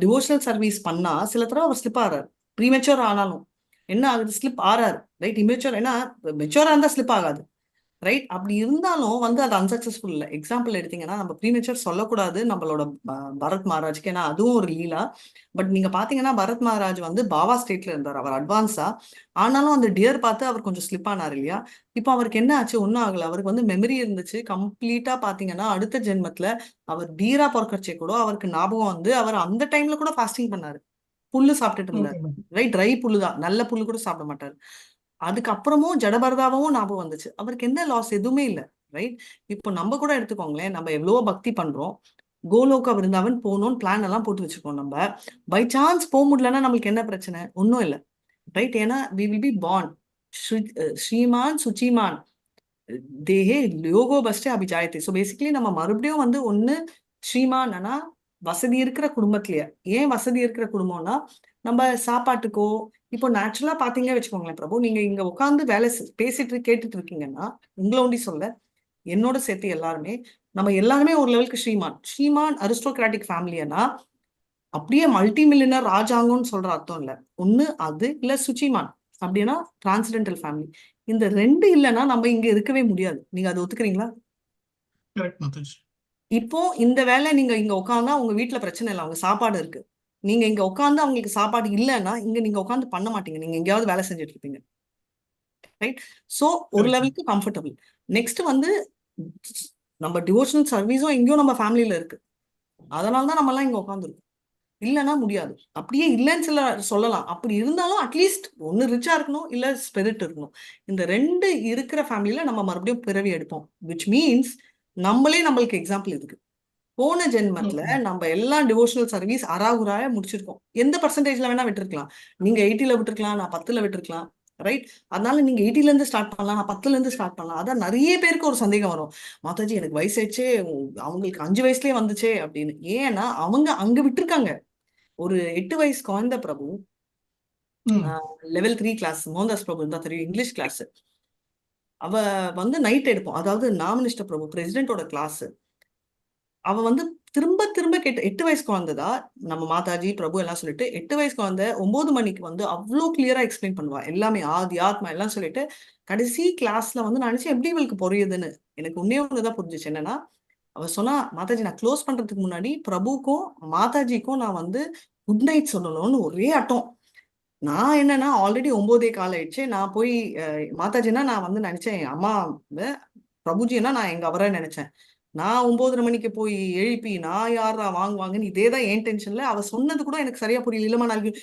டிவோஷனல் சர்வீஸ் பண்ணா சில தடவை அவர் ஸ்லிப் ஆறாரு. ப்ரீமெச்சூர் ஆனாலும் என்ன ஆகுது, ஸ்லிப் ஆறாரு, ரைட்? இமெச்சூர், ஏன்னா மெச்சூரா இருந்தா ஸ்லிப் ஆகாது, ரைட்? அப்படி இருந்தாலும் வந்து அது அன்சக்சஸ்ஃபுல் இல்லை. எக்ஸாம்பிள் எடுத்தீங்கன்னா நம்ம ப்ரீமெச்சூர் சொல்லக்கூடாது நம்மளோட பரத் மகாராஜ்க்கு, ஏன்னா அதுவும் ஒரு லீலா. பட் நீங்க பாத்தீங்கன்னா பரத் மகாராஜ் வந்து பாவா ஸ்டேட்ல இருந்தார் அவர் அட்வான்ஸா. ஆனாலும் அந்த டியர் பார்த்து அவர் கொஞ்சம் ஸ்லிப் ஆனார் இல்லையா? இப்போ அவருக்கு என்ன ஆச்சு, ஒன்னும் ஆகல. அவருக்கு வந்து மெமரி இருந்துச்சு கம்ப்ளீட்டா. பாத்தீங்கன்னா அடுத்த ஜென்மத்துல அவர் டீரா பிறக்கச்சே கூட அவருக்கு ஞாபகம் வந்து அவர் அந்த டைம்ல கூட ஃபாஸ்டிங் பண்ணாரு, புல்லு சாப்பிட்டுட்டு இருந்தாரு, ரைட்? ட்ரை புல்லு தான், நல்ல புல்லு கூட சாப்பிட மாட்டாரு. அதுக்கப்புறமும் ஜடபரதாவும் ஞாபகம் வந்துச்சு. அவருக்கு எந்த லாஸ் எதுவுமே இல்லை, ரைட்? இப்போ நம்ம கூட எடுத்துக்கோங்களேன், நம்ம எவ்வளவோ பக்தி பண்றோம், கோலோக விருந்தாவன் போகணும்னு பிளான் எல்லாம் போட்டு வச்சிருக்கோம். நம்ம பை சான்ஸ் போக முடியலன்னா நம்மளுக்கு என்ன பிரச்சனை? ஒன்றும் இல்லை, ரைட்? ஏன்னா we will be born ஸ்ரீமான் சுச்சிமான் தேஹே யோகோ பஸ்டே அபிஜாயத்தே. ஸோ பேசிக்கலி நம்ம மறுபடியும் வந்து ஒண்ணு ஸ்ரீமான் ஆனா வசதி இருக்கிற குடும்பத்திலேயே. ஏன் வசதி இருக்கிற குடும்பம்னா நம்ம சாப்பாட்டுக்கோ, இப்போ நேச்சுரலா பாத்தீங்க வச்சுக்கோங்களேன் பிரபு, நீங்க இங்க உட்காந்து வேலை பேசிட்டு கேட்டுட்டு இருக்கீங்கன்னா, உங்களை ஒண்டி சொல்ல, என்னோட சேர்த்து எல்லாருமே, நம்ம எல்லாருமே ஒரு லெவலுக்கு ஸ்ரீமான் ஸ்ரீமான் அரிஸ்டோகிராட்டிக் ஃபேமிலியனா அப்படியே மல்டி மில்லியனர் ராஜாங்கம்னு சொல்ற அர்த்தம் இல்ல. ஒண்ணு அது இல்ல சுச்சிமான் அப்படின்னா டிரான்சிடென்டல் ஃபேமிலி. இந்த ரெண்டு இல்லைன்னா நம்ம இங்க இருக்கவே முடியாது. நீங்க அதை ஒத்துக்கிறீங்களா? கரெக்ட் மாதாஜி. இப்போ இந்த வேலை நீங்க இங்க உட்காந்தா உங்க வீட்டுல பிரச்சனை இல்லை, அவங்க சாப்பாடு இருக்கு. நீங்க இங்க உட்காந்து அவங்களுக்கு சாப்பாடு இல்லைன்னா இங்க நீங்க உட்காந்து பண்ண மாட்டீங்க, நீங்க எங்கேயாவது வேலை செஞ்சுட்டு இருப்பீங்க, ரைட்? சோ ஒரு லெவலுக்கு கம்ஃபர்டபுள். நெக்ஸ்ட் வந்து நம்ம டிவோஷனல் சர்வீஸும் எங்கேயும் நம்ம ஃபேமிலியில இருக்கு, அதனாலதான் நம்ம எல்லாம் இங்க உட்காந்துருக்கோம். இல்லைன்னா முடியாது. அப்படியே இல்லைன்னு சில சொல்லலாம். அப்படி இருந்தாலும் அட்லீஸ்ட் ஒன்னு ரிச்சா இருக்கணும், இல்ல ஸ்பிரிட் இருக்கணும். இந்த ரெண்டு இருக்கிற ஃபேமிலியில நம்ம மறுபடியும் பிறவி எடுப்போம். Which means நம்மளே நம்மளுக்கு எக்ஸாம்பிள் இதுக்கு. போன ஜென்மத்துல நம்ம எல்லாம் டிவோஷனல் சர்வீஸ் அராகுராய முடிச்சிருக்கோம். எந்த பர்சன்டேஜ்ல வேணா விட்டுருக்கலாம். நீங்க 80ல விட்டுருக்கலாம், நான் 10ல விட்டுருக்கலாம். ரைட்? அதனால நீங்க 80ல இருந்து ஸ்டார்ட் பண்ணலாம், நான் 10ல இருந்து ஸ்டார்ட் பண்ணலாம். அதான் நிறைய பேருக்கு ஒரு சந்தேகம் வரும், மாதாஜி எனக்கு வயசாயிடுச்சே, அவங்களுக்கு 5 வயசுலயே வந்துச்சே அப்படின்னு. ஏன்னா அவங்க அங்க விட்டுருக்காங்க. ஒரு 8 வயசு குழந்தை பிரபு, லெவல் 3 கிளாஸ், மோகன்தாஸ் பிரபு இருந்தா தெரியும், இங்கிலீஷ் கிளாஸ். அவ வந்து நைட் எடுப்போம், அதாவது நாமனிஷ்ட பிரபு பிரசிடென்டோட கிளாஸ். அவ வந்து திரும்ப திரும்ப கேட்டு, 8 வயசு குழந்தைதான், நம்ம மாதாஜி பிரபு எல்லாம் சொல்லிட்டு 8 வயசு குழந்தை 9 மணிக்கு வந்து அவ்வளோ கிளியரா எக்ஸ்பிளைன் பண்ணுவா எல்லாமே, ஆதி ஆத்மா எல்லாம் சொல்லிட்டு. கடைசி கிளாஸ்ல வந்து நான் நினைச்சேன் எப்படி இவளுக்கு புரியுதுன்னு. எனக்கு ஒன்னே ஒண்ணுதான் புரிஞ்சிச்சு, என்னன்னா அவ சொன்னா, மாதாஜி நான் க்ளோஸ் பண்றதுக்கு முன்னாடி பிரபுக்கும் மாதாஜிக்கும் நான் வந்து குட் நைட் சொல்லணும்னு ஒரே அட்டம். நான் என்னன்னா ஆல்ரெடி 9:15 ஆயிடுச்சு. நான் போய் மாதாஜினா நான் வந்து நினைச்சேன் என் அம்மா பிரபுஜினா நான் எங்க அவரை நினைச்சேன். நான் 9:30 மணிக்கு போய் எழுப்பி நான் யாரா வாங்குவாங்கன்னு இதேதான் என் டென்ஷன்ல. அவ சொன்னது கூட எனக்கு சரியா புரியல. இல்லம்மா நாளைக்கு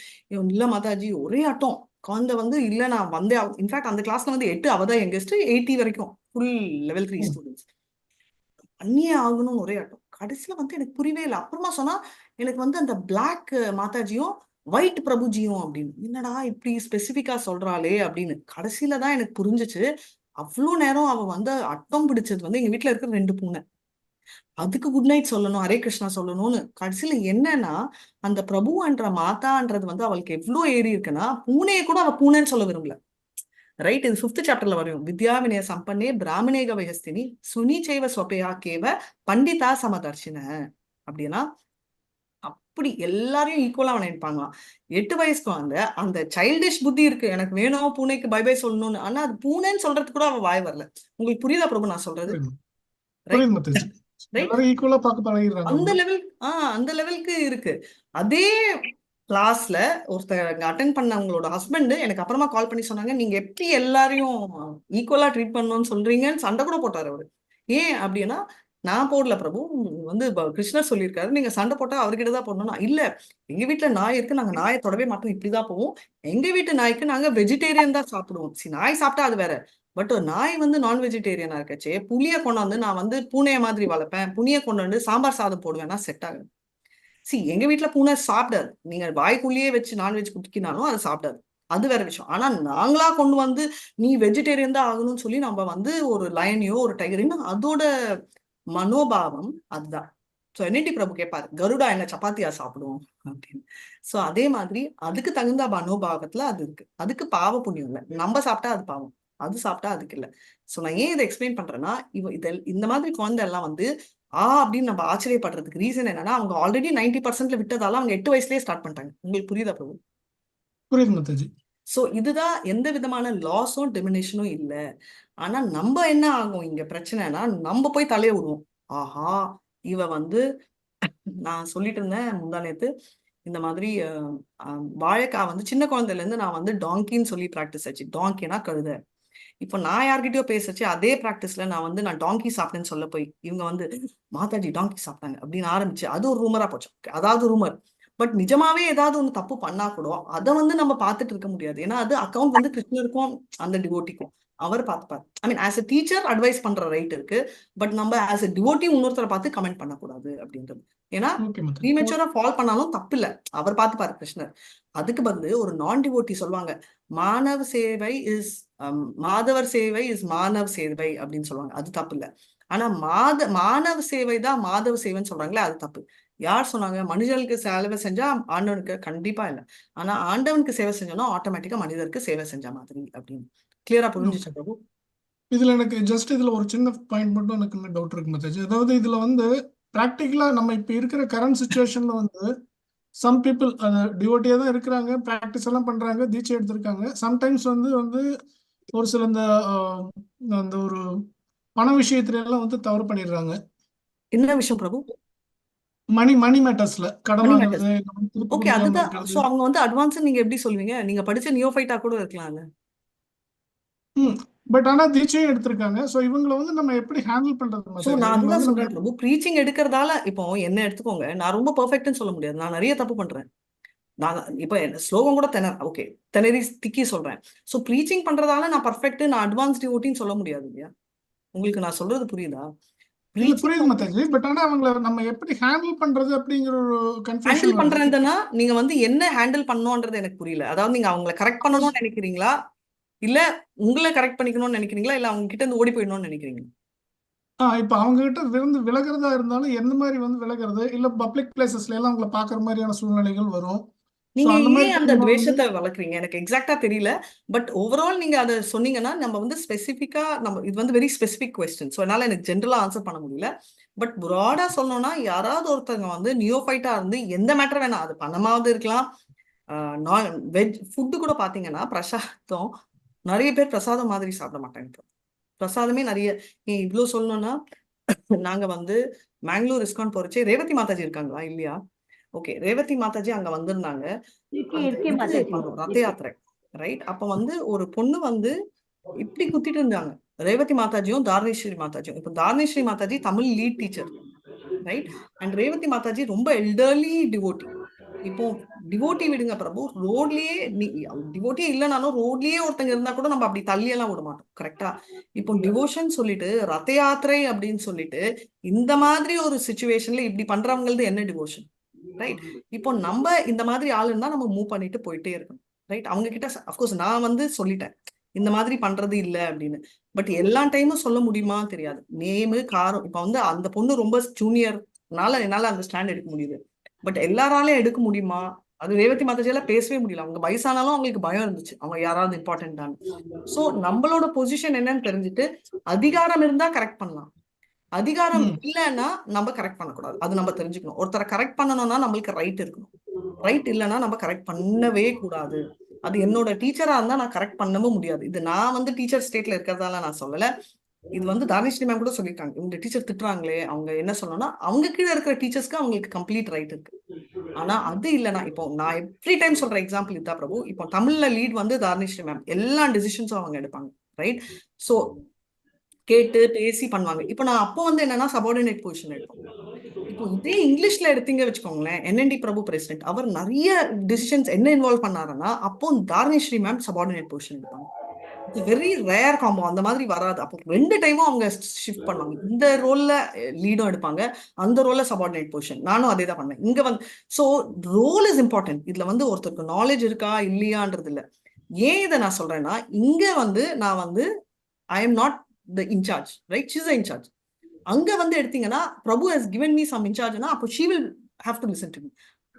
இல்ல மாதாஜி ஒரே ஆட்டம் குழந்தை வந்து இல்ல நான் வந்தே. இன்ஃபேக்ட் அந்த கிளாஸ்ல வந்து 8 அவதான் யங்கெஸ்ட், 80 வரைக்கும் ஃபுல் லெவல் 3 ஸ்டூடெண்ட்ஸ். பண்ணியே ஆகணும்னு ஒரே ஆட்டம். கடைசியில வந்து எனக்கு புரியவே இல்லை. அப்புறமா சொன்னா எனக்கு வந்து அந்த பிளாக் மாதாஜியும் ஒயிட் பிரபுஜியும் அப்படின்னு, என்னடா இப்படி ஸ்பெசிபிக்கா சொல்றாளே அப்படின்னு கடைசியில தான் எனக்கு புரிஞ்சிச்சு. அவ்வளோ நேரம் அவ வந்து அட்டம் பிடிச்சது வந்து எங்க வீட்டுல இருக்கிற 2 பூனை, அதுக்கு குட் நைட் சொல்லணும், ஹரே கிருஷ்ணா சொல்லணும்னு. கடைசியில என்னன்னா அந்த பிரபுன்ற மாதான்றது வந்து அவளுக்கு எவ்வளவு ஏறி இருக்குன்னா பூனையை கூட அவ பூனைன்னு சொல்ல விரும்பல. ரைட்? இது 5th சாப்டர்ல வரும். வித்யா வினய சம்பன்னே பிராமணே கவயஸ்தினி சுனிச்சைவ ஸ்வபயா கேவ பண்டிதா சமதர்ஷின அப்படின்னா அப்படி எல்லாரையும் ஈக்குவலா அவனை நினைப்பாங்களாம். 8 வயசுக்கு வந்து அந்த சைல்டிஷ் புத்தி இருக்கு, எனக்கு வேணும் பூனைக்கு பை பை சொல்லணும்னு. ஆனா அது பூனைன்னு சொல்றதுக்கு கூட அவ வாய் வரல. உங்களுக்கு புரியுதா பிரபு நான் சொல்றது? அந்த லெவல் அந்த லெவலுக்கு இருக்கு. அதே கிளாஸ்ல ஒருத்தர் அட்டென்ட் பண்ணவங்களோட ஹஸ்பண்ட் எனக்கு அப்புறமா கால் பண்ணி சொன்னாங்க, நீங்க எப்படி எல்லாரையும் ஈக்குவலா ட்ரீட் பண்ணணும்னு சொல்றீங்கன்னு சண்டை கூட போட்டாரு அவரு. ஏன் அப்படின்னா நான் போடல பிரபு, வந்து கிருஷ்ணர் சொல்லியிருக்காரு, நீங்க சண்டை போட்டா அவர்கிட்ட தான் போடணும்னா. இல்ல எங்க வீட்டுல நாய் இருக்கு, நாங்க நாயை தொடவே மாட்டோம், இப்படிதான் போவோம். எங்க வீட்டு நாய்க்கு நாங்க வெஜிடேரியன் தான் சாப்பிடுவோம். சரி நாய் சாப்பிட்டா அது வேற, பட் நாய் வந்து நான் வெஜிடேரியனா இருக்கச்சே புளிய கொண்டாந்து நான் வந்து பூனைய மாதிரி வளர்ப்பேன், புளிய கொண்டு வந்து சாம்பார் சாதம் போடுவேன்னா செட் ஆகுது. சி எங்க வீட்டுல பூனை சாப்பிடாது, நீங்க வாய்க்குள்ளேயே வச்சு நான்வெஜ் குடிக்கினாலும் அது சாப்பிடாது, அது வேற விஷயம். ஆனா நாங்களா கொண்டு வந்து நீ வெஜிடேரியன் தான் ஆகணும்னு சொல்லி நம்ம வந்து ஒரு லயனையோ ஒரு டைகரையோ அதோட மனோபாவம் அதுதான். ஸோ என்டி பிரபு கேட்பாரு, கருடா என்ன சப்பாத்தியா சாப்பிடுவோம் அப்படின்னு. ஸோ அதே மாதிரி அதுக்கு தகுந்த மனோபாவத்துல அது இருக்கு. அதுக்கு பாவ புண்ணியம் இல்லை, நம்ம சாப்பிட்டா அது பாவம், அது சாப்பிட்டா அதுக்கு இல்லை. ஸோ நான் ஏன் இதை எக்ஸ்பிளைன் பண்றேன்னா, இவ இந்த மாதிரி குழந்தை எல்லாம் வந்து அப்படின்னு நம்ம ஆச்சரியப்படுறதுக்கு ரீசன் என்னன்னா, அவங்க ஆல்ரெடி 90% விட்டதால அவங்க 8 வயசுலயே ஸ்டார்ட் பண்ணிட்டாங்க. உங்களுக்கு புரியுதா பிரபு? புரியுது. சோ இதுதான் எந்த விதமான லாஸும் டிமினேஷனும் இல்லை. ஆனா நம்ம என்ன ஆகும் இங்க பிரச்சனைனா, நம்ம போய் தலைய விடுவோம். ஆஹா இவ வந்து நான் சொல்லிட்டு இருந்தேன் முந்தா நேத்து, இந்த மாதிரி வாழைக்காய் வந்து சின்ன குழந்தைல இருந்து நான் வந்து டாங்கின்னு சொல்லி ப்ராக்டிஸ் ஆச்சு. டாங்கினா கழுதை. இப்போ நான் யார்கிட்டயோ பேசச்சு அதே ப்ராக்டிஸ்ல நான் வந்து நான் டாங்கி சாப்பிட்டேன்னு சொல்ல போய் இவங்க வந்து மாதாஜி டாங்கி சாப்பிட்டாங்க அப்படின்னு ஆரம்பிச்சு அது ஒரு ரூமரா போச்சு. அதாவது ரூமர், பட் நிஜமாவே ஏதாவது ஒண்ணு தப்பு பண்ணா கூட அதை வந்து நம்ம பார்த்துட்டு இருக்க முடியாது. ஏன்னா அது அக்கௌண்ட் வந்து கிருஷ்ணருக்கும் அந்த டிவோட்டிக்கும் அவர் பார்த்துப்பார். I mean as a teacher advice பண்ற ரைட் இருக்கு, பட் நம்ம ஆஸ் அ டிவோட்டி இன்னொருத்தரை பார்த்து கமெண்ட் பண்ணக்கூடாது அப்படின்றது. ஏன்னா ப்ரீமெச்சூரா ஃபால் பண்ணாலும் தப்பு இல்லை, அவர் பார்த்துப்பாரு கிருஷ்ணர். அதுக்கு பதில் ஒரு நான் டிவோட்டி சொல்லுவாங்க, மாணவ சேவை is மாதவர் சேவை is Manav சேவை அப்படின்னு சொல்லுவாங்க, அது தப்பு இல்லை. ஆனா மாணவ சேவை தான் மாதவ சேவைன்னு சொல்றாங்களே, அது தப்பு. யார் சொன்னாங்க? மனிதர்களுக்கு சேவை செஞ்சா ஆண்டவனுக்கு கண்டிப்பா இல்லை, ஆனா ஆண்டவனுக்கு சேவை செஞ்சோம்னா ஆட்டோமேட்டிக்கா மனிதருக்கு சேவை செஞ்ச மாதிரி அப்படின்னு கிளியரா புரிஞ்சிச்சா பிரபு? இதுல எனக்கு ஜஸ்ட் இதுல ஒரு சின்ன பாயிண்ட் மட்டும் எனக்கு இன்னும் டவுட் இருக்கு மத்தாஜி. அதாவது இதுல வந்து பிராக்டிக்கலா நம்ம இப்ப இருக்கிற கரண்ட் சுச்சுவேஷன்ல வந்து சம் பீப்புள் அது டிவோட்டியா தான் இருக்கிறாங்க, ப்ராக்டிஸ் எல்லாம் பண்றாங்க, தீட்சை எடுத்திருக்காங்க. சம்டைம்ஸ் வந்து வந்து ஒரு சில இந்த அந்த ஒரு பண விஷயத்துல எல்லாம் வந்து தவறு பண்ணிடுறாங்க. என்ன விஷயம் பிரபு? மணி மணி மேட்டர்ஸ்ல கடன் வாங்குறது. ஓகே, அதுதான். சோ அவங்க வந்து அட்வான்ஸ் நீங்க எப்படி சொல்வீங்க? நீங்க படிச்ச நியோஃபைட்டா கூட இருக்கலாம்ல. பட் ஆனா தீட்சையும் எடுத்திருக்காங்க. சோ இவங்களை வந்து நம்ம எப்படி ஹேண்டில் பண்றது? சோ நான் அதுதான் சொல்றேன் பிரபு, ப்ரீச்சிங் எடுக்கிறதால இப்போ என்ன எடுத்துக்கோங்க, நான் ரொம்ப பெர்ஃபெக்ட்னு சொல்ல முடியாது, நான் நிறைய தப்பு பண்றேன். நான் இப்ப ஸ்லோகம் கூட ஓகே திணறி திக்கி சொல்றேன். சோ ப்ரீச்சிங் பண்றதால நான் பர்ஃபெக்ட், நான் அட்வான்ஸ் டிவோட்டின்னு சொல்ல முடியாது இல்லையா? உங்களுக்கு நான் சொல்றது புரியுதா? புரியுது மாதாஜி. பட் ஆனா அவங்கள நம்ம எப்படி ஹேண்டில் பண்றது அப்படிங்கிற ஒரு கன்ஃபியூஷன். ஹேண்டில் பண்றதுன்னா நீங்க வந்து என்ன ஹேண்டில் பண்ணணும்ன்றது எனக்கு புரியல. அதாவது நீங்க அவங்கள கரெக்ட் பண்ணணும்னு நினைக்கிறீங்களா? இல்ல உங்களை கரெக்ட் பண்ணிக்கணும்னு நினைக்கிறீங்களா? இல்ல அவங்க கிட்ட இருந்து ஓடி போயிடணும்னு நினைக்கிறீங்களா? இப்ப அவங்க கிட்ட இருந்து விலகிறதா இருந்தாலும் எந்த மாதிரி வந்து விலகிறது? இல்ல பப்ளிக் பிளேசஸ்ல எல்லாம் அவங்கள பாக்குற மாதிரியான சூழ்நிலைகள் வரும். ஸோ நீங்க அந்த மாதிரி ஏன் அந்த டைம்ல வந்து துவேஷத்தை வளர்க்குறீங்க? எனக்கு எக்ஸாக்டா தெரியல. பட் ஓவரால் நீங்க அதை சொன்னீங்கன்னா நம்ம வந்து ஸ்பெசிஃபிக்கா நம்ம இது வந்து வெரி ஸ்பெசிஃபிக் கொஸ்டின். ஸோ என்னால எனக்கு ஜென்ரலா ஆன்சர் பண்ண முடியல. பட் ப்ராடா சொல்லணும்னா யாராவது ஒருத்தவங்க வந்து நியோஃபைட்டா இருந்து எந்த மேட்டர் வேணா, அது பணமாவது இருக்கலாம், நான் வெஜ் ஃபுட்டு கூட பாத்தீங்கன்னா பிரசாதம் நிறைய பேர் பிரசாதம் மாதிரி சாப்பிட மாட்டாங்க. பிரசாதமே நிறைய இவ்வளோ சொல்லணும்னா நாங்க வந்து மேங்களூர் இஸ்கான் போறச்சே ரேவதி மாதாஜி இருக்காங்களா இல்லையா? ஓகே, ரேவதி மாதாஜி அங்க வந்திருந்தாங்க. இருக்கே அந்த இருக்கே இது மாதாஜி பண்ணோம், ரத இருக்கே. யாத்திரை, ரைட்? அப்ப வந்து ஒரு பொண்ணு வந்து இப்படி குத்திட்டு இருந்தாங்க, ரேவதி மாதாஜியும் தாரணேஸ்வரி மாதாஜியும். இப்போ Dharaneshwari Mataji Tamil lead teacher, right? And Revathi Mataji ரொம்ப எல்டர்லி டிவோட்டி. இப்போ டிவோட்டி விடுங்க பிரபு, ரோட்லயே டிவோட்டியே இல்லைனாலும் ரோட்லயே ஒருத்தங்க இருந்தா கூட நம்ம அப்படி தள்ளியெல்லாம் விட மாட்டோம், கரெக்டா? இப்போ டிவோஷன் சொல்லிட்டு ரத யாத்திரை அப்படின்னு சொல்லிட்டு இந்த மாதிரி ஒரு சுச்சுவேஷன்ல இப்படி பண்றவங்களது என்ன டிவோஷன், ரைட்? இப்போ நம்ம இந்த மாதிரி ஆள் இருந்தா நம்ம மூவ் பண்ணிட்டு போயிட்டே இருக்கணும், ரைட்? அவங்க கிட்ட அஃப்கோர்ஸ் நான் வந்து சொல்லிட்டேன் இந்த மாதிரி பண்றது இல்ல அப்படின்னு. பட் எல்லா டைமும் சொல்ல முடியுமா தெரியாது. நேமு காரம் இப்ப வந்து அந்த பொண்ணு ரொம்ப ஜூனியர்னால என்னால அந்த ஸ்டாண்ட் எடுக்க முடியுது. பட் எல்லாராலையும் எடுக்க முடியுமா? அது ரேவதி மாதாஜியால பேசவே முடியல. அவங்க வயசானாலும் அவங்களுக்கு பயம் இருந்துச்சு, அவங்க யாராவது இம்பார்ட்டன்ட் தான். சோ நம்மளோட பொசிஷன் என்னன்னு தெரிஞ்சுட்டு அதிகாரம் இருந்தா கரெக்ட் பண்ணலாம், அதிகாரம் இல்லைன்னா நம்ம கரெக்ட் பண்ணக்கூடாது. அது நம்ம தெரிஞ்சுக்கணும். ஒருத்தரை கரெக்ட் பண்ணணும்னா நம்மளுக்கு ரைட் இருக்கணும். ரைட் இல்லைன்னா நம்ம கரெக்ட் பண்ணவே கூடாது. அது என்னோட டீச்சரா இருந்தா நான் கரெக்ட் பண்ணவும் முடியாது. இது நான் வந்து டீச்சர் ஸ்டேட்ல இருக்கிறதால நான் சொல்லல. இது வந்து தானிஷ்ரீ மேம் கூட சொல்லியிருக்காங்க, இவங்க டீச்சர் திட்டுறாங்களே, அவங்க என்ன சொல்லணும்னா அவங்க கீழே இருக்கிற டீச்சர்ஸ்க்கு அவங்களுக்கு கம்ப்ளீட் ரைட் இருக்கு. ஆனா அது இல்லைன்னா இப்போ நான் எவ்ரி டைம் சொல்ற எக்ஸாம்பிள் இதுதான் பிரபு. இப்போ தமிழ்ல லீட் வந்து தானிஷ்ரீ மேம், எல்லா டிசிஷன்ஸும் அவங்க எடுப்பாங்க, ரைட்? சோ கேட்டு பேசி பண்ணுவாங்க. இப்போ நான் அப்போ வந்து என்னன்னா சபார்டினேட் பொசிஷன் எடுப்போம். இப்போ இதே இங்கிலீஷ்ல எடுத்தீங்க வச்சுக்கோங்களேன், என்என்டி பிரபு பிரசிடென்ட், அவர் நிறைய டிசிஷன்ஸ் என்ன இன்வால்வ் பண்ணாருன்னா அப்போ தாரணிஸ்ரீ மேம் சபார்டினேட் பொசிஷன் எடுப்பாங்க. வெரி ரேர் காம்போ, அந்த மாதிரி வராது. அப்போ ரெண்டு டைமும் அவங்க ஷிஃப்ட் பண்ணுவாங்க. இந்த ரோல்ல லீடும் எடுப்பாங்க, அந்த ரோல்ல சபார்டினேட் பொசிஷன். நானும் அதே தான் பண்ணேன் இங்க வந்து. So role is important. இதுல வந்து ஒருத்தருக்கு நாலேஜ் இருக்கா இல்லையான்றது இல்ல. ஏன் இதை நான் சொல்றேன்னா, இங்க வந்து நான் வந்து I am not the incharge, right? She's incharge. அங்க வந்து எடுத்தீங்கன்னா பிரபு ஹஸ் கிவன் மீ சம் இன்சார்ஜ்னா அப்போ she will have to listen to me.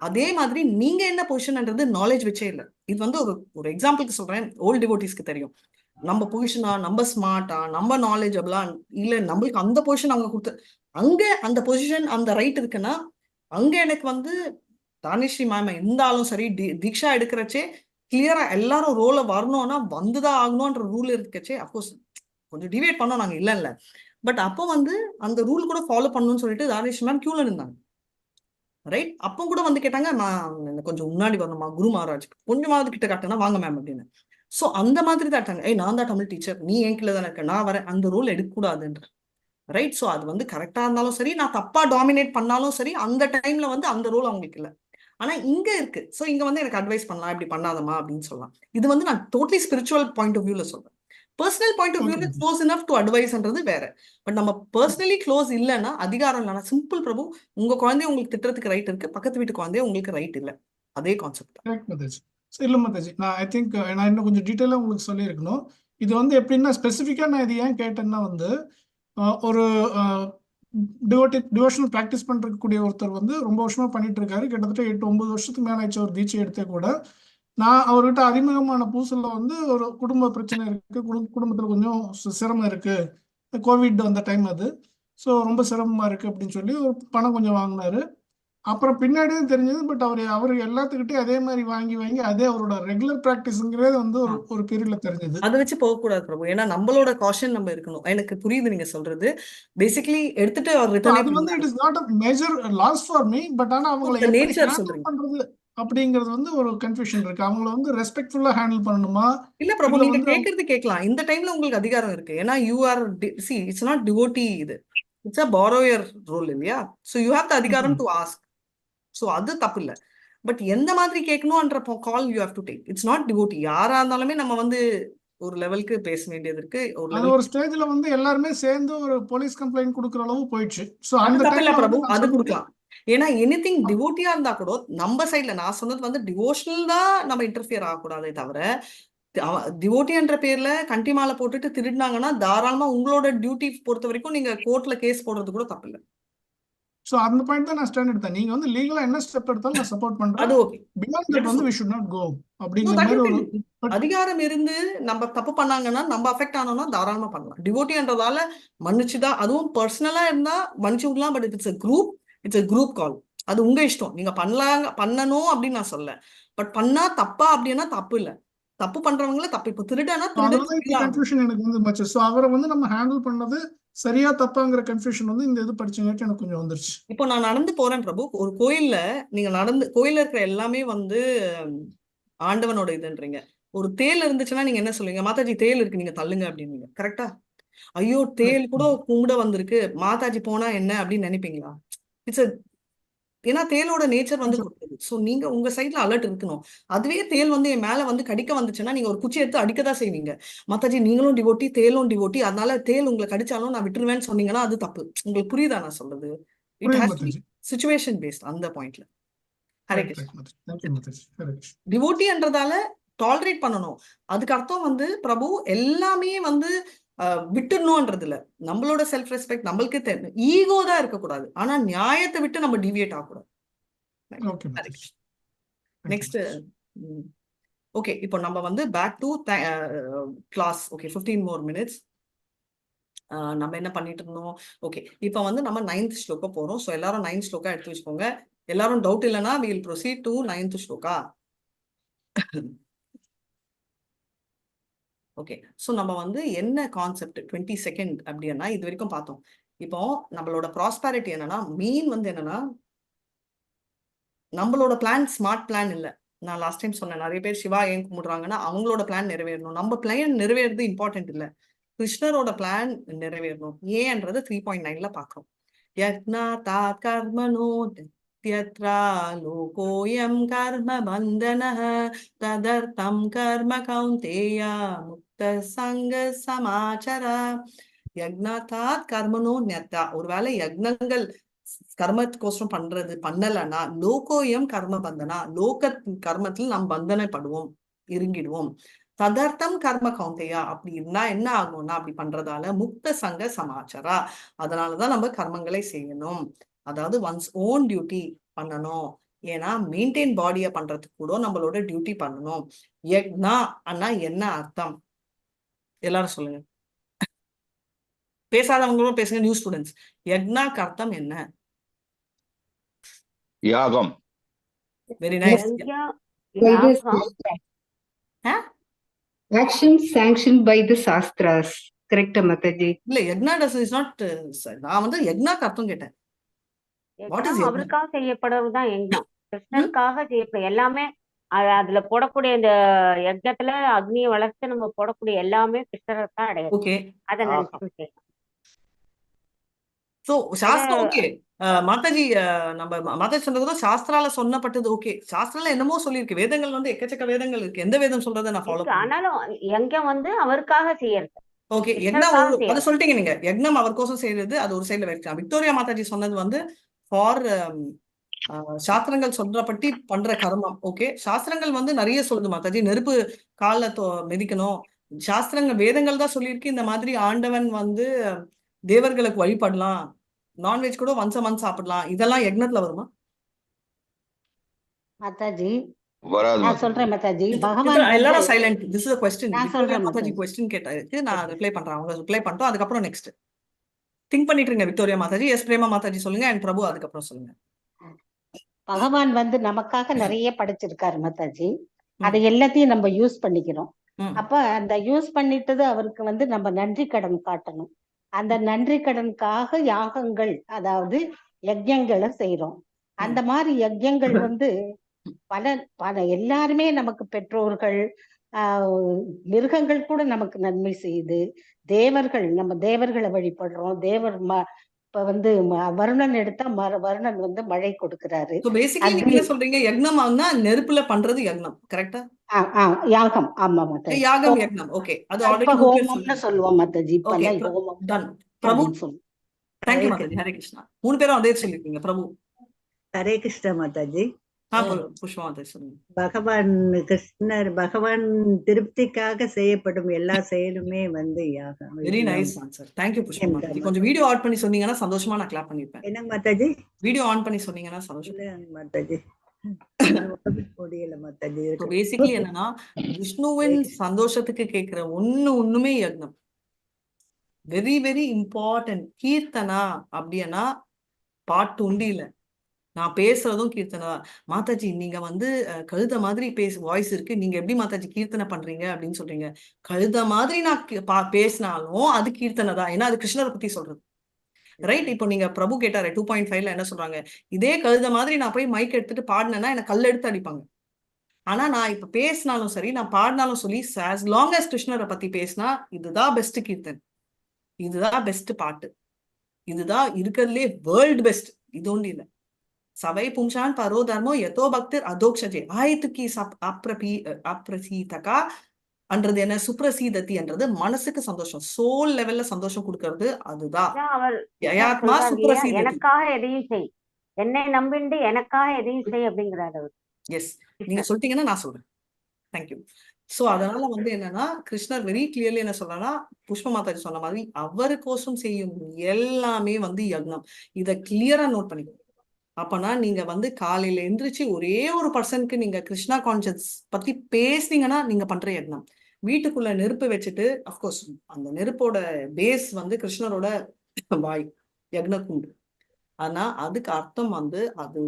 அதே மாதிரி நீங்க என்ன பொசிஷன்ன்றது நாலேஜ் வச்சே இல்லை. இது வந்து ஒரு ஒரு எக்ஸாம்பிளுக்கு சொல்றேன், ஓல்ட் டிவோட்டிஸ்க்கு தெரியும். நம்ம பொசிஷனா, நம்ம ஸ்மார்ட்டா, நம்ம நாலேஜபிளா, இல்ல நம்மளுக்கு அந்த பொசிஷன் அவங்க கொடுத்து அங்க அந்த பொசிஷன் அந்த ரைட் இருக்குன்னா அங்க எனக்கு வந்து தானிஸ்ரீ மேம் இருந்தாலும் சரி, தீக்ஷா எடுக்கிறச்சே கிளியரா எல்லாரும் ரோல வரணும்னா வந்துதான் ஆகணும்ன்ற ரூல் இருக்கச்சே அஃப்கோர்ஸ் கொஞ்சம் டிவேட் பண்ணோம் நாங்க, இல்ல இல்ல. பட் அப்போ வந்து அந்த ரூல் கூட ஃபாலோ பண்ணணும்னு சொல்லிட்டு தானிஸ்ரீ மேம் கியூல இருந்தாங்க, ரைட்? அப்போ கூட வந்து கேட்டாங்க, நான் கொஞ்சம் முன்னாடி வரணுமா குரு மகாராஜ், கொஞ்சமாவது கிட்ட காட்டுனா வாங்க மேம் அப்படின்னு. சோ அந்த மாதிரி தான் எடுத்தாங்க. ஏய் நான் தான் தமிழ் டீச்சர், நீ என் கீழே தானே இருக்க, நான் வரேன், அந்த ரோல் எடுக்கக்கூடாதுன்ற, ரைட்? சோ அது வந்து கரெக்டா இருந்தாலும் சரி, நான் தப்பா டாமினேட் பண்ணாலும் சரி, அந்த டைம்ல வந்து அந்த ரோல் அவங்களுக்கு இல்லை. ஆனா இங்க இருக்கு. சோ இங்க வந்து எனக்கு அட்வைஸ் பண்ணலாம், இப்படி பண்ணாதமா அப்படின்னு சொல்லலாம். இது வந்து நான் டோட்டலி ஸ்பிரிச்சுவல் பாயிண்ட் ஆஃப் வியூல சொல்றேன். பர்சனல் பாயிண்ட் ஆஃப் வியூல க்ளோஸ் இனஃப் டு அட்வைஸ்ன்றது வேற. பட் நம்ம பர்சனலி க்ளோஸ் இல்லைன்னா, அதிகாரம் இல்லைன்னா, சிம்பிள் பிரபு, உங்க குழந்தைய உங்களுக்கு திட்டுறதுக்கு ரைட் இருக்கு, பக்கத்து வீட்டு குழந்தைய உங்களுக்கு ரைட் இல்லை. அதே கான்செப்ட் தான். கரெக்ட் மாதாஜி. இல்ல மாதாஜி, நான் I think நான் இன்னும் கொஞ்சம் டீட்டெயிலாக உங்களுக்கு சொல்லியிருக்கணும். இது வந்து எப்படின்னா ஸ்பெசிஃபிக்காக நான் இது ஏன் கேட்டேன்னா வந்து ஒரு டிவோஷனல் ப்ராக்டிஸ் பண்ணுறக்கூடிய ஒருத்தர் வந்து ரொம்ப வருஷமா பண்ணிட்டு இருக்காரு. கிட்டத்தட்ட 8-9 வருஷத்துக்கு மேலே ஆயிடுச்சு ஒரு தீட்சை எடுத்தே கூட. நான் அவர்கிட்ட அறிமுகமான புதுசுல வந்து ஒரு குடும்ப பிரச்சனை இருக்கு, குடும்பத்தில் கொஞ்சம் சிரமம் இருக்கு, கோவிட் வந்த டைம் அது, ஸோ ரொம்ப சிரமமா இருக்கு அப்படின்னு சொல்லி ஒரு பணம் கொஞ்சம் வாங்கினாரு. அப்புறம் பின்னாடியும் தெரிஞ்சது, பட் அவர் அவர் எல்லாத்துக்கிட்டையும் அதே மாதிரி வாங்கி வாங்கி அதே அவரோட ரெகுலர் ப்ராக்டிஸ்ங்கிறதே வந்து ஒரு ஒரு பீரியட்ல தெரிஞ்சது. அதை வச்சு போகக்கூடாது பிரபு. ஏன்னா நம்மளோட காஷன் நம்ம இருக்கணும். எனக்கு புரியுது நீங்க சொல்றது. பேசிக்கலி எடுத்துட்டு அவர் ரிட்டர்னே அது வந்து it is not a major loss for me, but ஆனா அவங்கள எப்படி நேச்சர் ஹேண்டில் சொல்றீங்க பண்றது அப்படிங்கிறது வந்து ஒரு கன்ஃபியூஷன் இருக்கு. அவங்கள வந்து ரெஸ்பெக்ட்ஃபுல்லா ஹேண்டில் பண்ணணுமா இல்ல பிரபு, இல்ல நீங்க வந்து கேக்குறது கேட்கலாம். இந்த டைம்ல உங்களுக்கு அதிகாரம் இருக்கு. ஏன்னா you are see it's not devotee, இது it's a borrower role இல்லையா? சோ you have the அதிகாரம் டு ஆஸ்க். சோ அது தப்பு இல்ல. பட் எந்த மாதிரி கேட்கணும்ன்ற call you have to take. It's not devotee. யாரா இருந்தாலுமே நம்ம வந்து ஒரு லெவலுக்கு பேச வேண்டியது இருக்கு. ஒரு அது லெவல் ஒரு ஸ்டேஜ்ல வந்து எல்லாருமே சேர்ந்து ஒரு போலீஸ் கம்ப்ளைண்ட் கொடுக்குற அளவு போயிடுச்சு. ஸோ அது அந்த தப்பு இல்ல டைம்ல பிரபு, வந்து நான் அது சொன்னது கொடுக்கலாம். ஏன்னா எனிதிங் டிவோட்டியா இருந்தா கூட நம்ம சைட்ல நான் சொன்னது வந்து டிவோஷனல் தான் நம்ம இன்டர்ஃபியர் ஆகக்கூடாதே தவிர டிவோட்டின்ற பேர்ல கண்டி மாலை போட்டுட்டு திருடினாங்கன்னா தாராளமா உங்களோட டியூட்டி பொறுத்த வரைக்கும் நீங்க கோர்ட்ல கேஸ் போடுறது கூட தப்பு இல்லை. ஸோ அந்த பாயிண்ட் தான் நான் ஸ்டாண்ட் எடுத்தேன். நீங்க வந்து லீகலா என்ன ஸ்டெப் எடுத்தாலும் நான் சப்போர்ட் பண்றேன். அது ஓகே. பியாண்ட் that வந்து we should not go அப்படிங்கிற மாதிரி ஒரு அதிகாரம் இருந்து நம்ம தப்பு பண்ணாங்கன்னா நம்ம அஃபெக்ட் ஆனோம்னா தாராளமா பண்ணலாம். டிவோட்டின்றதால மன்னிச்சுதான், அதுவும் பர்சனலா இருந்தா மன்னிச்சு விடலாம். But it's a group, it's a group call. அது உங்க இஷ்டம், நீங்க பண்ணலாங்க பண்ணணும் அப்படின்னு நான் சொல்ல. பட் பண்ணா தப்பா அப்படின்னா தப்பு இல்ல. தப்பு பண்றவங்கள தப்பு. இப்போ திருடனா அதனால இந்த கன்ஃபியூஷன் எனக்கு வந்து மச்சு. ஸோ அவரை வந்து நம்ம ஹேண்டில் பண்ணது சரியா தப்பாங்கிற கன்ஃபியூஷன் வந்து இந்த இது படிச்சங்காட்டி எனக்கு கொஞ்சம் வந்துருச்சு. இப்போ நான் நடந்து போறேன் பிரபு, ஒரு கோயில்ல நீங்க நடந்து, கோயில்ல இருக்கிற எல்லாமே வந்து ஆண்டவனோட இதுன்றீங்க. ஒரு தேல் இருந்துச்சுன்னா நீங்க என்ன சொல்லுவீங்க? மாதாஜி தேல் இருக்கு நீங்க தள்ளுங்க அப்படின்னீங்க, கரெக்டா? ஐயோ தேல் கூட கும்பிட வந்திருக்கு, மாதாஜி போனா என்ன அப்படின்னு நினைப்பீங்களா? It's ஏன்னா தேலோட நேச்சர் வந்து கொடுக்குது. ஸோ நீங்க உங்க சைட்ல அலர்ட் இருக்கணும். அதுவே தேல் வந்து என் மேல வந்து கடிக்க வந்துச்சுன்னா நீங்க ஒரு குச்சி எடுத்து அடிக்கதான் செய்வீங்க. மாதாஜி நீங்களும் டிவோட்டி, தேலும் டிவோட்டி, அதனால தேல் உங்களை கடிச்சாலும் நான் விட்டுருவேன்னு சொன்னீங்கன்னா அது தப்பு. உங்களுக்கு புரியுதா நான் சொல்றது? It has to be situation based அந்த பாயிண்ட்ல. ஹரே கிருஷ்ணா. டிவோட்டின்றதால டாலரேட் பண்ணணும். அதுக்கு அர்த்தம் வந்து பிரபு எல்லாமே வந்து விட்டுடணும்ன்றது இல்ல. நம்மளோட செல்ஃப் ரெஸ்பெக்ட் நம்மளுக்கே தெரியும், ஈகோ தான் இருக்கக்கூடாது. ஆனா நியாயத்தை விட்டு நம்ம டிவியேட் ஆகக்கூடாது. நெக்ஸ்ட் ஓகே, இப்போ நம்ம வந்து back to class. Okay, 15 more minutes. நம்ம என்ன பண்ணிட்டு இருந்தோம்? ஓகே, இப்போ வந்து நம்ம 9th shloka போறோம். ஸோ எல்லாரும் 9th shloka எடுத்து வச்சுக்கோங்க. எல்லாரும் டவுட் இல்லைன்னா will proceed to 9th shloka. Okay, so நம்ம வந்து என்ன கான்செப்ட் 22nd அப்படின்னா இது வரைக்கும் பார்த்தோம். இப்போ நம்மளோட ப்ராஸ்பாரிட்டி என்னன்னா, மெயின் வந்து என்னன்னா நம்மளோட பிளான் ஸ்மார்ட் பிளான் இல்லை. நான் லாஸ்ட் டைம் சொன்னேன், நிறைய பேர் சிவா ஏன் கும்பிடுறாங்கன்னா அவங்களோட பிளான் நிறைவேறணும். நம்ம பிளான் நிறைவேறது இம்பார்ட்டன்ட் இல்லை, கிருஷ்ணரோட பிளான் நிறைவேறணும். ஏன்ன்றது 3.9 பாக்குறோம். யக்னா தாத் கர்மனோ யத்ரா லோகோயம் கர்ம பந்தனஹ ததர்த்தம் கர்ம கௌந்தேய முக்த சங்க சமாச்சர. யக்னாதாத் கர்மனோ ஞத்தா, ஒருவேளை யக்னங்கள் கர்மத்துக்கோசரம் பண்றது பண்ணலன்னா லோகோயம் கர்ம பந்தனா, லோக கர்மத்தில் நாம் பந்தனைப்படுவோம், இறங்கிடுவோம். ததர்த்தம் கர்ம கௌந்தையா, அப்படி இருந்தா என்ன ஆகும்னா அப்படி பண்றதால முக்த சங்க சமாச்சரா. அதனாலதான் நம்ம கர்மங்களை செய்யணும். அதாவது ஒன்ஸ் ஓன் டியூட்டி பண்ணணும். ஏன்னா மெயின்டைன் பாடியை பண்றதுக்கு கூட நம்மளோட டியூட்டி பண்ணணும். யக்னா அண்ணா என்ன அர்த்தம்? எல்லாரும் சொல்லுங்க, பேசாதவங்களும் பேசுங்க. நியூ ஸ்டூடெண்ட்ஸ், யக்னாக்கு அர்த்தம் என்ன? யாகம். Very nice. Action sanctioned by the Shastras. கரெக்டா மாதாஜி? இல்ல, யக்னா டஸ் is not. நான் வந்து யக்னாக்கு அர்த்தம் கேட்டேன். அவருக்காக செய்யப்படுவதுதான் யக்ஞம், கிருஷ்ணருக்காக செய்யப்படும் எல்லாமே. அதுல போடக்கூடிய இந்த யக்ஞத்துல அக்னியை வளர்த்து நம்ம போடக்கூடிய எல்லாமே கிருஷ்ணரை தான் அடையாது. ஓகே, அதை நினைச்சு சோ சாஸ்திரம் ஓகே. மாதாஜி, நம்ம மாதாஜி சொன்னது சாஸ்திரால சொன்னப்பட்டது ஓகே. சாஸ்திரால என்னமோ சொல்லியிருக்கு, வேதங்கள் வந்து எக்கச்சக்க வேதங்கள் இருக்கு. எந்த வேதம் சொல்றதை நான் ஃபாலோ பண்ணேன். ஆனாலும் யக்ஞம் வந்து அவருக்காக செய்யறது. ஓகே, யக்ஞம் அதை சொல்லிட்டீங்க நீங்க. யக்ஞம் அவருக்கோசம் செய்யறது அது ஒரு சைட்ல வைக்கலாம். விக்டோரியா மாதாஜி சொன்னது வந்து ஃபார் சாஸ்திரங்கள் சொல்றப்பட்டி பண்ற கர்மம். ஓகே, சாஸ்திரங்கள் வந்து நிறைய சொல்லுது மாதாஜி. நெருப்பு கால மிதிக்கணும், சாஸ்திரங்கள் வேதங்கள் தான் சொல்லியிருக்கு. இந்த மாதிரி ஆண்டவன் வந்து தேவர்களுக்கு வழிபடலாம், நான்வெஜ் கூட ஒன்ஸ் அ மந்த் சாப்பிடலாம். இதெல்லாம் யக்ஞத்துல வருமா மாதாஜி? நான் சொல்றேன் மாதாஜி. பகவான் எல்லாரும் silent. This is a question. நான் சொல்றேன் மாதாஜி, क्वेश्चन கேட்டாருக்கு, நான் ரிப்ளை பண்றேன். அவங்க ரிப்ளை பண்ணிட்டோம், அதுக்கு அப்புறம் நெக்ஸ்ட் திங்க் பண்ணிட்டு இருங்க. விக்டோரியா மாதாஜி, எஸ் பிரேமா மாதாஜி சொல்லுங்க, அண்ட் பிரபு அதுக்கப்புறம் சொல்லுங்க. பகவான் வந்து நமக்காக நிறைய படைச்சிருக்காரு மாதாஜி. அதை எல்லாத்தையும் நம்ம யூஸ் பண்ணிக்கிறோம். அப்ப அந்த யூஸ் பண்ணிட்டது அவருக்கு வந்து நம்ம நன்றி கடன் காட்டணும். அந்த நன்றி கடனுக்காக யாகங்கள், அதாவது யஜ்ஞங்களை செய்யறோம். அந்த மாதிரி யஜ்ஞங்கள் வந்து பல பல எல்லாருமே நமக்கு பெற்றோர்கள், மிருகங்கள் கூட நமக்கு நன்மை செய்யுது. தேவர்கள், நம்ம தேவர்களை வழிபடுறோம். தேவர் இப்ப வந்து வருணன் எடுத்தா வருணன் வந்து மழை கொடுக்கிறாரு. பேசிக்கலி நீங்க சொல்றீங்க யக்ஞம்னா நெருப்புல பண்றது யக்ஞம், கரெக்ட்டா? யாகம். ஆமா மாதாஜி, யாகம் யக்ஞம். ஓகே, அது ஆல்ரெடி ஹோமம்னு சொல்லுவோம் மாதாஜி. இப்ப ஹோமம் done. Prabhu thank you Mataji. Hare Krishna. மூணு பேரும் அதே சொல்லிருக்கீங்க. பிரபு ஹரே கிருஷ்ணா மாதாஜி. புஷ்பா சொல்லுங்க. பகவான் கிருஷ்ணர், பகவான் திருப்திக்காக செய்யப்படும் எல்லா செயலுமே வந்து யாகம். Very nice answer, thank you Pushpa Mataji. கொஞ்சம் வீடியோ ஆன் பண்ணி சொன்னீங்கன்னா சந்தோஷமா நான் கிளாப் பண்ணிருப்பேன். என்னங்க மாதாஜி? வீடியோ ஆன் பண்ணி சொன்னீங்கன்னா சந்தோஷம். மாதாஜி முடியல மாதாஜி. பேசிக்கலி என்னன்னா, விஷ்ணுவின் சந்தோஷத்துக்கு கேட்கிற ஒண்ணு ஒண்ணுமே யக்னம். Very very important. Keerthana அப்படின்னா பாட்டு உண்டி இல்ல, நான் பேசுறதும் கீர்த்தனை தான். மாதாஜி நீங்க வந்து கழுத மாதிரி பேச வாய்ஸ் இருக்கு, நீங்க எப்படி மாதாஜி கீர்த்தனை பண்றீங்க அப்படின்னு சொல்றீங்க. கழுத மாதிரி நான் பேசினாலும் அது கீர்த்தனை தான், ஏன்னா அது கிருஷ்ணரை பத்தி சொல்றது. ரைட்? இப்போ நீங்க பிரபு கேட்டாரு 2.5ல என்ன சொல்றாங்க, இதே கழுத மாதிரி நான் போய் மைக் எடுத்துட்டு பாடினேன்னா என்ன கல் எடுத்து அடிப்பாங்க. ஆனா நான் இப்ப பேசினாலும் சரி, நான் பாடினாலும் சரி, ஆஸ் லாங் அஸ் கிருஷ்ணரை பத்தி பேசினா இதுதான் பெஸ்ட் கீர்த்தன், இதுதான் பெஸ்ட் பாட்டு, இதுதான் இருக்கிறதுலே வேர்ல்டு பெஸ்ட். இது ஒன்றும் இல்லை. சவை பும்சான் பரோ தர்மோ யதோ பக்தர் அதோக்ஷஜே ஆயத்துக்கு அப்ரசீதகா அன்றது என்ன, சுப்ரசீதத்தி என்றது மனசுக்கு சந்தோஷம், சோல் லெவல்ல சந்தோஷம் கொடுக்கறது அதுதான். யயாத்மா சுப்ரசீததி, எனக்காக எதையும் செய், என்னை நம்பிண்டு எனக்காக எதையும் செய் அப்படிங்கிறாரு அவர். எஸ், நீங்க சொல்லிட்டீங்கன்னா நான் சொல்றேன். Thank you. So அதனால வந்து என்னன்னா, கிருஷ்ணர் வெரி கிளியர்லி என்ன சொல்றாருன்னா, புஷ்ப மாதாஜி சொன்ன மாதிரி அவருக்கோசம் செய்யும் எல்லாமே வந்து யக்னம். இதை கிளியரா நோட் பண்ணிக்கோங்க. அப்பனா நீங்க வந்து காலையில எந்திரிச்சு ஒரே ஒரு பர்சனுக்கு நீங்க கிருஷ்ணா கான்சியஸ் பத்தி பேசுனீங்கன்னா நீங்க பண்ற யக்னம். வீட்டுக்குள்ள நெருப்பு வச்சுட்டு, அப்கோர்ஸ் அந்த நெருப்போட பேஸ் வந்து கிருஷ்ணரோட வாய், யக்னகுண்டு. ஆனா அதுக்கு அர்த்தம் வந்து அது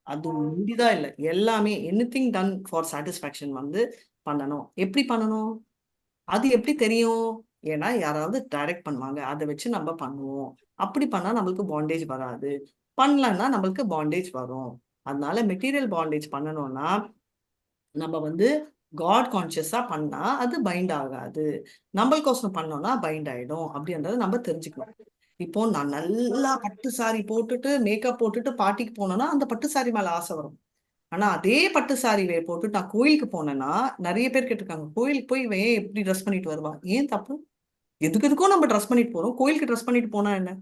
அது முடிதான் இல்லை, எல்லாமே any thing done for satisfaction வந்து பண்ணணும். எப்படி பண்ணணும், அது எப்படி தெரியும்? ஏன்னா யாராவது டைரக்ட் பண்ணுவாங்க, அதை வச்சு நம்ம பண்ணுவோம். அப்படி பண்ணா நம்மளுக்கு பாண்டேஜ் வராது, பண்ணலன்னா நம்மளுக்கு பாண்டேஜ் வரும். அதனால மெட்டீரியல் பாண்டேஜ் பண்ணணும்னா நம்ம வந்து காட் கான்சியஸா பண்ணா அது பைண்ட் ஆகாது, நம்மளுக்கோசரம் பண்ணோம்னா பைண்ட் ஆயிடும் அப்படின்றத நம்ம தெரிஞ்சுக்கணும். இப்போ நான் நல்லா பட்டு சாரி போட்டுட்டு மேக்கப் போட்டுட்டு பார்ட்டிக்கு போனோம்னா அந்த பட்டு சாரி மேல ஆசை வரும். ஆனா அதே பட்டு சாரி போட்டுட்டு நான் கோயிலுக்கு போனேன்னா, நிறைய பேர் கேட்டிருக்காங்க, கோயிலுக்கு போய் இவன் ஏன் எப்படி ட்ரெஸ் பண்ணிட்டு வருவா? ஏன் தப்பு? எதுக்கு எதுக்கும் நம்ம ட்ரெஸ் பண்ணிட்டு போறோம், கோயிலுக்கு ட்ரெஸ் பண்ணிட்டு போனா என்ன?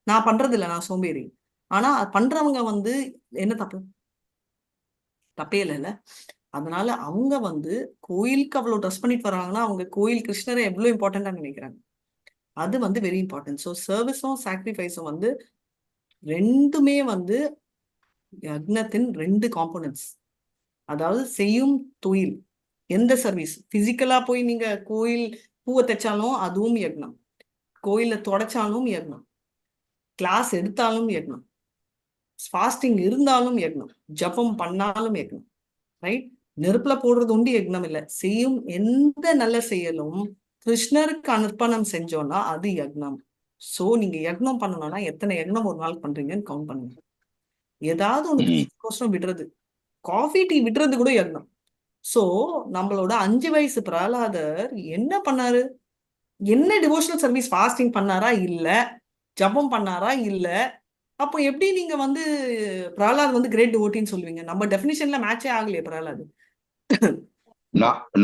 நான் பண்றது இல்லை, நான் சோம்பேறி. ஆனா பண்றவங்க வந்து என்ன தப்பு? தப்பே இல்லைல்ல. அதனால அவங்க வந்து கோயிலுக்கு அவ்வளவு ட்ரெஸ் பண்ணிட்டு வராங்கன்னா அவங்க கோயில் கிருஷ்ணரை எவ்வளவு இம்பார்ட்டண்டா நினைக்கிறாங்க, அது வந்து வெரி இம்பார்ட்டன்ட். ஸோ சர்வீஸும் சாக்ரிஃபைஸும் வந்து ரெண்டுமே வந்து யக்னத்தின் ரெண்டு காம்போனன்ட்ஸ். அதாவது செய்யும் தொழில், எந்த சர்வீஸ் பிசிக்கலா போய் நீங்க கோயில் பூவை தைச்சாலும் அதுவும் யக்னம், கோயில தொடச்சாலும் யக்னம், கிளாஸ் எடுத்தாலும் யக்னம், ஃபாஸ்டிங் இருந்தாலும் யக்னம், ஜபம் பண்ணாலும் யக்னம். ரைட்? நெருப்புல போடுறது உண்டு யக்னம் இல்லை. செய்யும் எந்த நல்ல செயலும் கிருஷ்ணருக்கு அர்ப்பணம் செஞ்சோம்னா அது யக்னம். சோ நீங்க யக்னம் பண்ணணும்னா எத்தனை யக்னம் ஒரு நாள் பண்றீங்கன்னு கவுண்ட் பண்ணுங்க. ஏதாவது ஒண்ணு கோசரம் விடுறது, காஃபி டீ விடுறது கூட யக்னம். சோ நம்மளோட 5 வயசு பிரகலாதர் என்ன பண்ணாரு? என்ன டிவோஷனல் சர்வீஸ்? ஃபாஸ்டிங் பண்ணாரா? இல்ல. ஜபம் பண்ணாரா? இல்ல. அப்போ எப்படி நீங்க வந்து பிரகலாத் வந்து கிரேட் டிவோட்டின்னு சொல்லுவீங்க? நம்ம டெபினிஷன்ல மேட்சே ஆகலையே பிரகலாத்.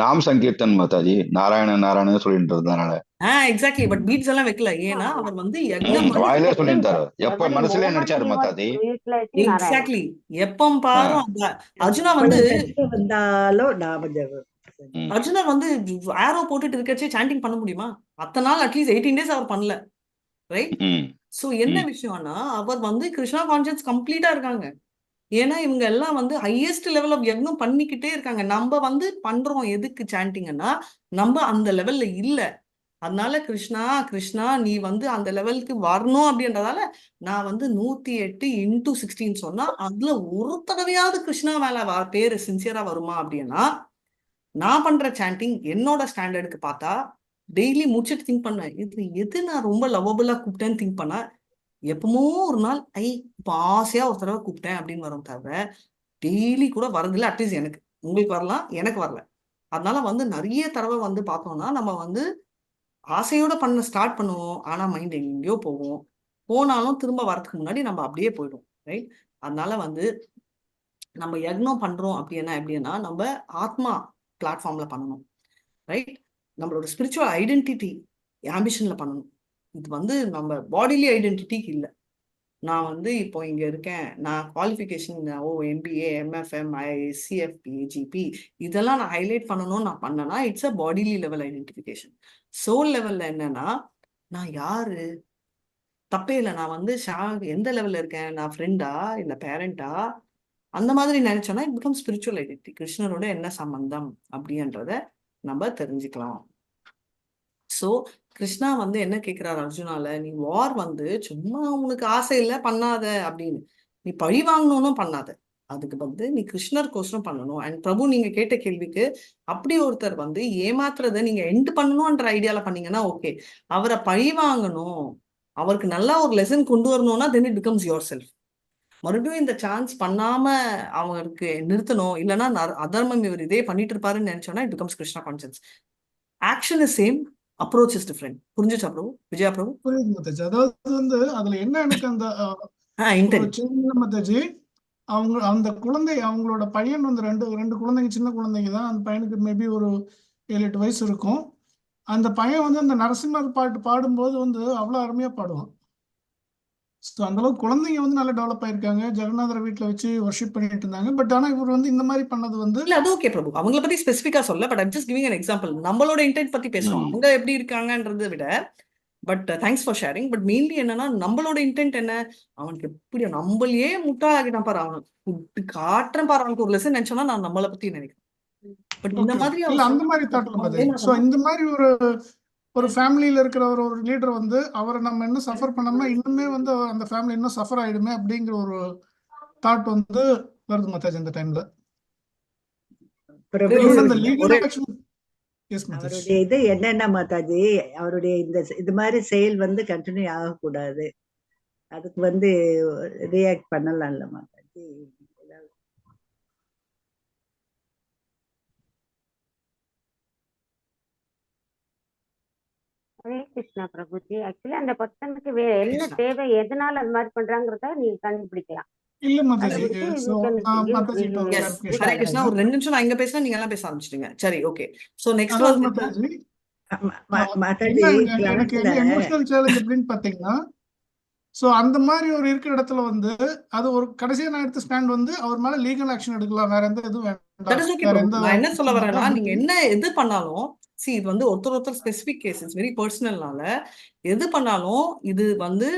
நாம் சங்கீர்த்தன் மாதாஜி, நாராயண நாராயண சொல்லிட்டு இருந்தனால. எக்ஸாக்ட்லி. பட் பீட்ஸ் எல்லாம் வைக்கல, ஏன்னா அவர் வந்து வாயிலே சொல்லியிருந்தாரு, எப்ப மனசுலயே நினைச்சாரு மாதாஜி. எக்ஸாக்ட்லி. எப்பம் பாரும் அந்த அர்ஜுனா வந்து வந்தாலும் நாம ஜபம். அர்ஜுனர் வந்து ஆரோ போட்டுட்டு இருக்கச்சே சாண்டிங் பண்ண முடியுமா? அத்தனை நாள் அட்லீஸ்ட் 18 days அவர் பண்ணல. ரைட்? சோ என்ன விஷயம்னா, அவர் வந்து கிருஷ்ணா கான்சியஸ் கம்ப்ளீட்டா இருக்காங்க. ஏன்னா இவங்க எல்லாம் வந்து ஹையஸ்ட் லெவல் ஆஃப் யக்னம் பண்ணிக்கிட்டே இருக்காங்க. நம்ம வந்து பண்றோம் எதுக்கு சாண்டிங்கன்னா, நம்ம அந்த லெவல்ல இல்ல. அதனால கிருஷ்ணா கிருஷ்ணா நீ வந்து அந்த லெவலுக்கு வரணும் அப்படின்றதால நான் வந்து 108 into 16 சொன்னா அதுல ஒரு தடவையாவது கிருஷ்ணா மேல பேரு சின்சியரா வருமா அப்படின்னா, நான் பண்ற சாண்டிங் என்னோட ஸ்டாண்டர்டுக்கு பார்த்தா டெய்லி முடிச்சுட்டு திங்க் பண்ணேன், இது எது நான் ரொம்ப லவபிளா கூப்பிட்டேன்னு திங்க் பண்ண, எப்பமோ ஒரு நாள் ஐ இப்போ ஆசையா ஒரு தடவை கூப்பிட்டேன் அப்படின்னு வரும். தவிர டெய்லி கூட வரதில்லை. அட்லீஸ்ட் எனக்கு, உங்களுக்கு வரலாம், எனக்கு வரல. அதனால வந்து நிறைய தடவை வந்து பார்த்தோம்னா நம்ம வந்து ஆசையோட பண்ண ஸ்டார்ட் பண்ணுவோம், ஆனா மைண்ட் எங்கேயோ போகும். போனாலும் திரும்ப வரதுக்கு முன்னாடி நம்ம அப்படியே போயிடும். ரைட்? அதனால வந்து நம்ம யக்னம் பண்றோம் அப்படின்னா எப்படின்னா நம்ம ஆத்மா பிளாட்ஃபார்ம்ல பண்ணணும். ரைட்? நம்மளோட ஸ்பிரிச்சுவல் ஐடென்டிட்டி ஆம்பிஷன்ல பண்ணணும். இது வந்து நம்ம பாடிலி ஐடென்டிட்டிக்கு இல்லை. நான் வந்து இப்போ இங்க இருக்கேன், நான் குவாலிஃபிகேஷன் ஓ எம்பிஏ, எம்எஃப்எம், சிஎஃப்பி, ஜிபி இதெல்லாம் நான் ஹைலைட் பண்ணணும்னு நான் பண்ணனா it's a bodily level identification. Soul லெவல்ல என்னன்னா நான் யாரு, தப்பே இல்லை, நான் வந்து எந்த லெவல்ல இருக்கேன், நான் ஃப்ரெண்டா இல்ல பேரண்டா, அந்த மாதிரி நினைச்சோன்னா it become spiritual identity. கிருஷ்ணரோட என்ன சம்பந்தம் அப்படின்றத நம்ம தெரிஞ்சுக்கலாம். சோ கிருஷ்ணா வந்து என்ன கேக்குறாரு அர்ஜுனால, நீ வார் வந்து சும்மா உனக்கு ஆசை இல்லை பண்ணாத அப்படின்னு, நீ பழி வாங்கணும்னு பண்ணாத, அதுக்கு வந்து நீ கிருஷ்ணருக்கோசரம் பண்ணணும். அண்ட் பிரபு நீங்க கேட்ட கேள்விக்கு அப்படி ஒருத்தர் வந்து ஏமாத்துறதை நீங்க எண்ட் பண்ணணும்ன்ற ஐடியால பண்ணீங்கன்னா ஓகே, அவரை பழி வாங்கணும், அவருக்கு நல்லா ஒரு லெசன் கொண்டு வரணும்னா then it becomes yourself. மறுபடியும் இந்த சான்ஸ் பண்ணாம அவருக்கு நிறுத்தணும், இல்லைன்னா அதர்மம் இவர் இதே பண்ணிட்டு இருப்பாருன்னு நினைச்சோன்னா it becomes Krishna conscious. Action is same, approach is different. புரிஞ்சுச்சா பிரபு? விஜயா பிரபு புரியுது மாதாஜி. அதாவது வந்து அதுல என்ன எனக்கு அந்த ஒரு சின்ன மாதாஜி, அவங்க அந்த குழந்தை அவங்களோட பையன் வந்து ரெண்டு ரெண்டு குழந்தைங்க, சின்ன குழந்தைங்க தான். அந்த பையனுக்கு மேபி ஒரு 7-8 வயசு இருக்கும். அந்த பையன் வந்து அந்த நரசிம்மர் பாட்டு பாடும்போது வந்து அவ்வளோ அருமையா பாடுவான். ஸோ அந்த அளவுக்கு குழந்தைங்க வந்து நல்லா டெவலப் ஆயிருக்காங்க. ஜெகநாதர் வீட்டில் வச்சு வர்ஷிப் பண்ணிட்டு இருந்தாங்க. பட் ஆனால் இவர் வந்து இந்த மாதிரி பண்ணது வந்து இல்ல அது ஓகே பிரபு, அவங்கள பத்தி ஸ்பெசிஃபிக்கா சொல்ல, but I'm just giving an example. நம்மளோட இன்டென்ட் பத்தி பேசுறோம், அவங்க எப்படி இருக்காங்கன்றதை விட. But thanks for sharing. But mainly என்னன்னா நம்மளோட இன்டென்ட் என்ன, அவனுக்கு எப்படி நம்மளையே முட்டா ஆகிட்டான் பாரு, அவனுக்கு காட்டுறேன் பாரு, அவனுக்கு ஒரு லெசன் நினைச்சோன்னா நான் நம்மளை பத்தி நினைக்கிறேன். பட் இந்த மாதிரி இல்ல அந்த மாதிரி தாட். ஸோ இந்த மாதிரி ஒரு ஒரு ஃபேமிலியில இருக்கிற ஒரு ஒரு லீடர் வந்து அவரை நம்ம இன்னும் சஃபர் பண்ணோம்னா இன்னுமே வந்து அந்த ஃபேமிலி இன்னும் சஃபர் ஆயிடுமே அப்படிங்கிற ஒரு தாட் வந்து வருது மாதாஜி இந்த டைம்ல. அவருடைய இது என்னன்னா மாதாஜி, அவருடைய இந்த இது மாதிரி செயல் வந்து கண்டினியூ ஆகக்கூடாது, அதுக்கு வந்து ரியாக்ட் பண்ணலாம்ல மாதாஜி. ஹரே கிருஷ்ணா பிரபுஜி. ஆக்சுவலி அந்த பர்சனுக்கு வேற என்ன தேவை, எதனால அது மாதிரி பண்றாங்கறத நீங்க கண்டுபிடிக்கலாம். இல்ல மாதாஜி, சோ மாதாஜி ஹரே கிருஷ்ணா, ஒரு 2 நிமிஷம் நான் இங்க பேசினா நீங்க எல்லாம் பேச ஆரம்பிச்சிட்டீங்க. சரி ஓகே. சோ நெக்ஸ்ட் வந்து மாதாஜி, மாதாஜி எனக்கு என்ன எமோஷனல் சேலஞ்ச் அப்படின்னு பாத்தீங்கன்னா, சோ அந்த மாதிரி ஒரு இருக்கிற இடத்துல வந்து அது ஒரு கடைசியா நான் எடுத்த ஸ்டாண்ட் வந்து அவர் மேல லீகல் ஆக்ஷன் எடுக்கலாம், வேற எந்த இதுவும் வேண்டாம். நான் என்ன சொல்ல வரேன்னா, நீங்க என்ன எது பண்ணாலும் சி இது வந்து ஒருத்தர் ஒருத்தர் ஸ்பெசிபிக் கேஸ், it's very பர்சனல்னால எது பண்ணாலும் இது வந்து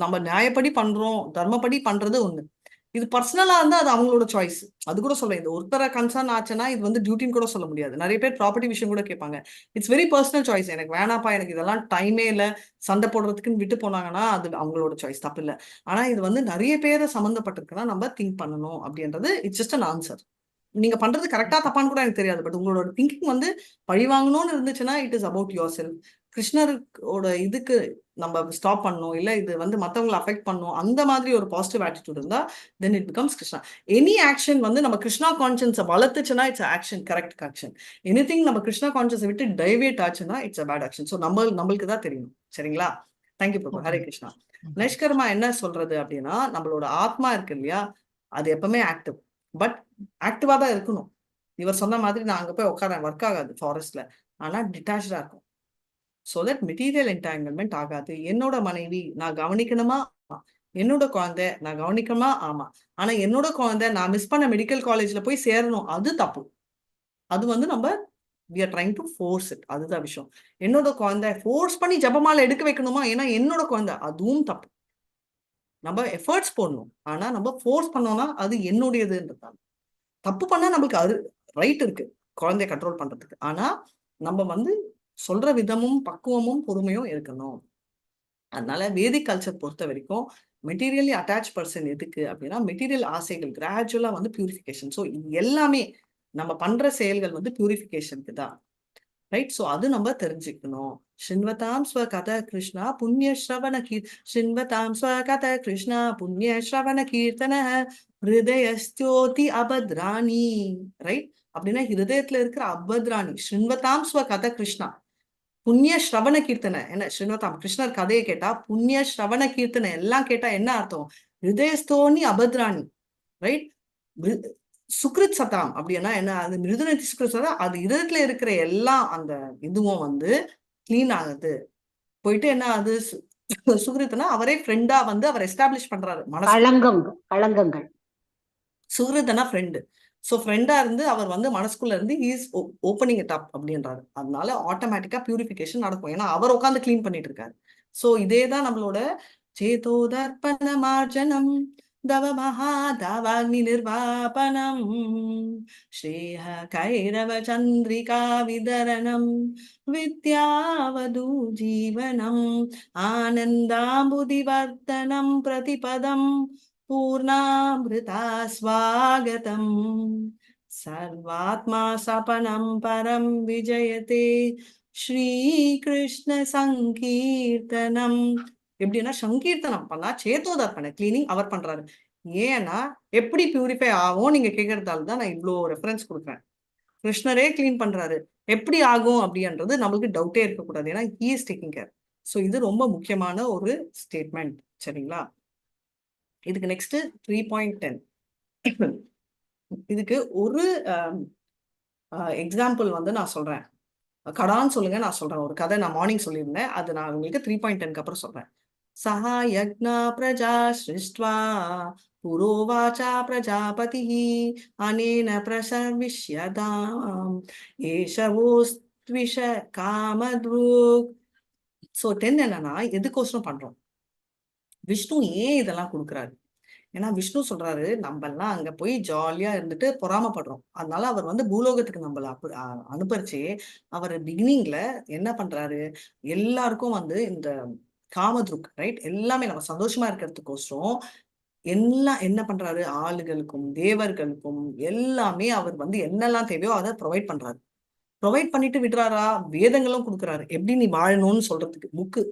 நம்ம நியாயப்படி பண்றோம், தர்மப்படி பண்றது ஒண்ணு. இது பர்சனலா இருந்தா அது அவங்களோட சாய்ஸ். அது கூட சொல்றேன், இது ஒருத்தரை கன்சர்ன் ஆச்சுன்னா இது வந்து டியூட்டின்னு கூட சொல்ல முடியாது. நிறைய பேர் ப்ராப்பர்ட்டி விஷயம் கூட கேட்பாங்க, it's very personal choice. எனக்கு வேணாப்பா, எனக்கு இதெல்லாம் டைமே இல்லை, சண்டை போடுறதுக்குன்னு விட்டு போனாங்கன்னா அது அவங்களோட சாய்ஸ், தப்பு இல்லை. ஆனா இது வந்து நிறைய பேரை சம்மந்தப்பட்டிருக்குன்னா நம்ம திங்க் பண்ணணும் அப்படின்றது it's just an answer. நீங்க பண்றது கரெக்டா தப்பான்னு கூட எனக்கு தெரியாது, பட் உங்களோட திங்கிங் வந்து பழி வாங்கணும்னு இருந்துச்சுன்னா it is about yourself. கிருஷ்ணரோட இதுக்கு நம்ம ஸ்டாப் பண்ணணும், இல்ல இது வந்து மத்தவங்களை அஃபெக்ட் பண்ணும், அந்த மாதிரி ஒரு பாசிட்டிவ் ஆட்டிடியூட் இருந்தா then it becomes Krishna. Any action வந்து நம்ம Krishna கான்சியன்ஸை வளர்த்துச்சுன்னா it's action, correct action. Anything நம்ம கிருஷ்ணா கான்சியன்ஸை விட்டு டைவேட் ஆச்சுன்னா it's a bad action. So நம்மளுக்கு தான் தெரியும். சரிங்களா? Thank you Prabhu. Hare Krishna. நைஷ்கர்மா என்ன சொல்றது அப்படின்னா, நம்மளோட ஆத்மா இருக்கு இல்லையா, அது எப்பவுமே ஆக்டிவ், பட் ஆக்டிவா தான் இருக்கணும். இவர் சொன்ன மாதிரி நான் அங்க போய் உட்காரேன், ஒர்க் ஆகாது ஃபாரஸ்ட்ல, ஆனா டிட்டாச்சா இருக்கும். ஸோ that material entanglement ஆகாது. என்னோட மனைவி நான் கவனிக்கணுமா? என்னோட குழந்தை நான் கவனிக்கணுமா? ஆமா. ஆனா என்னோட குழந்தை நான் மிஸ் பண்ண மெடிக்கல் காலேஜ்ல போய் சேரணும், அது தப்பு. அது வந்து நம்ம we are trying to force it, அதுதான் விஷயம். என்னோட குழந்தை ஃபோர்ஸ் பண்ணி ஜபமாலை எடுக்க வைக்கணுமா, ஏன்னா என்னோட குழந்தை, அதுவும் தப்பு. நம்ம எஃபர்ட்ஸ் போடணும், ஆனா நம்ம ஃபோர்ஸ் பண்ணோம்னா அது என்னுடையதுன்றதால தப்பு பண்ணா நம்மளுக்கு அது ரைட் இருக்கு குழந்தைய கண்ட்ரோல் பண்றதுக்கு. ஆனா நம்ம வந்து சொல்ற விதமும் பக்குவமும் பொறுமையும் இருக்கணும். அதனால வேதிக் கல்ச்சர் பொறுத்த வரைக்கும் மெட்டீரியலி அட்டாச் பர்சன் எதுக்கு அப்படின்னா, மெட்டீரியல் ஆசைகள் கிராஜுவலா வந்து பியூரிஃபிகேஷன். ஸோ எல்லாமே நம்ம பண்ற செயல்கள் வந்து பியூரிஃபிகேஷனுக்கு தான், ரைட்? ஸோ அது நம்ம தெரிஞ்சுக்கணும். ஸ்ருண்வதாம் ஸ்வ கத கிருஷ்ணா புண்ணிய ஸ்ரவண கீர் ஸ்ருண்வதாம் ஸ்வ கத கிருஷ்ணா புண்ணிய ஸ்ரவண கீர்த்தன ஹிருதயஸ்தோதி அபத்ராணி, ரைட்? அப்படின்னா ஹிருதயத்துல இருக்கிற அபத்ராணி. ஸ்ருண்வதாம் ஸ்வ கத கிருஷ்ணா புண்ணிய ஸ்ரவண கீர்த்தனை. என்ன ஸ்ருண்வதாம்? கிருஷ்ணர் கதையை கேட்டா புண்ணிய ஸ்ரவண கீர்த்தனை எல்லாம் கேட்டா என்ன அர்த்தம்? ஹிருதயஸ்தோனி அபத்ராணி, ரைட்? சுக்ருத் சதாம் அப்படின்னா என்ன? அது மிருதுநதி சுக்ருத் சதா, அது இதயத்துல இருக்கிற எல்லா அந்த இதுவும் வந்து கிளீன் ஆகுது. போயிட்டு என்ன அது சுகிருத்னா அவரே ஃப்ரெண்டா வந்து அவர் எஸ்டாப்ளிஷ் பண்றாரு மனசு. களங்கம், களங்கங்கள். சுகிருதனா ஃப்ரெண்டு. ஸோ ஃப்ரெண்டா இருந்து அவர் வந்து மனசுக்குள்ள இருந்து ஹீஸ் ஓப்பனிங் it up அப்படின்றாரு. அதனால ஆட்டோமேட்டிக்கா பியூரிஃபிகேஷன் நடக்கும். ஏன்னா அவர் உட்காந்து க்ளீன் பண்ணிட்டு இருக்காரு. ஸோ இதே தான் நம்மளோட சேதோ தர்ப்பண மார்ஜனம் தவ மகாதவாக்னி நிர்வாபனம் ஸ்ரேய கைரவ சந்திரிகா விதரணம் வித்யாவது ஜீவனம் ஆனந்தாம்புதி வர்த்தனம் பிரதிபதம் பூர்ணாமிருதா ஸ்வாகதம் சர்வாத்மா சபனம் பரம் விஜயதே ஸ்ரீகிருஷ்ண சங்கீர்த்தனம். எப்படின்னா சங்கீர்த்தனம் பண்ணா சேத்தோதர்ப்பண கிளீனிங் அவர் பண்றாரு. ஏன்னா எப்படி பியூரிஃபை ஆகும் நீங்க கேட்கறதால தான் நான் இவ்வளோ ரெஃபரன்ஸ் கொடுக்குறேன். கிருஷ்ணரே கிளீன் பண்றாரு, எப்படி ஆகும் அப்படின்றது நம்மளுக்கு டவுட்டே இருக்கக்கூடாது. ஏன்னா he is taking care. So இது ரொம்ப முக்கியமான ஒரு ஸ்டேட்மெண்ட், சரிங்களா? இதுக்கு நெக்ஸ்ட் 3.10. இதுக்கு ஒரு எக்ஸாம்பிள் வந்து நான் சொல்றேன். கடான்னு சொல்லுங்க, நான் சொல்றேன். ஒரு கதை நான் மார்னிங் சொல்லியிருந்தேன், அது நான் உங்களுக்கு 3.10 அப்புறம் சொல்றேன். சஹா யக்னா பிரஜா சிருஷ்ட்வா புரோவாச்சா பிரஜாபதிः அனேன பிரசவிஷ்யதாம் ஏஷவோஸ்த்விஷ காமத்ருக். ஸோ 10 என்னன்னா எதுக்கோசரம் பண்றோம்? விஷ்ணு ஏன் இதெல்லாம் கொடுக்குறாரு? ஏன்னா விஷ்ணு சொல்றாரு, நம்ம எல்லாம் அங்க போய் ஜாலியா இருந்துட்டு பொறாமப்படுறோம். அதனால அவர் வந்து பூலோகத்துக்கு நம்மள அனுப்பரிச்சு அவர் பிகினிங்ல என்ன பண்றாரு, எல்லாருக்கும் வந்து இந்த காமதுருக், ரைட், எல்லாமே நம்ம சந்தோஷமா இருக்கிறதுக்கோசரம் எல்லாம் என்ன பண்றாரு, ஆளுகளுக்கும் தேவர்களுக்கும் எல்லாமே அவர் வந்து என்னெல்லாம் தேவையோ அதை ப்ரொவைட் பண்றாரு. ப்ரொவைட் பண்ணிட்டு விடுறாரா? வேதங்களும் கொடுக்குறாரு, எப்படி நீ வாழணும்னு சொல்றதுக்கு. புக்கு,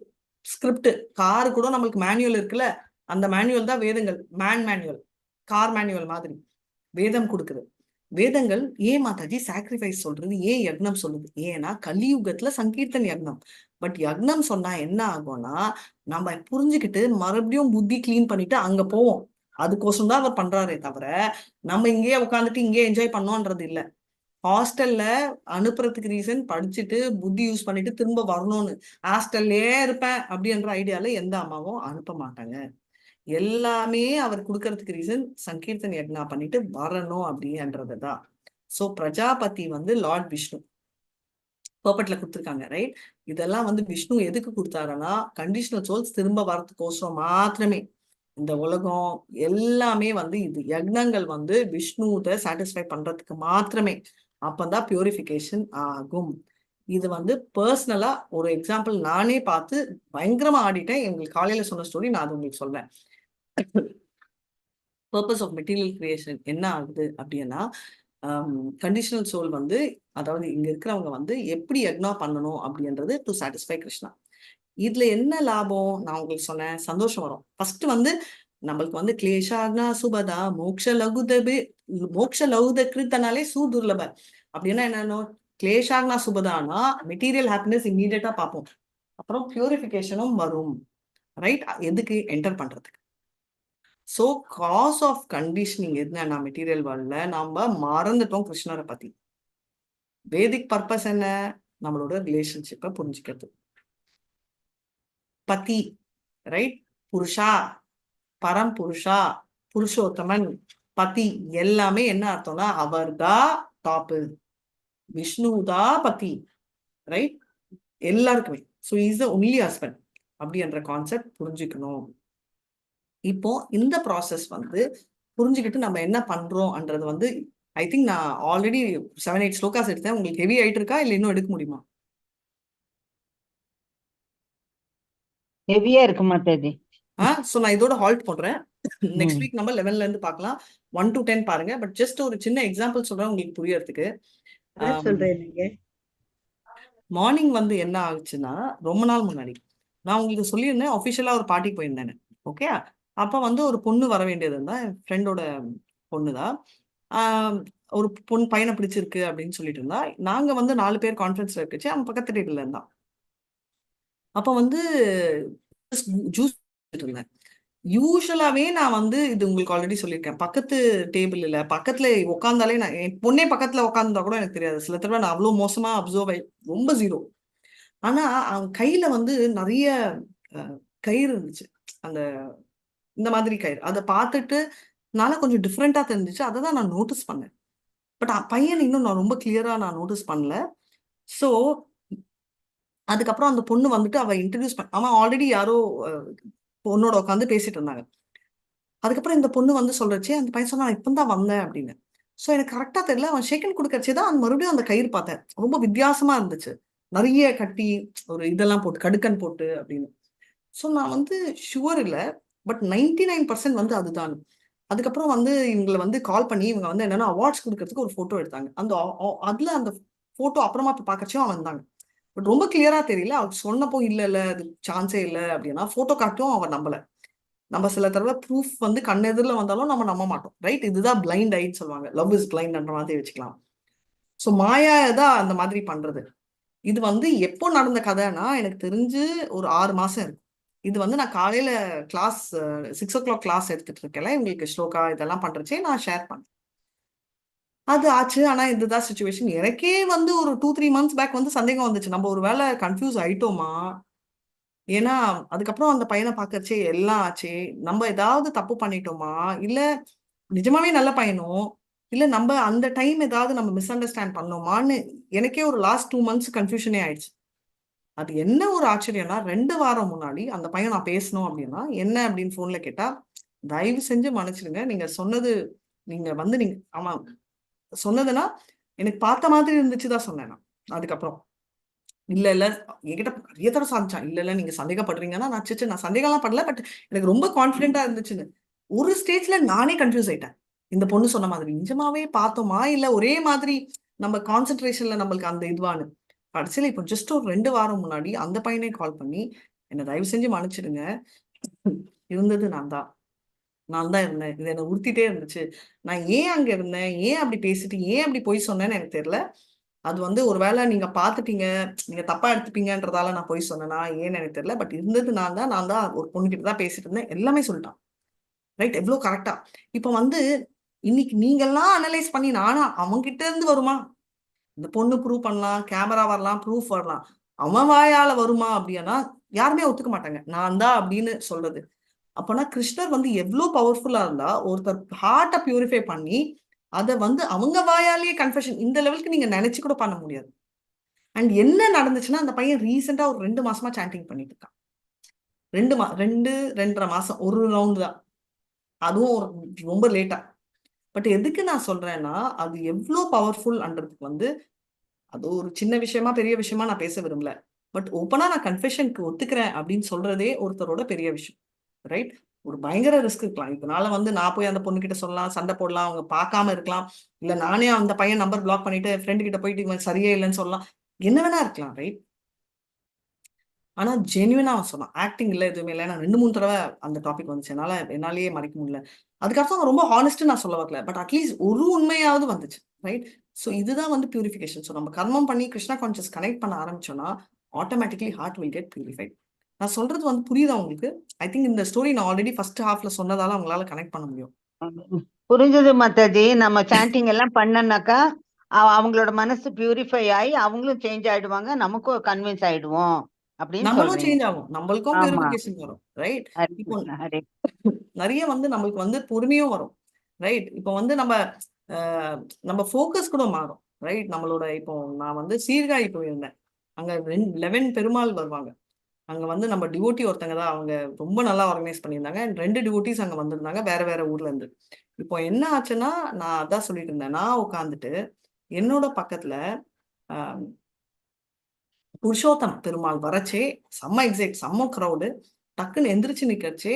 ஸ்கிரிப்ட், காரு கூட நம்மளுக்கு மேனுவல் இருக்குல்ல, அந்த மேனுவல் தான் வேதங்கள். மேன் மேனுவல், கார் மேனுவல் மாதிரி வேதம் கொடுக்குது. வேதங்கள் ஏன் மாதாஜி சாக்ரிஃபைஸ் சொல்றது, ஏன் யக்னம் சொல்லுது? ஏன்னா கலியுகத்துல சங்கீர்த்தன் யக்னம். பட் யக்னம் சொன்னா என்ன ஆகும்னா, நம்ம புரிஞ்சுக்கிட்டு மறுபடியும் புத்தி கிளீன் பண்ணிட்டு அங்க போவோம். அதுக்கோசம் தான் அவர் பண்றாரே தவிர நம்ம இங்கேயே உட்காந்துட்டு இங்கேயே என்ஜாய் பண்ணோன்றது இல்ல. ஹாஸ்டல்ல அனுப்புறதுக்கு ரீசன் படிச்சுட்டு புத்தி யூஸ் பண்ணிட்டு திரும்ப வரணும்னு. ஹாஸ்டல்லே இருப்பேன் அப்படின்ற ஐடியால எந்த அம்மாவும் அனுப்ப மாட்டாங்க. எல்லாமே அவர் கொடுக்கறதுக்கு ரீசன் சங்கீர்த்தன் யக்னா பண்ணிட்டு வரணும் அப்படின்றதுதான். சோ பிரஜாபதி வந்து லார்ட் விஷ்ணு பர்பட்ல கொடுத்துருக்காங்க, ரைட்? இதெல்லாம் வந்து விஷ்ணு எதுக்கு கொடுத்தாருன்னா கண்டிஷனல் சோல்ஸ் திரும்ப வரதுக்கோசரம் மாத்திரமே. இந்த உலகம் எல்லாமே வந்து இது யக்னங்கள் வந்து விஷ்ணுவை சாட்டிஸ்ஃபை பண்றதுக்கு மாத்திரமே. அப்பதான் பியூரிஃபிகேஷன் ஆகும். இது வந்து பர்சனலா ஒரு எக்ஸாம்பிள் நானே பார்த்து பயங்கரமா ஆடிட்டேன். எங்களுக்கு காலையில சொன்ன ஸ்டோரி நான் அது உங்களுக்கு சொல்றேன். பர்பஸ் ஆஃப் மெட்டீரியல் கிரியேஷன் என்ன ஆகுது அப்படின்னா, கண்டிஷனல் சோல் வந்து, அதாவது இங்க இருக்கிறவங்க வந்து எப்படி யக்னா பண்ணணும் அப்படின்றது டு சாட்டிஸ்ஃபை கிருஷ்ணா. இதுல என்ன லாபம் நான் உங்களுக்கு சொன்னேன், சந்தோஷம் வரும். ஃபர்ஸ்ட் வந்து நம்மளுக்கு வந்து கிளேஷாக்னா சுபதா மோக்ஷ லகுதபி மோக்ஷ லகுத கிருத்தனாலே சூதுர்லப. அப்படின்னா என்னன்னா, கிளேஷாக்னா சுபதானா மெட்டீரியல் ஹாப்பினஸ் இம்மீடியட்டா பார்ப்போம். அப்புறம் பியூரிஃபிகேஷனும் வரும், ரைட்? எதுக்கு என்டர் பண்றதுக்கு. ஸோ காஸ் ஆஃப் கண்டிஷனிங் என்னன்னா மெட்டீரியல் வேர்ல்ட்ல நாம மறந்துட்டோம் கிருஷ்ணரை பத்தி. வேதிக் பர்பஸ் என்ன? நம்மளோட ரிலேஷன்ஷிப்பை புரிஞ்சுக்கிறது. பதி, ரைட்? புருஷா, பரம் புருஷா, புருஷோத்தமன், பதி எல்லாமே என்ன அர்த்தம்னா அவர்தான் டாப்பு, விஷ்ணு தான் பதி, ரைட்? எல்லாருக்குமே. So is the only husband அப்படின்ற கான்செப்ட் புரிஞ்சுக்கணும். இப்போ இந்த ப்ராசஸ் வந்து புரிஞ்சுக்கிட்டு நம்ம என்ன பண்றோம்ன்றது வந்து I think நான் ஆல்ரெடி 7-8 ஸ்லோகாஸ் எடுத்தேன். உங்களுக்கு ஹெவி ஆயிட்டு இருக்கா இல்ல இன்னும் எடுக்க முடியுமா? ஹெவியா இருக்கு மாதாஜி. ஸோ நான் இதோட ஹால்ட் போடுறேன். நெக்ஸ்ட் வீக் நம்ம 11ல இருந்து பார்க்கலாம். 1 to 10 பாருங்க. பட் ஜஸ்ட் ஒரு சின்ன எக்ஸாம்பிள் சொல்றேன் உங்களுக்கு புரியறதுக்கு. சொல்றேன் நீங்க. மார்னிங் வந்து என்ன ஆச்சுன்னா, ரொம்ப நாள் முன்னாடி நான் உங்களுக்கு சொல்லியிருந்தேன், அஃபிஷியலா ஒரு பார்ட்டிக்கு போயிருந்தேன். ஓகே, அப்ப வந்து ஒரு பொண்ணு வர வேண்டியது இருந்தா, என் ஃப்ரெண்டோட பொண்ணுதான். ஒரு பொண்ணு பையனை பிடிச்சிருக்கு அப்படின்னு சொல்லிட்டு இருந்தா. நாங்க வந்து 4 பேர் கான்ஃபரன்ஸ்ல இருக்குச்சு, அவன் பக்கத்து டேபிள்ல இருந்தான். அப்ப வந்து ஜூஸ் இருந்தேன். யூஸ்வலாவே நான் வந்து இது உங்களுக்கு ஆல்ரெடி சொல்லியிருக்கேன், பக்கத்து டேபிள் இல்ல பக்கத்துல உட்காந்தாலே நான், என் பொண்ணே பக்கத்துல உட்காந்தா கூட எனக்கு தெரியாது. சில தடவை நான் அவ்வளவு மோசமா அப்சர்வ் ஆகி ரொம்ப ஜீரோ. ஆனா அவன் கையில வந்து நிறைய கயிறு இருந்துச்சு. அந்த இந்த மாதிரி கயிறு. அதை பார்த்துட்டுனால கொஞ்சம் டிஃப்ரெண்டா தெரிஞ்சிச்சு. அதை தான் நான் நோட்டீஸ் பண்ணேன். பட் பையன் இன்னும் நான் ரொம்ப கிளியரா நான் நோட்டீஸ் பண்ணல. ஸோ அதுக்கப்புறம் அந்த பொண்ணு வந்துட்டு அவ இன்ட்ரடியூஸ் பண்ண, அவன் ஆல்ரெடி யாரோ பொண்ணோட உட்காந்து பேசிட்டு இருந்தாங்க. அதுக்கப்புறம் இந்த பொண்ணு வந்து சொல்றச்சு, அந்த பையன் சொன்னா நான் இப்பதான் வந்தேன் அப்படின்னு. ஸோ எனக்கு கரெக்டா தெரியல. அவன் ஷேக்கன் கொடுக்கறச்சே தான் அந்த மறுபடியும் அந்த கயிறு பார்த்தேன். ரொம்ப வித்தியாசமா இருந்துச்சு. நிறைய கட்டி ஒரு இதெல்லாம் போட்டு கடுக்கன் போட்டு அப்படின்னு. ஸோ நான் வந்து ஷுவர் இல்லை, பட் 99% வந்து அதுதான். அதுக்கப்புறம் வந்து இவங்களை வந்து கால் பண்ணி இவங்க வந்து என்னன்னா அவார்ட்ஸ் கொடுக்கறதுக்கு ஒரு போட்டோ எடுத்தாங்க. அந்த அதுல அந்த போட்டோ அப்புறமா இப்ப பாக்கறச்சும் அவன் வந்தாங்க. பட் ரொம்ப கிளியரா தெரியல. அவர் சொன்னப்போ இல்ல இல்ல அது சான்ஸே இல்லை அப்படின்னா போட்டோ காட்டும் அவன் நம்பல. நம்ம சில தடவை ப்ரூஃப் வந்து கண்ணெதிரில் வந்தாலும் நம்ம நம்ப மாட்டோம், ரைட்? இதுதான் பிளைண்ட் ஐன்னு சொல்லுவாங்க. லவ் is பிளைண்ட்ன்ற மாதிரி வச்சுக்கலாம். ஸோ மாயா தான் அந்த மாதிரி பண்றது. இது வந்து எப்போ நடந்த கதைன்னா எனக்கு தெரிஞ்சு ஒரு 6 மாசம் இருக்கும். இது வந்து நான் காலையில கிளாஸ் 6 o'clock class எடுத்துட்டு இருக்கேன். இவங்களுக்கு ஸ்லோகா இதெல்லாம் பண்றச்சே நான் ஷேர் பண்ணேன். அது ஆச்சு. ஆனா இதுதான் சுச்சுவேஷன். எனக்கே வந்து ஒரு 2-3 மந்த்ஸ் பேக் வந்து சந்தேகம் வந்துச்சு, நம்ம ஒரு வேளை கன்ஃபியூஸ் ஆயிட்டோமா? ஏன்னா அதுக்கப்புறம் அந்த பையனை பார்க்கறச்சே எல்லாம் ஆச்சு, நம்ம ஏதாவது தப்பு பண்ணிட்டோமா, இல்ல நிஜமாவே நல்ல பையனோ, இல்ல நம்ம அந்த டைம் ஏதாவது நம்ம மிஸ் அண்டர்ஸ்டாண்ட் பண்ணோமான்னு எனக்கே ஒரு லாஸ்ட் 2 மந்த்ஸ் கன்ஃபியூஷனே ஆயிடுச்சு. அது என்ன ஒரு ஆச்சரியம்னா 2 வாரம் முன்னாடி அந்த பையன் நான் பேசணும் அப்படின்னா என்ன அப்படின்னு போன்ல கேட்டா, தயவு செஞ்சு மன்னிச்சிடுங்க, நீங்க சொன்னது நீங்க வந்து நீங்க ஆமா சொன்னதுன்னா எனக்கு பார்த்த மாதிரி இருந்துச்சுதான் சொன்னேன் நான். அதுக்கப்புறம் இல்ல இல்ல என்கிட்ட நிறைய தடவை சாதிச்சான், இல்ல இல்ல நீங்க சந்தேகப்படுறீங்கன்னா நான் சிச்சு நான் சந்தேகம்லாம் படல, பட் எனக்கு ரொம்ப கான்பிடென்டா இருந்துச்சுன்னு. ஒரு ஸ்டேஜ்ல நானே கன்ஃபியூஸ் ஆயிட்டேன். இந்த பொண்ணு சொன்ன மாதிரி நிஜமாவே பார்த்தோமா, இல்ல ஒரே மாதிரி நம்ம கான்சென்ட்ரேஷன்ல நம்மளுக்கு அந்த இதுவானு. கடைசியில இப்போ ஜஸ்ட் ஒரு 2 வாரம் முன்னாடி அந்த பையனே கால் பண்ணி என்னை தயவு செஞ்சு மன்னிச்சிடுங்க, இருந்தது நான் தான் இருந்தேன், இது என்னை உறுத்திட்டே இருந்துச்சு, நான் ஏன் அங்க இருந்தேன், ஏன் அப்படி பேசிட்டு ஏன் அப்படி போய் சொன்னேன்னு எனக்கு தெரியல. அது வந்து ஒருவேளை நீங்க பாத்துட்டீங்க, நீங்க தப்பா எடுத்துப்பீங்கன்றதால நான் போய் சொன்னேனா ஏன்னு எனக்கு தெரியல, பட் இருந்தது நான் தான் ஒரு பொண்ணுகிட்ட தான் பேசிட்டு இருந்தேன், எல்லாமே சொல்லிட்டான், ரைட்? எவ்வளவு கரெக்டா. இப்ப வந்து இன்னைக்கு நீங்கெல்லாம் அனலைஸ் பண்ணி நானா அவன்கிட்ட இருந்து வருமா, இந்த பொண்ணு ப்ரூவ் பண்ணலாம், கேமரா வரலாம், ப்ரூஃப் வரலாம், அவன் வாயால வருமா அப்படின்னா யாருமே ஒத்துக்க மாட்டாங்க நான் தான் அப்படின்னு சொல்றது. அப்போனா கிருஷ்ணர் வந்து எவ்வளவு பவர்ஃபுல்லா இருந்தா ஒருத்தர் ஹார்ட்டை பியூரிஃபை பண்ணி அதை வந்து அவங்க வாயாலேயே கன்ஃபெஷன் இந்த லெவலுக்கு நீங்க நினைச்சு கூட பண்ண முடியாது. அண்ட் என்ன நடந்துச்சுன்னா அந்த பையன் ரீசெண்டா ஒரு 2 மாசமா சாண்டிங் பண்ணிட்டு இருக்கான். 2.5 மாசம் ஒரு ரவுண்ட் தான், அதுவும் ஒரு ரொம்ப லேட்டா. பட் எதுக்கு நான் சொல்றேன்னா அது எவ்வளோ பவர்ஃபுல்ன்றதுக்கு வந்து அது ஒரு சின்ன விஷயமா பெரிய விஷயமா நான் பேச விரும்பல, பட் ஓப்பனா நான் கன்ஃபெஷனுக்கு ஒத்துக்கிறேன் அப்படின்னு சொல்றதே ஒருத்தரோட பெரிய விஷயம், ரைட்? ஒரு பயங்கர ரிஸ்க் இருக்கலாம். இதனால வந்து நான் போய் அந்த பொண்ணு கிட்ட சொல்லலாம், சண்டை போடலாம், அவங்க பார்க்காம இருக்கலாம், இல்ல நானே அந்த பையன் நம்பர் பிளாக் பண்ணிட்டு ஃப்ரெண்டு கிட்ட போயிட்டு இவன் சரியே இல்லைன்னு சொல்லலாம், என்ன வேணா இருக்கலாம், ரைட்? ஆனா ஜென்யூனா அவன் சொன்னான், ஆக்டிங் இல்லை எதுவுமே இல்லை. நான் 2-3 தடவை அந்த டாபிக் வந்துச்சு, என்னால என்னாலேயே மறைக்க முடியல. அதுக்கப்புறம் அவன் ரொம்ப ஹானஸ்ட் நான் சொல்ல வரல, பட் அட்லீஸ்ட் ஒரு உண்மையாவது வந்துச்சு, ரைட்? ஸோ இதுதான் வந்து பியூரிஃபிகேஷன். ஸோ நம்ம கர்மம் பண்ணி கிருஷ்ணா கான்சியஸ் கனெக்ட் பண்ண ஆரம்பிச்சோம்னா automatically heart will get purified. நான் சொல்றது வந்து புரியுதா உங்களுக்கு? I think இந்த ஸ்டோரி நான் ஆல்ரெடி ஃபர்ஸ்ட் ஹாஃப்ல சொன்னதால அவங்களால கனெக்ட் பண்ண முடியும். புரிஞ்சது மாதாஜி. நம்ம சாண்டிங் எல்லாம் பண்ணனாக்கா அவங்களோட மனசு பியூரிஃபை ஆகி அவங்களும் சேஞ்ச் ஆயிடுவாங்க, நமக்கும் கன்வின்ஸ் ஆயிடுவோம் அப்படின்னு நம்மளும் சேஞ்ச் ஆகும், நம்மளுக்கும் பியூரிஃபிகேஷன் வரும், ரைட்? இப்போ நிறைய வந்து நம்மளுக்கு வந்து பொறுமையும் வரும், ரைட்? இப்போ வந்து நம்ம நம்ம ஃபோக்கஸ் கூட மாறும், ரைட்? நம்மளோட இப்போ நான் வந்து சீர்காழி போயிருந்தேன், அங்க 11 பெருமாள் வருவாங்க. அங்க வந்து நம்ம டிவோட்டி ஒருத்தங்க தான், அவங்க ரொம்ப நல்லா ஆர்கனைஸ் பண்ணியிருந்தாங்க. அண்ட் 2 டிவோட்டிஸ் அங்க வந்திருந்தாங்க வேற வேற ஊர்ல இருந்து. இப்போ என்ன ஆச்சுன்னா நான் அதான் சொல்லிட்டு இருந்தேன், நான் உட்காந்துட்டு என்னோட பக்கத்துல புருஷோத்தம் பெருமாள் வரச்சே செம்ம எக்ஸைட், செம்ம க்ரௌடு, டக்குன்னு எந்திரிச்சு நிக்கச்சே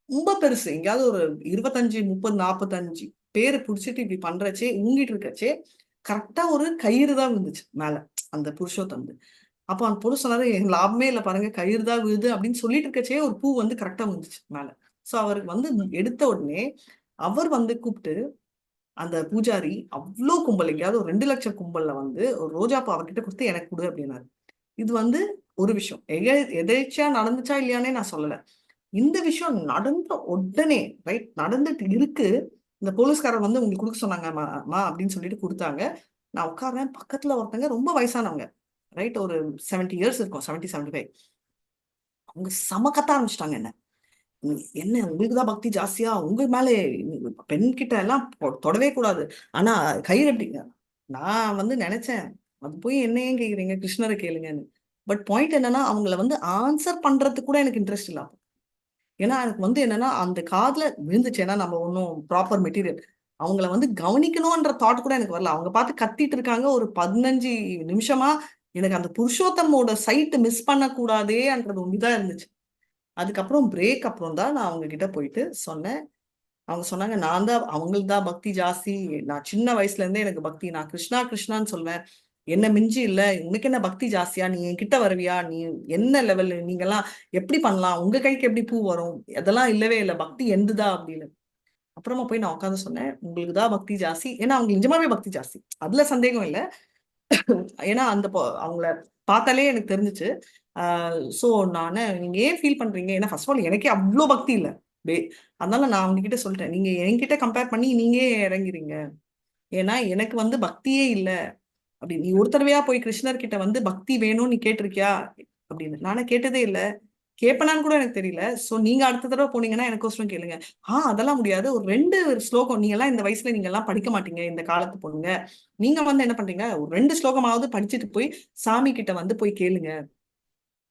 ரொம்ப பெருசு, எங்கேயாவது ஒரு 25, 30, 45 பேரு புடிச்சிட்டு இப்படி பண்றச்சே ஊங்கிட்டு இருக்கச்சே கரெக்டா ஒரு கயிறு தான் விழுந்துச்சு மேல அந்த புருஷோத்தம். அப்போ அந்த பொண்ணு சொன்னாரு, என் லாபமே இல்லை பாருங்க, கயிறு தான் விழுது அப்படின்னு சொல்லிட்டு இருக்கச்சே ஒரு பூ வந்து கரெக்டா விழுந்துச்சு மேல. ஸோ அவருக்கு வந்து எடுத்த உடனே அவர் வந்து கூப்பிட்டு அந்த பூஜாரி அவ்வளோ கும்பல், எங்கேயாவது ஒரு 2 லட்சம் கும்பல்ல வந்து ஒரு ரோஜாப்பூ அவர்கிட்ட கொடுத்து எனக்கு கொடு அப்படின்னாரு. இது வந்து ஒரு விஷயம், எதேச்சியா நடந்துச்சா இல்லையானே நான் சொல்லல. இந்த விஷயம் நடந்த உடனே, ரைட், நடந்துட்டு இருக்கு. இந்த போலீஸ்காரர் வந்து உங்களுக்கு கொடுக்க சொன்னாங்க மா அப்படின்னு சொல்லிட்டு கொடுத்தாங்க. நான் உட்கார்றேன், பக்கத்துல ஒருத்தங்க ரொம்ப வயசானவங்க, ரைட், ஒரு 70 இயர்ஸ் இருக்கும், 70-75. அவங்க செம கத்த ஆரம்பிச்சிட்டாங்க. என்ன என்ன உங்களுக்கு தான் பக்தி ஜாஸ்தியா, உங்க மேலே பெண் கிட்ட எல்லாம் தொடவே கூடாது, ஆனா கயிறு எப்படி. நான் வந்து நினைச்சேன் அது போய் என்ன ஏன் கேக்குறீங்க, கிருஷ்ணரை கேளுங்கன்னு. பட் பாயிண்ட் என்னன்னா அவங்கள வந்து ஆன்சர் பண்றதுக்கு கூட எனக்கு இன்ட்ரெஸ்ட் இல்லை. ஏன்னா எனக்கு வந்து என்னன்னா அந்த காதுல விழுந்துச்சு. ஏன்னா நம்ம ஒன்றும் ப்ராப்பர் மெட்டீரியல் அவங்கள வந்து கவனிக்கணும்ன்ற தாட் கூட எனக்கு வரல. அவங்க பார்த்து கத்திட்டு இருக்காங்க ஒரு 15 நிமிஷமா. எனக்கு அந்த புருஷோத்தமோட சைட்டு மிஸ் பண்ணக்கூடாதேன்றது ஒண்ணுதான் இருந்துச்சு. அதுக்கப்புறம் பிரேக் அப்புறம் தான் நான் அவங்க கிட்ட போயிட்டு சொன்னேன். அவங்க சொன்னாங்க, நான் தான் அவங்களுக்கு தான் பக்தி ஜாஸ்தி, நான் சின்ன வயசுல இருந்தே எனக்கு பக்தி, நான் கிருஷ்ணா கிருஷ்ணான்னு சொல்வேன், என்ன மிஞ்சி இல்ல, உனக்கு என்ன பக்தி ஜாஸ்தியா, நீ என் கிட்ட வருவியா, நீ என்ன லெவல், நீங்கெல்லாம் எப்படி பண்ணலாம், உங்க கைக்கு எப்படி பூ வரும், அதெல்லாம் இல்லவே இல்லை, பக்தி எந்துதா அப்படின்னு. அப்புறமா போய் நான் உட்காந்து சொன்னேன், உங்களுக்கு தான் பக்தி ஜாஸ்தி. ஏன்னா அவங்க நிஜமாவே பக்தி ஜாஸ்தி, அதுல சந்தேகம் இல்லை. ஏன்னா அந்த அவங்கள பார்த்தாலே எனக்கு தெரிஞ்சிச்சு. ஸோ நானு நீங்க ஏன் ஃபீல் பண்றீங்க, ஏன்னா ஃபர்ஸ்ட் ஆஃப் ஆல் எனக்கே அவ்வளோ பக்தி இல்லை, அதனால நான் அவங்க கிட்ட சொல்லிட்டேன், நீங்க என்கிட்ட கம்பேர் பண்ணி நீங்க ஏன் இறங்கிறீங்க, ஏன்னா எனக்கு வந்து பக்தியே இல்லை அப்படி. நீ ஒரு தடவையா போய் கிருஷ்ணர் கிட்ட வந்து பக்தி வேணும்னு நீ கேட்டிருக்கியா அப்படின்னு. நானே கேட்டதே இல்லை, கேட்பனான்னு கூட எனக்கு தெரியல. சோ நீங்க அடுத்த தடவை போனீங்கன்னா எனக்கோசரம் கேளுங்க. அதெல்லாம் முடியாது, ஒரு 2 ஸ்லோகம், நீங்க எல்லாம் இந்த வயசுல நீங்க எல்லாம் படிக்க மாட்டீங்க, இந்த காலத்து பொண்ணுங்க, நீங்க வந்து என்ன பண்றீங்க, ஒரு 2 ஸ்லோகமாவது படிச்சுட்டு போய் சாமி கிட்ட வந்து போய் கேளுங்க,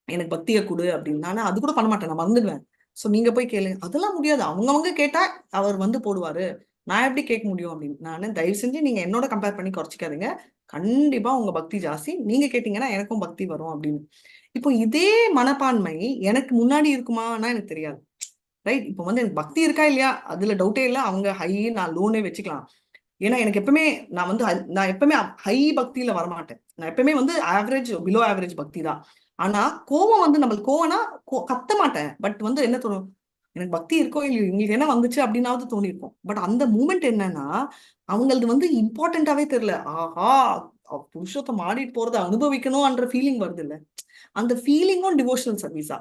எனக்கு பக்தியை கொடு அப்படின்னு. நானே அது கூட பண்ண மாட்டேன், நான் மறந்துடுவேன். சோ நீங்க போய் கேளுங்க. அதெல்லாம் முடியாது, அவங்கவங்க கேட்டா அவர் வந்து போடுவாரு, நான் எப்படி கேட்க முடியும் அப்படின்னு. நானு தயவு செஞ்சு நீங்க என்னோட கம்பேர் பண்ணி குறைச்சிக்காதீங்க, கண்டிப்பா உங்க பக்தி ஜாஸ்தி, நீங்க கேட்டீங்கன்னா எனக்கும் பக்தி வரும் அப்படின்னு. இப்போ இதே மனப்பான்மை எனக்கு முன்னாடி இருக்குமானா எனக்கு தெரியாது, ரைட்? இப்போ வந்து எனக்கு பக்தி இருக்கா இல்லையா அதுல டவுட்டே இல்லை, அவங்க ஹை நான் லோனே வச்சுக்கலாம். ஏன்னா எனக்கு எப்பவுமே நான் வந்து நான் எப்பவுமே ஹை பக்தியில வரமாட்டேன், நான் எப்பவுமே வந்து ஆவரேஜ் பிலோ ஆவரேஜ் பக்தி தான். ஆனா கோவம் வந்து நம்மளுக்கு கோவம்னா கத்த மாட்டேன், பட் வந்து என்ன தோணும், எனக்கு பக்தி இருக்கோ இல்லையோ இவங்களுக்கு என்ன வந்துச்சு அப்படின்னாவது தோணிருக்கும். பட் அந்த மூமெண்ட் என்னன்னா அவங்களது வந்து இம்பார்ட்டன்டாவே தெரியல. ஆஹா புருஷோத்தம் ஆடிட்டு போறதை அனுபவிக்கணும்ன்ற ஃபீலிங் வருது இல்ல, அந்த ஃபீலிங்கும் டிவோஷனல் சர்வீஸா,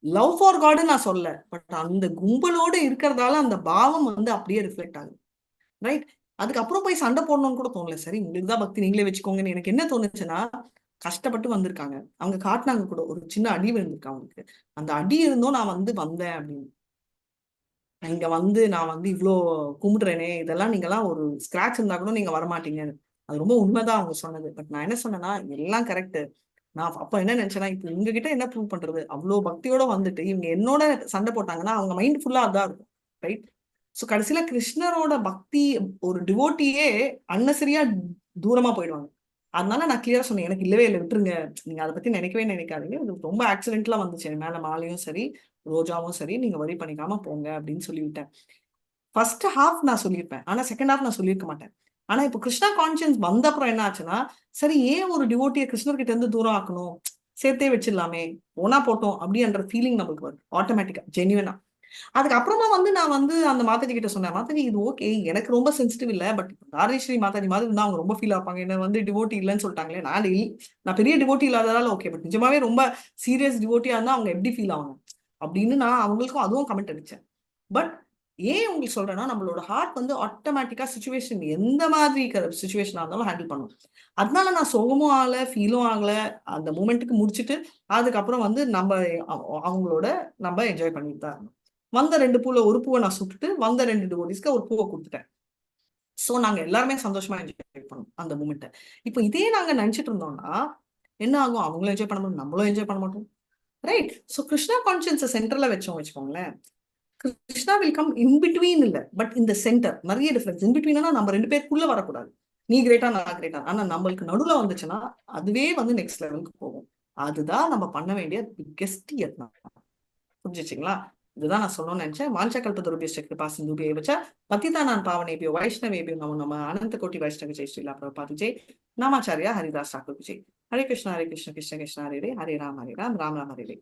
லவ் ஃபார் காட் நான் சொல்ல, பட் அந்த கும்பலோட இருக்கிறதால அந்த பாவம் வந்து அப்படியே ரிஃப்ளெக்ட் ஆகுது, ரைட்? அதுக்கப்புறம் போய் சண்டை போடணும்னு கூட தோணல. சரி உங்களுக்கு தான் பக்தி நீங்களே வச்சுக்கோங்கன்னு எனக்கு என்ன தோணுச்சுன்னா, கஷ்டப்பட்டு வந்திருக்காங்க, அவங்க காட்டினாங்க கூட, ஒரு சின்ன அடி விழுந்திருக்கு அவங்களுக்கு, அந்த அடி இருந்தும் நான் வந்து வந்தேன் அப்படின்னு. இங்க வந்து நான் வந்து இவ்ளோ கும்பிடுறேனே, இதெல்லாம் நீங்கெல்லாம் ஒரு ஸ்கிராச் இருந்தா கூட நீங்க வரமாட்டீங்கன்னு. அது ரொம்ப உண்மைதான் அவங்க சொன்னது. பட் நான் என்ன சொன்னேன்னா எல்லாம் கரெக்ட். நான் அப்ப என்ன நினைச்சேன்னா, இப்ப உங்ககிட்ட என்ன ப்ரூவ் பண்றது, அவ்வளோ பக்தியோட வந்துட்டு இவங்க என்னோட சண்டை போட்டாங்கன்னா அவங்க மைண்ட் ஃபுல்லா அதான் இருக்கும், ரைட்? ஸோ கடைசியில கிருஷ்ணரோட பக்தி ஒரு டிவோட்டியே அன்னசரியா தூரமா போயிடுவாங்க. அதனால நான் கிளியரா சொன்னேன், எனக்கு இல்லவே இல்லை, விட்டுருங்க, நீங்க அதை பத்தி நினைக்கவே நினைக்காதீங்க, இது ரொம்ப ஆக்சிடென்ட்லாம் வந்துச்சு என் மேல, மாலையும் சரி ரோஜாவும் சரி, நீங்க வரி பண்ணிக்காம போங்க அப்படின்னு சொல்லிவிட்டேன். ஃபர்ஸ்ட் ஹாஃப் நான் சொல்லியிருப்பேன், ஆனா செகண்ட் ஹாஃப் நான் சொல்லியிருக்க மாட்டேன். ஆனா இப்போ கிருஷ்ணா கான்சியன்ஸ் வந்த அப்புறம் என்ன ஆச்சுன்னா, சரி ஏன் ஒரு டிவோட்டியை கிருஷ்ணர் கிட்ட இருந்து தூரம் ஆக்கணும், சேர்த்தே வச்சிடலாமே, போனா போட்டோம் அப்படின்ற ஃபீலிங் நம்மளுக்கு வரும் ஆட்டோமேட்டிக்கா, ஜென்யூனா. அதுக்கப்புறமா வந்து நான் வந்து அந்த மாதாஜி கிட்ட சொன்னேன், மாதாஜி இது ஓகே, எனக்கு ரொம்ப சென்சிட்டிவ் இல்லை, பட் ராஜேஸ்வரி மாதாஜி மாதிரி இருந்தா அவங்க ரொம்ப ஃபீல் ஆப்பாங்க, என்ன வந்து டிவோட்டி இல்லைன்னு சொல்லிட்டாங்களே, நான் பெரிய டிவோட்டி இல்லாததால ஓகே, பட் நிஜமாவே ரொம்ப சீரியஸ் டிவோட்டியா இருந்தா அவங்க எப்படி ஃபீல் ஆவாங்க அப்படின்னு நான் அவங்களுக்கும் அதுவும் கமெண்ட் அடிச்சேன். பட் ஏன் உங்களுக்கு சொல்றேன்னா, நம்மளோட ஹார்ட் வந்து ஆட்டோமேட்டிக்கா சுச்சுவேஷன் எந்த மாதிரி சுச்சுவேஷனா இருந்தாலும் ஹேண்டில் பண்ணும். அதனால நான் சோகமும் ஆகல, ஃபீலும் ஆகல, அந்த மூமெண்ட்டுக்கு முடிச்சுட்டு அதுக்கப்புறம் வந்து நம்ம அவங்களோட நம்ம என்ஜாய் பண்ணிட்டு தான் இருந்தோம். வந்த 2 பூல ஒரு பூவை நான் சுட்டுட்டு வந்த 2 டிவோட்டிஸ்க்கு ஒரு பூவை கொடுத்துட்டேன். சோ நாங்க எல்லாருமே சந்தோஷமா என்ஜாய் பண்ணோம் அந்த மூமெண்ட்டை. இப்போ இதே நாங்க நினைச்சிட்டு இருந்தோம்னா என்ன ஆகும், அவங்களும் என்ஜாய் பண்ண மாட்டோம், நம்மளும் என்ஜாய் பண்ண மாட்டோம், ரைட்? ஸோ கிருஷ்ணா கான்சியன்ஸை சென்டர்ல வச்சோம் வச்சுக்கோங்களேன், Krishna will come in between இல்ல, பட் இந்த சென்டர் நிறைய டிஃபரன்ஸ். இன் பிட்வீனா நம்ம 2 பேருக்குள்ள வரக்கூடாது, நீ கிரேட்டா நான் கிரேட்டா, ஆனா நம்மளுக்கு நடுவுல வந்துச்சுன்னா அதுவே வந்து நெக்ஸ்ட் லெவலுக்கு போகும். அதுதான் நம்ம பண்ண வேண்டிய பிக்கெஸ்ட் யத்னம். புரிஞ்சிச்சிங்களா? இதுதான் நான் சொல்லணும்னு நினைச்சேன். வாஞ்சா கல்பதருபியஸ்ச கிருபா சிந்துபியை வச்சா பதிதா நான் பாவனேபியோ வைஷ்ணவேபியோ நமோ நம. அனந்த கோட்டி வைஷ்ணவ ஜெய் ஸ்ரீலா பிரபுபாத் ஜெய். நாமாச்சாரியா ஹரிதாஸ் தாக்கூர் ஜெய். ஹரே கிருஷ்ணா ஹரே கிருஷ்ண கிருஷ்ண கிருஷ்ணா ஹரே ஹரே, ஹரே ராம் ஹரே ராம் ராம் ராம் ஹரே ஹரே.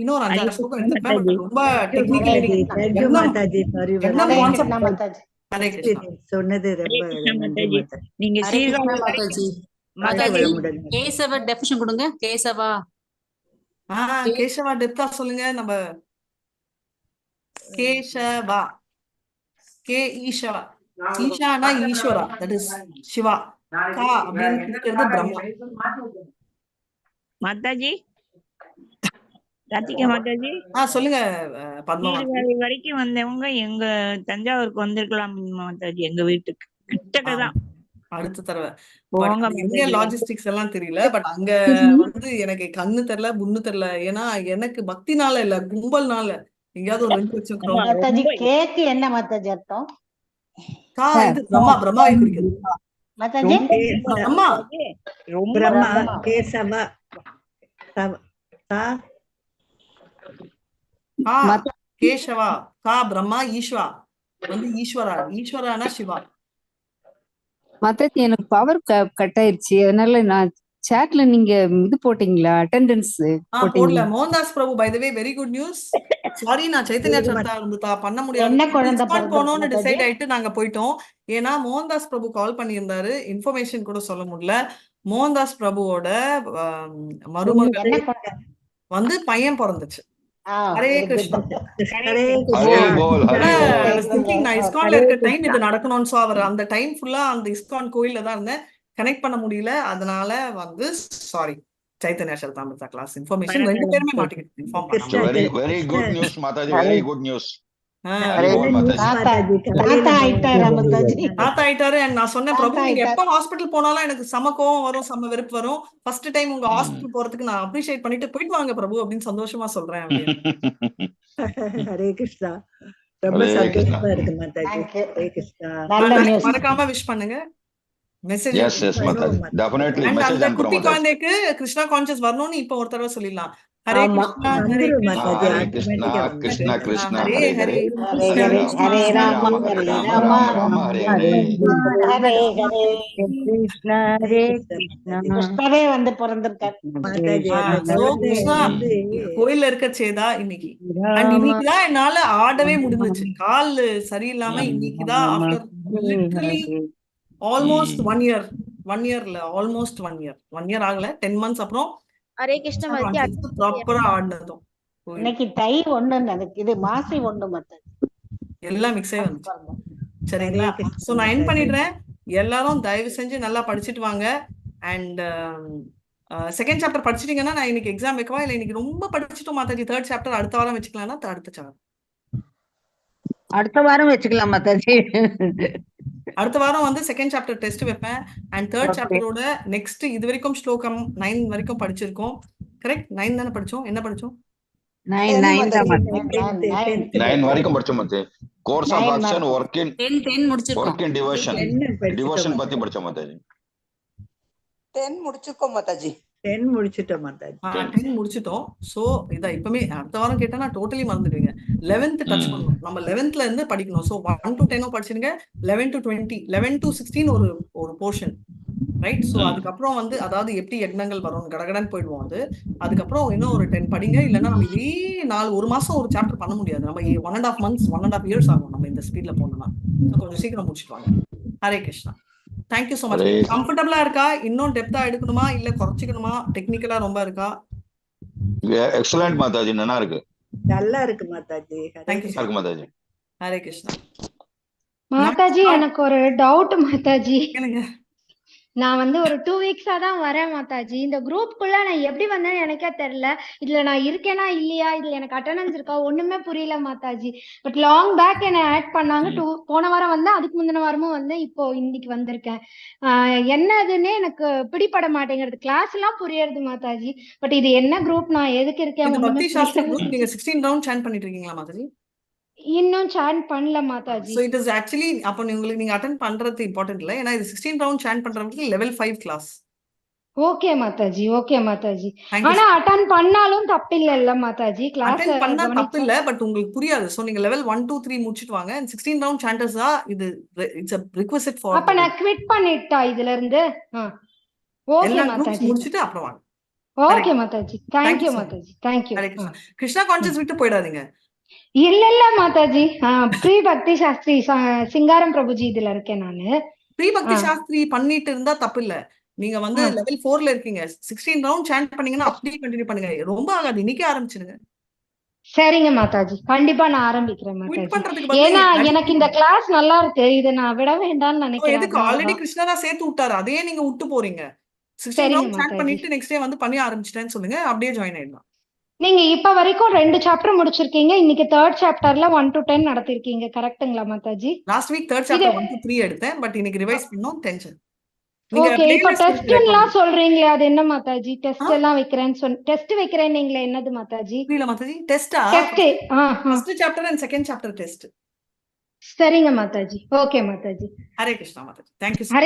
இன்னொரு ஹரே 5-6 ஸ்லோகம் கிருஷ்ணா எடுத்துப்பேன், பட் மாதாஜி. ரொம்ப thank you technically Mataji for your Hare Krishna Mataji. Hare Krishna சொன்னது ஹரே ரொம்ப கிருஷ்ணா நன்றி மாதாஜி. மாதாஜி. நீங்க ஹரே கிருஷ்ணா சீர்காழி மாதாஜி. வாழ்க மாதாஜி வளமுடன். கேசவ டெபிஷன் கொடுங்க. கேசவா கேசவா டெப்தா சொல்லுங்க. நம்ம கேசவா, கே ஈஷவா, ஈஷானா ஈஸ்வரா, that is Siva, கா அப்படின்னு இருக்கிறது பிரம்மா. மாதாஜி ராதிகா மாதாஜி. சொல்லுங்க பத்மாவதி. சீர்காழி வரைக்கும் வந்தவங்க எங்க தஞ்சாவூருக்கு வந்திருக்கலாம் மாதாஜி, எங்க வீட்டுக்கு கிட்டக்கதான். அடுத்த தடவை. பட் போங்க எங்க மாதாஜி. லாஜிஸ்டிக்ஸ் எல்லாம் தெரியல. பட் அங்க வந்து எனக்கு கண்ணு தெரியல, புண்ணு தெரியல. ஏன்னா எனக்கு பக்தினால இல்ல, கும்பல்னால. எங்கேயாவது ஒரு 2 லட்சம் ஆமா, crowd. Mataji ரொம்ப கேக்கு என்ன மாதாஜி அர்த்தம்? இது பிரம்மா, பிரம்மாவை குறிக்கிறது. மாதாஜி ரொம்ப பிரம்மா. ரொம்ப பிரம்மா பிரம்மா. கேசவ தவ- தா கா கேசவா, கா பிரம்மா, ஈஸ்வா வந்து ஈஸ்வரா, ஈஸ்வரானா சிவா. மாதாஜி எனக்கு பவர் கட் ஆயிருச்சு, அதனால நான் சாட்ல நீங்க இது போட்டீங்களா, அட்டெண்டன்ஸ் போடல. போட்டீங்களா? Mohandas Prabhu, by the way very good news. Sorry, நான் சைத்தன்யா சர்தா இருந்துதா பண்ண முடியாது. என்ன குழந்தை இஸ்கான் பிறந்திருக்கு போனோம்னு மாதாஜி? டிசைட் ஆயிட்டு நாங்க போயிட்டோம். ஏன்னா மோகன்தாஸ் பிரபு கால் பண்ணியிருந்தாரு, இன்ஃபர்மேஷன் கூட சொல்ல முடியல. மோகன்தாஸ் பிரபுவோட மருமகள் என்ன குழந்தை? வந்து பையன் பிறந்துச்சு. Hare very good. கிருஷ்ணா. ஹரே ஹரே கிருஷ்ணா. போல், ஹரே போல். திங்கிங் நான் இஸ்கான்ல ஹரே இருக்க டைம் கிருஷ்ணா. இது நடக்கணும்னு. சோ அவர் அந்த டைம் ஃபுல்லா அந்த இஸ்கான் கோயில்ல தான் இருந்தேன், கனெக்ட் பண்ண முடியல. அதனால வந்து சாரி, சைத்தன்யா சர்தாமிர்தா கிளாஸ் இன்ஃபர்மேஷன் 2 பேருமே மாட்டிக்கிட்டு இன்ஃபார்ம் கிருஷ்ணா பண்ணாம. Very very good news Mataji, very good news. Hare Hari போல் மாதாஜி. தாத்தா மாதாஜி காலையில தாத்தா ஆயிட்டாரா மாதாஜி? தாத்தா ஆயிட்டாரு. அண்ட் நான் சொன்னேன், பிரபு தாத்தா நீங்க ஆயிட்டாரு. எப்ப ஹாஸ்பிட்டல் போனாலும் எனக்கு செம கோவம் வரும், செம வெறுப்பு வரும். ஃபர்ஸ்ட் டைம் உங்க ஹாஸ்பிட்டல் போறதுக்கு நான் அப்ரிஷியேட் பண்ணிட்டு போயிட்டு வாங்க பிரபு அப்படின்னு சந்தோஷமா சொல்றேன் அப்படின்னு. ஹரே கிருஷ்ணா. ரொம்ப ஹரே கிருஷ்ணா. சந்தோஷமா இருக்கு Mataji. Thank you. Hare Krishna. நல்ல நியூஸ். மறக்காம விஷ் பண்ணுங்க. Message yes yes Mataji, definitely and message அந்த அனுப்புறோம் குட்டி மாதாஜி. குழந்தைக்கு கிருஷ்ணா கான்சியஸ் வரணும்னு இப்ப ஒரு தடவை சொல்லிடலாம். ஹரே ஆமா. கிருஷ்ணா, ஹரே வந்துரும் கிருஷ்ணா, மாதாஜி, ஹரே கிருஷ்ணா, ஆட்டோமேட்டிக்கா வந்துரும். கிருஷ்ணா கிருஷ்ணா, ஹரே ஹரே ஹரே, ஹரே, ஹரே ஹரே ஹரே, ராம ஹரே ராம ஹரே ஹரே ராம, ராம ராம ராம ஹரே ஹரே. ஹரே ஹரே. கிருஷ்ணா ஹரே கிருஷ்ணா. கிருஷ்ணரே வந்து பிறந்திருக்காரு. மாதாஜி அந்த சோ குழந்தை கிருஷ்ணா வந்து கோயில்ல இருக்க சேதா இன்னைக்கு. அண்ட் இன்னைக்குதான் என்னால ஆடவே முடிஞ்சிச்சு. கால் சரியில்லாம இன்னைக்குதான் ஆஃப்டர் லிட்டரலி ஆல்மோஸ்ட் 1 இயர், 1 இயர்ல ஆல்மோஸ்ட் 1 இயர், 1 இயர் ஆகல, 10 மந்த்ஸ் அப்புறம் ஹரே கிருஷ்ணா மாதாஜி. ப்ராப்பரா ஆடினதும் கோயில். இன்னைக்கு தை 1 எனக்கு இது மாசி 1 மாதாஜி. எல்லாம் மிக்ஸ் ஆகி வந்துச்சு. ஹரே சரிங்களா? கிருஷ்ணா சோ நான் என் மாதாஜி. பண்ணிடுறேன். எல்லாரும் தயவு செஞ்சு நல்லா படிச்சுட்டு வாங்க. அண்ட் செகண்ட் சாப்டர் படிச்சிட்டீங்கன்னா நான் இன்னைக்கு எக்ஸாம் வைக்கவா, இல்ல இன்னைக்கு ரொம்ப படிச்சுட்டோம் மாதாஜி, தேர்ட் சாப்டர் அடுத்த வாரம் வச்சுக்கலாம்னா அடுத்த சாப்டர் அடுத்த வாரம் வச்சுக்கலாம் மாதாஜி. அடுத்த வாரம் வந்து செகண்ட் சாப்டர் டெஸ்ட் வைப்பேன். And third okay. சாப்டரோட நெக்ஸ்ட் இது வரைக்கும் ஸ்லோகம் 9 வரைக்கும் படிச்சிருக்கோம். கரெக்ட்? 9 தானே படிச்சோம்? என்ன படிச்சோம்? 9 9 தான் மாதாஜி. டென்த் டென்த் 9 வரைக்கும் படிச்சோம் Mataji. Course of 9 action, mark. Work in 10 10 முடிச்சிருக்கோம். ஒர்க் இன் டிவோஷன், என்ன படிச்சிட்டோம் டிவோஷன் பத்தி மாதாஜி? படிச்சோம் மாதாஜி. 10 முடிச்சிருக்கோம் மாதாஜி. 10 முடிச்சிட்டோம் மாதாஜி. 10. 10 முடிச்சிட்டோம். சோ இதான் இப்பவுமே அடுத்த வாரம் கேட்டா நான் டோட்டலி மறந்துடுவீங்க. 11th touch பண்ணணும், நம்ம 11thல இருந்து படிக்கணும். சோ 1 to 10 படிச்சிருங்க, 11 to 20, 11 to 16 ஒரு ஒரு போர்ஷன், ரைட்? சோ அதுக்கப்புறம் வந்து அதாவது எப்படி யக்னங்கள் வரும் கடகடன்னு போயிடுவோம். அது அதுக்கப்புறம் இன்னும் ஒரு 10 படிங்க. இல்லைன்னா நம்ம இதே 4 ஒரு மாசம் ஒரு சாப்டர் பண்ண முடியாது. நம்ம 1.5 மந்த்ஸ், 1.5 இயர்ஸ் ஆகும் நம்ம இந்த ஸ்பீட்ல போனோம்னா. So கொஞ்சம் சீக்கிரம் முடிச்சுட்டு வாங்க. Hare Krishna. Thank you so much. Hare கம்ஃபர்டபுளா இருக்கா? இன்னும் டெப்தா எடுக்கணுமா, இல்ல குறைச்சிக்கணுமா? டெக்னிக்கலா ரொம்ப இருக்கா? எக்ஸலண்ட் மாதாஜி, நல்லா இருக்கு. நல்லா இருக்கு மாதாஜி. Hare thank you. நல்லா இருக்கு மாதாஜி. ஹரே கிருஷ்ணா. மாதாஜி எனக்கு ஒரு டவுட் மாதாஜி. கேளுங்க. நான் வந்து ஒரு 2 வீக்ஸா தான் வரேன் மாதாஜி. இந்த குரூப்புக்குள்ள நான் எப்படி வந்தேன்னு எனக்கே தெரியல. இதுல நான் இருக்கேனா இல்லையா, இதுல எனக்கு அட்டண்டன்ஸ் இருக்கா, ஒண்ணுமே புரியல மாதாஜி. பட் லாங் பேக் என்னை ஆட் பண்ணாங்க. போன வாரம் வந்தேன், அதுக்கு முந்தின வாரமும் வந்தேன், இப்போ இன்னைக்கு வந்திருக்கேன். என்னதுன்னே எனக்கு பிடிபட மாட்டேங்கிறது. கிளாஸ் எல்லாம் புரியுறது மாதாஜி, பட் இது என்ன குரூப், நான் எதுக்கு இருக்கேன் இது ஒண்ணுமே பக்தி சாஸ்திரி புரியல. குரூப். நீங்க 16 ரவுண்ட் சாண்ட் பண்ணிட்டு இருக்கீங்களா மாதாஜி? இன்னும் சாண்ட் பண்ணல Mataji. So it is actually அப்போ உங்களுக்கு நீங்க அட்டெண்ட் பண்றது இம்பார்ட்டன்ட் இல்ல. ஏன்னா இது 16 ரவுண்ட் சாண்ட் பண்றவங்களுக்கு level 5 class. Okay Mataji, okay Mataji. Thank you. ஆனா அட்டன் பண்ணாலும் தப்பில்ல இல்ல மாதாஜி? கிளாஸ் அட்டெண்ட் பண்ணா தப்பு கவனிச்சா இல்ல, பட் உங்களுக்கு புரியாது. சோ நீங்க லெவல் 1 2 3 முடிச்சிட்டு வாங்க. அண்ட் 16 ரவுண்ட் சாண்டர்ஸ் தான் இது. It's a requisite for அப்ப நான் குவிட் பண்ணிட்டா இதுல இருந்து? ஓகே எல்லா குரூப்ஸ் மாதாஜி. முடிச்சிட்டு அப்புறம் வாங்க. Okay Mataji, thank you thank you so much. Mataji, thank you. Hare Krishna. Krishna conscious விட்டு போயிடாதீங்க. இல்ல இல்ல மாதாஜி, ப்ரீ பக்தி சாஸ்திரி சிங்காரம் பிரபுஜி இதுல இருக்கேன் நானு. ப்ரீ பக்தி சாஸ்திரி பண்ணிட்டு இருந்தா தப்பு இல்ல. நீங்க வந்து லெவல் 4ல இருக்கீங்க. 16 ரவுண்ட் சாண்ட் பண்ணீங்கன்னா அப்படியே கண்டினியூ பண்ணுங்க. ரொம்ப ஆகாது, இன்னைக்கே ஆரம்பிச்சிடுங்க. சரிங்க மாதாஜி, கண்டிப்பா நான் ஆரம்பிக்கிறேன் குவிட் மாதாஜி. பண்றதுக்கு பதிலா ஏன்னா எனக்கு இந்த கிளாஸ் நல்லா இருக்கு, இதை நான் விட வேண்டாம்னு நினைக்கிறேன். எதுக்கு ஆல்ரெடி அதனாலதான். கிருஷ்ணா சேர்த்து விட்டாரு, அதையே நீங்க விட்டு போறீங்க. 16 சரிங்க ரவுண்ட் சாண்ட் மாதாஜி. பண்ணிட்டு நெக்ஸ்ட் டே வந்து பண்ணி ஆரம்பிச்சிட்டேன்னு சொல்லுங்க, அப்படியே ஜாயின் ஆயிடலாம். நீங்க இப்ப வரைக்கும் ரெண்டு சாப்டர் முடிச்சிருக்கீங்க. இன்னைக்கு தேர்ட் சாப்டர்ல 1 to 10 நடத்திருக்கீங்க, கரெக்ட்டுங்களா மாதாஜி? லாஸ்ட் வீக் தேர்ட் இது சாப்டர் 1 to 3 எடுத்தேன். பட் இன்னைக்கு ரிவைஸ் பண்ணோம் டென்ஷன். நீங்க ஓகே, இப்ப பிளேலிஸ்ட் இருக்கு டெஸ்ட்லாம் ரெக்கார்டிங். சொல்றீங்களே, அது என்ன மாதாஜி? ஆ டெஸ்ட் எல்லாம் வைக்கிறேன்னு சொன் டெஸ்ட் வைக்கிறேன்னீங்களே, என்னது மாதாஜி? புரியல Mataji. டெஸ்டா? Test. First chapter and second chapter test. சரிங்க Mataji, okay Mataji. Hare Krishna Mataji, thank you. Hare